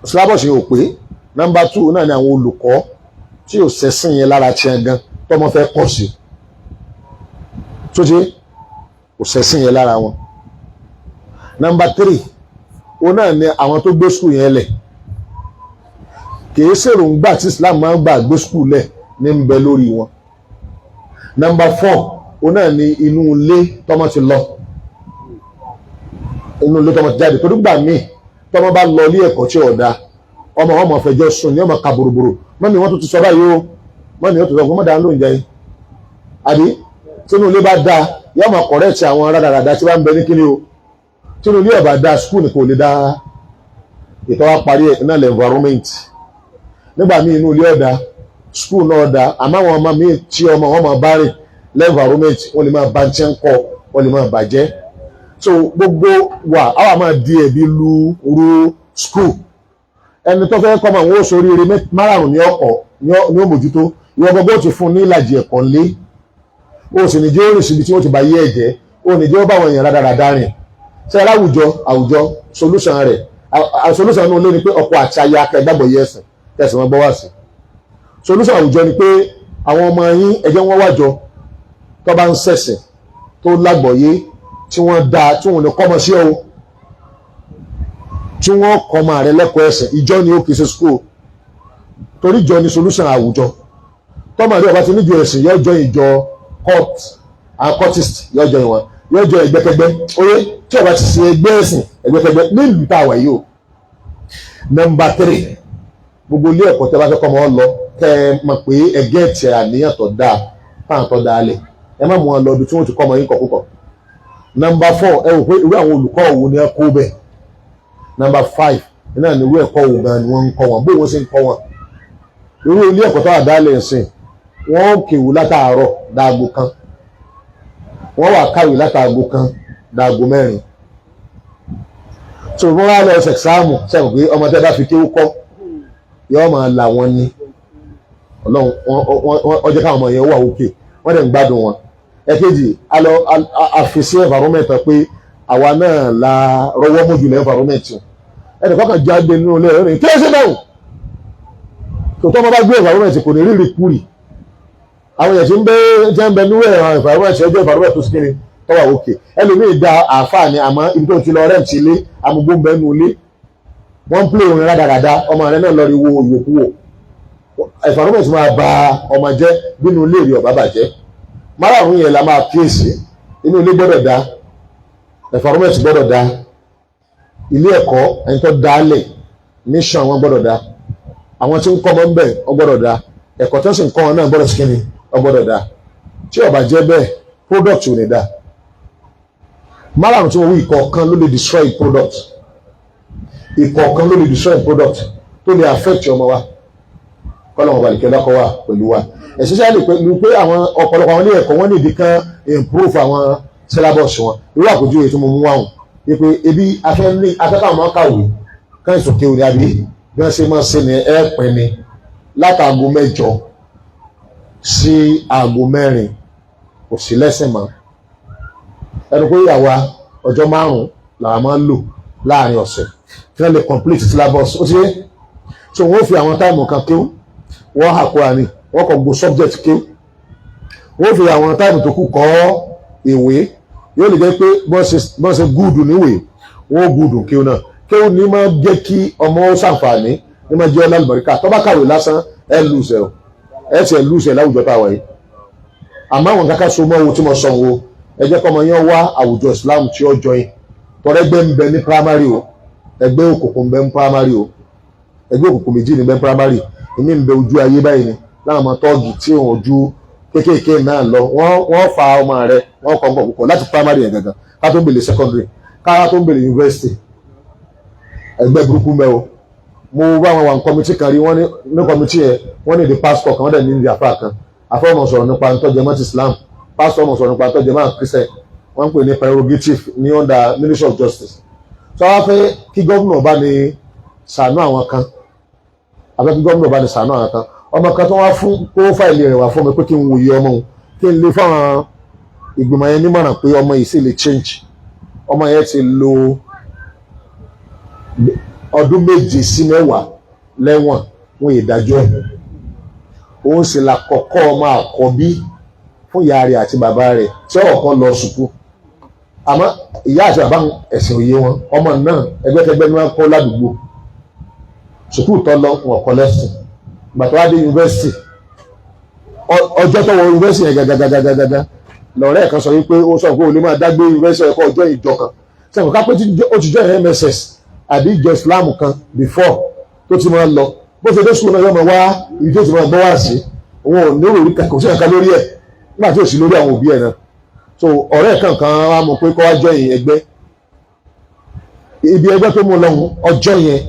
syllabus yẹn ò pé. Number two náà ni àwọn olùkọ́ tí ò sẹ́sìn yẹn lára tiẹ̀ gan tọ́mọ fẹ́ kọ̀ sí, tó ṣe kò sẹ́sìn yẹn lára wọn. Number three, òun náà ni àwọn tó gbé school yẹn lẹ̀, kìí ṣèròǹgbà tí Islam máa ń gbà gbé school lẹ̀ ní ń bẹ lórí wọn. Number four, òun náà ni inú ilé tọ́mọ ti lọ, inú ilé tọ́mọ ti jáde. Torí gbà míì tọ́mọ bá lọ ilé ẹ̀kọ́ tí ò da, ọmọ ọmọ fẹjọ́ sùn ní ọmọ ka bòròbòrò, "Mummy, wọ́n tún ti sọ báyìí o, mummy." Wọ́n tún sọ fún mọ́dà lóúnjẹ yìí àbí. Tínú ilé bá da, yóò máa correct àwọn rádaràda tí wọ́n ń bẹ ní kíni o. Tínú ilé ọ̀bà da, school kò lè dá ìtọ́ wa parí ẹ̀ náà lè environment. Nígbà míì, inú ilé ọ̀dà, school náà ọ̀dà, àmọ́ àwọn ọmọ míì tí ọmọ wọn máa bá rìn l'environment, wọ́n lè máa bá tí ń kọ́, wọ́n lè máa bàjẹ́. So gbogbo wa àwa máa di ẹ̀bi lu ru school. Ẹni tó fẹ́ kọ́ mọ̀ àwọn oṣù oríire márààrún ní ọkọ̀ ní ó mójútó. Ìwọ gbogbo ti fún ní ìlàjì ẹ̀kọ́ ńlé, o sì ní jẹ́ ó rìn síbi tí wọ́n ti bá yé ẹ̀jẹ̀, o ní jẹ́ ó bá àwọn èèyàn rádaràda rìn. Ṣe aláwùjọ àwùjọ, solution rẹ̀, solution náà lé ní pé ọkọ àti aya akẹgbàgbọ́ yẹ ẹ̀sìn tẹ̀sán wọn gbọ́ wá sí. Solution àwùjọ ni pé àwọn ọmọ yín, ẹjẹ́ wọn wájọ tó bá ń ṣẹ̀sìn, tó lágbọ̀ọ́yé, tí wọ́n dáa, tí wọ́n lè kọ́mọ sí o, tí wọ́n kọ́mọ rẹ lẹ́kọ̀ọ́ ẹ̀sìn. Ìjọ ni ó kì í ṣe school, torí ìjọ ni solution àwùjọ. Tọ́mọ rẹ ọba ti níjọ ẹ̀sìn, yóò jọ ìjọ cult and cultist, yóò jọ ìwọ̀n, yóò jọ ẹgbẹ́kẹgbẹ́ oyé. Tí ọba ti ṣe ẹgbẹ́ ẹ̀sìn, ẹgbẹ́kẹgbẹ́ nílùú tá a wà yìí o. Number three, gbogbo ilé ẹ̀kọ́ tẹ́ bá fẹ́ kọ́ ọmọ lọ, kẹ́ ẹ mọ̀ pé ẹgẹ́ ẹ̀tì àníyàn tó dáa fáwọn tó dáa lẹ̀, ẹ má mú wọn lọ ibi tí wọ́n ti kọ́ ọmọ yín kọ̀ púpọ̀. Number four, ẹ wò pé irú àwọn olùkọ́ òwò ni ẹ kó bẹ́ẹ̀. Number five náà ni irú ẹ̀kọ́ òwò gan ni wọ́n ń kọ́ wọn, bó wọ́n ṣe ń kọ́ wọn. Irú ilé ẹ̀kọ́ tó wà dálẹ̀ ẹ̀sìn, wọ́n kéwù látàárọ̀ dáago kan, wọ́n wà kàwé látàago kan dáago 4. So wọ́n wá lọ ṣẹ̀sáàmù, sẹ́wọ̀n pé ọmọ tẹ́ bá fi kéwú kọ́ yóò máa là wọ́n ní ọlọ́run. Wọ́n jẹ́ káwọn ọmọ yẹn wà òkè, wọ́n dẹ̀ ń gbádùn wọn. Ẹ̀kejì, a lọ àfisí environment pé àwa náà la rọwọ́ mójú lẹ́ environment. Ẹnì kọ́kàn jáde nínú ilé rẹ̀ kí ẹ ṣe báwò tó tọ́ bá gbé environment, kò ní rírì kúrì. Àwọn èèyàn tí ń bẹ tí ń bẹ nínú environment, ẹjọ́ environment tó sì kíni tó wà òkè. Ẹlòmíì da àáfàá ni, àmọ́ ibi tó ti lọ rent ilé, amúgbó ń bẹ nínú ilé, wọ́n ń play orin rádaràda, ọmọ rẹ náà lọ rí wo ìwòkúwò. Environment máa ba ọmọ jẹ́ bínú ilé rí ọ̀bá bàjẹ́. Márààrún yẹn la máa kíyèsí. Inú ilé gbọ́dọ̀ dá, environment gbọ́dọ̀ dá, ilé ẹ̀kọ́, ẹni tó dálẹ̀, mission wọn gbọ́dọ̀ dá, àwọn tí ń kọ́ ọmọ ń bẹ̀ wọ́n gbọ́dọ̀ dá, ẹ̀kọ́ tó sì ń kọ́ wọn náà gbọ́dọ̀ sí kíni, wọ́n gbọ́dọ̀ dá. Tí ó bá jẹ́ bẹ́ẹ̀, product ò ní dá. Márààrún tí wọ́n wí, ìkọ̀ọ̀kan ló lè destroy product, ìkọ̀ọ̀kan ló lè destroy product tó lè affect ọmọ wa. Kọ́lọ́mọ balùkẹ́ lọ́kọ́ wa pẹ̀lú wa, especially pẹ̀lú pé àwọn ọ̀pọ̀lọpọ̀ àwọn ilé ẹ̀kọ́, wọ́n nídìí kan improve àwọn syllabus wọn. Irú àpèjúwe tí mo mú wá hùn wípé ebi afẹ́ ní afẹ́ká ọmọ kàwé kan ìsòkè òní, àbí bí wọ́n ṣe máa ṣe ní ẹ̀ pin ni látàgò 8 sí aago 4, kò sí lẹ́sìn mọ́. Ẹnu pé àwa ọjọ́ 5 làwọn máa ń lò láàrin ọ̀sẹ̀ kí wọ́n lè complete syllabus. Ó ti yé. So wọ́n fi àwọn time kan kéwú, wọ́n hà Kùránì, wọ́n kọ́ gbogbo subject kéwú, wọ́n fi àwọn time tó kù kọ́ ìwé. Yóò lè jẹ́ pé bọ́n ṣe good níwèé, wọ́n good kéwú náà. Kéwú ní máa jẹ́ kí ọmọ ó ṣàǹfààní, ní máa jẹ́ ọlálùbáríkà. Tó bá kàwé lásán, ẹ lùsẹ̀ o, ẹ tiẹ̀ lùsẹ̀ láwùjọ táwa yìí. Àmọ́ àwọn kankan so mọ́ owó tí mo sọ wo, ẹ jẹ́ kọ́mọ yẹn wá àwùjọ Islam tí ó join. Tọ́rẹ́gbẹ́ ń bẹ ní primary o, ẹgbẹ́ òkùnkùn ń bẹ ní primary o. Ẹgbẹ́ òkùnkùn méjì ní bẹ ní primary. Èmi ń bẹ ojú ayé báyìí ni láwọn ọmọ tọ́ọ̀gì tí òun ojú kéékèèké náà lọ, wọ́n fa ọmọ rẹ, wọ́n kọ́ nǹkan púpọ̀ láti primary yẹn gangan, ká tó ń bèlè secondary, ká tó ń bèlè university. Ẹgbẹ́ burúkú ń bẹ o. Mo bá wọn wà ní committee kan rí. Wọ́n ní committee yẹn, wọ́n ní the pastor kan, wọ́n dẹ̀ ní the àfáà kan. Àfáà ọmọ sọ̀rọ̀ nípa ntọ́jẹmọ́ ti Islam, pastor ọmọ sọ̀rọ̀ nípa ntọ́jẹmọ́ Christian. Wọ́n ń pè ní prerogative ní under Ministry of Justice. So wọ́n fẹ́ kí gómìnà bá ní ṣàánú àwọn kan, àfẹ́ kí gómìnà bá ní ṣàánú àwọn kan. Ọmọ kan tó wá fún kó fáìlì rẹ̀ wá fún mi pé kí n wòye ọmọ òun, kí n lè fáwọn ìgbìmọ̀ yẹn nímọ̀ràn pé ọmọ yìí sì lè change. Ọmọ yẹn ti lo Ọdún 7 sí 10 lẹ́wọ̀n wọn ìdájọ́ ẹ̀. Òun sì là kọ́kọ́ ọmọ àkọ́bí fún ìyá rẹ̀ àti bàbá rẹ̀ tí ọ̀kan lọ sùkú. Àmọ́ ìyá àti bàbá ẹ̀sìn òye wọn, ọmọ náà ẹgbẹ́kẹgbẹ́ ni wọ́n kọ́ ládùúgbò. Sùkú tó lọ, wọn kọ́ lẹ́sìn. Ìgbà tó wá dé yunifásitì, ọjọ́ tó wọ yunifásitì yẹn gàgàgàgàgàgà, lọ́rẹ́ kan sọ wípé ó sọ pé ó lè máa dágbé yunifásitì ẹ̀kọ́ ọjọ́ ìjọ kan sẹ́wọ̀n ká pé ó ti join MSS àbí ìjọ Islam kan before tó ti máa lọ. Bó ṣe dé sùkúl náà, yóò máa wá ibi tó ti máa gbọ́ wá sí. Òun ò ní òrí kò sí nǹkan lórí ẹ̀ nígbà tí ò sí lórí àwọn òbí ẹ̀ náà. So ọ̀rẹ́ kankan wá mọ̀ pé kó wá join ẹgbẹ́. Ibi ẹgbẹ́ tó mú lọ́hùn, ọjọ́ yẹn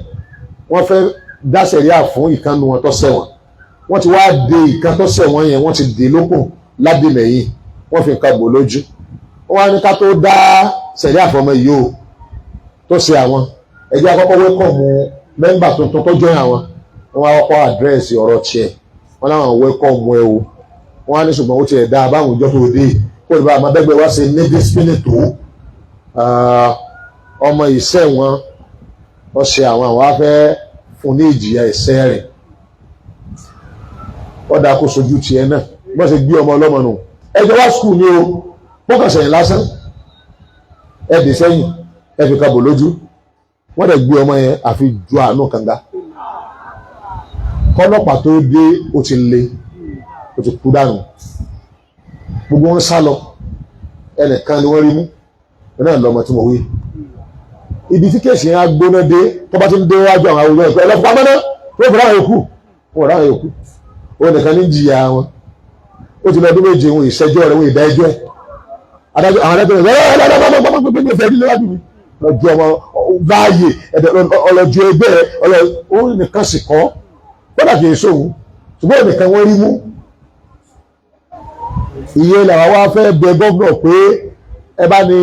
wọ́n fẹ́ dá sẹ̀ríà fún ìkànnù wọn tó ṣẹ̀wọ̀n. Wọ́n ti wá de ìkan tó ṣẹ̀wọ̀n yẹn, wọ́n ti dè lókùn ládìmẹ̀yìn, wọ́n fi nǹkan bò lójú. Wọ́n wá ní ká tó dá sẹ̀ríà fọmọ yìí o tó ṣe àwọn ẹgbẹ́, àkọ́kọ́ welcome member tuntun tó join àwọn. Wọ́n wá kọ́kọ́ address ọ̀rọ̀ tiẹ̀, wọ́n láwọn welcome ẹ o. Wọ́n á ní ṣùgbọ́n ó tiẹ̀ dá báwọn ìjọ tó dé kó lè bá àmọ́ bẹ́gbẹ́ wá ṣe ní discipline tó ọmọ ìṣẹ́ wọn. Wọ́n ṣe àwọn á fẹ́ fún ní ìjìyà ẹ̀ṣẹ̀ rẹ̀. Wọ́n dáa kó sojú tiẹ̀ náà. Wọ́n ṣe gbé ọmọ ọlọ́mọ nù, ẹjọ́ wá school ní o, wọ́n kàn sẹ́yìn lásán, ẹ dì sẹ́yìn, ẹ fi kabò lójú. Wọ́n dẹ̀ gbé ọmọ yẹn àfi ju àánú kànga. Kọ́lọ́pàá tó dé, ó ti le, ó ti kú dànù. Gbogbo wọn sá lọ, ẹnìkan ni wọ́n rí mú náà lọ́mọ tí mo wí. Ibi tí case yẹn á gbóná dé, tó bá ti ń dé wájú àwọn àwùjọ ìpẹ́ ẹlọ́pàá mọ́ná tó fi ráwọn yòókù wọn, ráwọn yòókù, ó nìkan ní jìyà wọn. Ó ti lọ ọdún 7, wọn ìṣẹ́jọ́ rẹ̀, wọn ìdá ẹjọ́ ẹ̀. Adájọ́, àwọn adájọ́ rẹ̀ lọ́jọ́ ọmọ láàyè ọlọ́jọ́ ẹgbẹ́ ó nìkan sì kọ́ kódà kì í sóhun, ṣùgbọ́n nìkan wọ́n rí mú. Ìyẹn làwọn wá fẹ́ bẹ gómìnà pé ẹ bá ní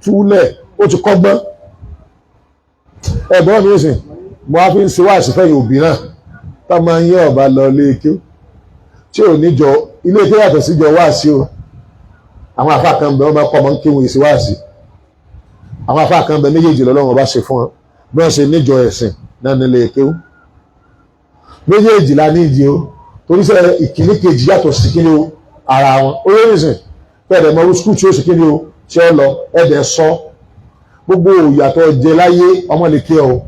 túlẹ̀, ó ti kọ́gbọ́n. Ẹ̀gbọ́n mi sìn, mo wá fi ń ṣe wáàsí fẹ́yìn òbí náà tá máa ń yẹ ọ̀bá lọ ilé ike tí ò ní jọ ilé ike yàtọ̀ síjọ wáàsí o. Àwọn àfa kan bẹ, wọ́n máa kọ́ ọmọ ń kéwòn sí wáàsí. Àwọn àfa kan bẹ, méjèèjì lọ́lọ́run bá ṣe fún wọn. Bí wọ́n ṣe níjọ ẹ̀sìn náà nílé kéwú, méjèèjì la ní ìdí o, torí sẹ́ ìkíní kejì yàtọ̀ sí kíní o ara wọn. Ó yẹ nìsín fẹ́ẹ̀dẹ̀ mọ school tí ó sì kíní o tí ó lọ. Ẹ̀dẹ̀ sọ gbogbo ìyàtọ̀ jẹ láyé, ọmọ lè kí ọ,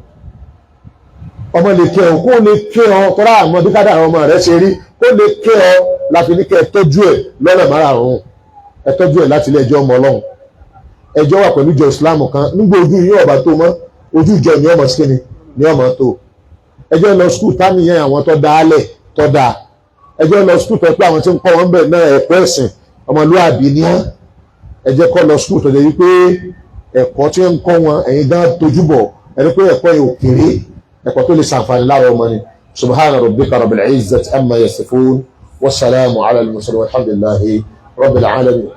ọmọ lè kí ọ, kó lè kí ọ tọ́lá àmọ́ bí kádà àwọn ọmọ rẹ ṣe rí, kó lè kí ọ láfi ní kẹ́ ẹ tọ́jú ẹ̀ lọ́nà márààrún. Ẹ tọ́jú ẹ̀ láti ilé ẹjọ́ ọmọ ọlọ́run, ẹjọ́ wà pẹ̀lú ìjọ Islam kan. Nígbà ojú yín ọba tó mọ́ ojú ìjọ ni ọmọ sí kíni ni ọmọ tó. Ẹjọ́ lọ school táníyàn àwọn tó dá álẹ̀ tó dáa. Ẹjọ́ lọ school tó pé àwọn tí ń kọ́ wọn bẹ̀ náà ẹ̀kọ́ ẹ̀sìn ọmọlúwàbí ní ẹ́. Ẹ jẹ́ kó lọ school tó jẹ́ wípé ẹ̀kọ́ tí ń kọ́ wọn, ẹ̀yin gan tójú bọ̀ ẹni pé ẹ̀kọ́ yẹn ò kéré, ẹ̀kọ́ tó lè ṣàǹfààní lára ọmọ ni. Subhana rabbika rabbil izzati amma yasifun, wasalaamu ala al-mursalin, walhamdulillahi rabbil alamin.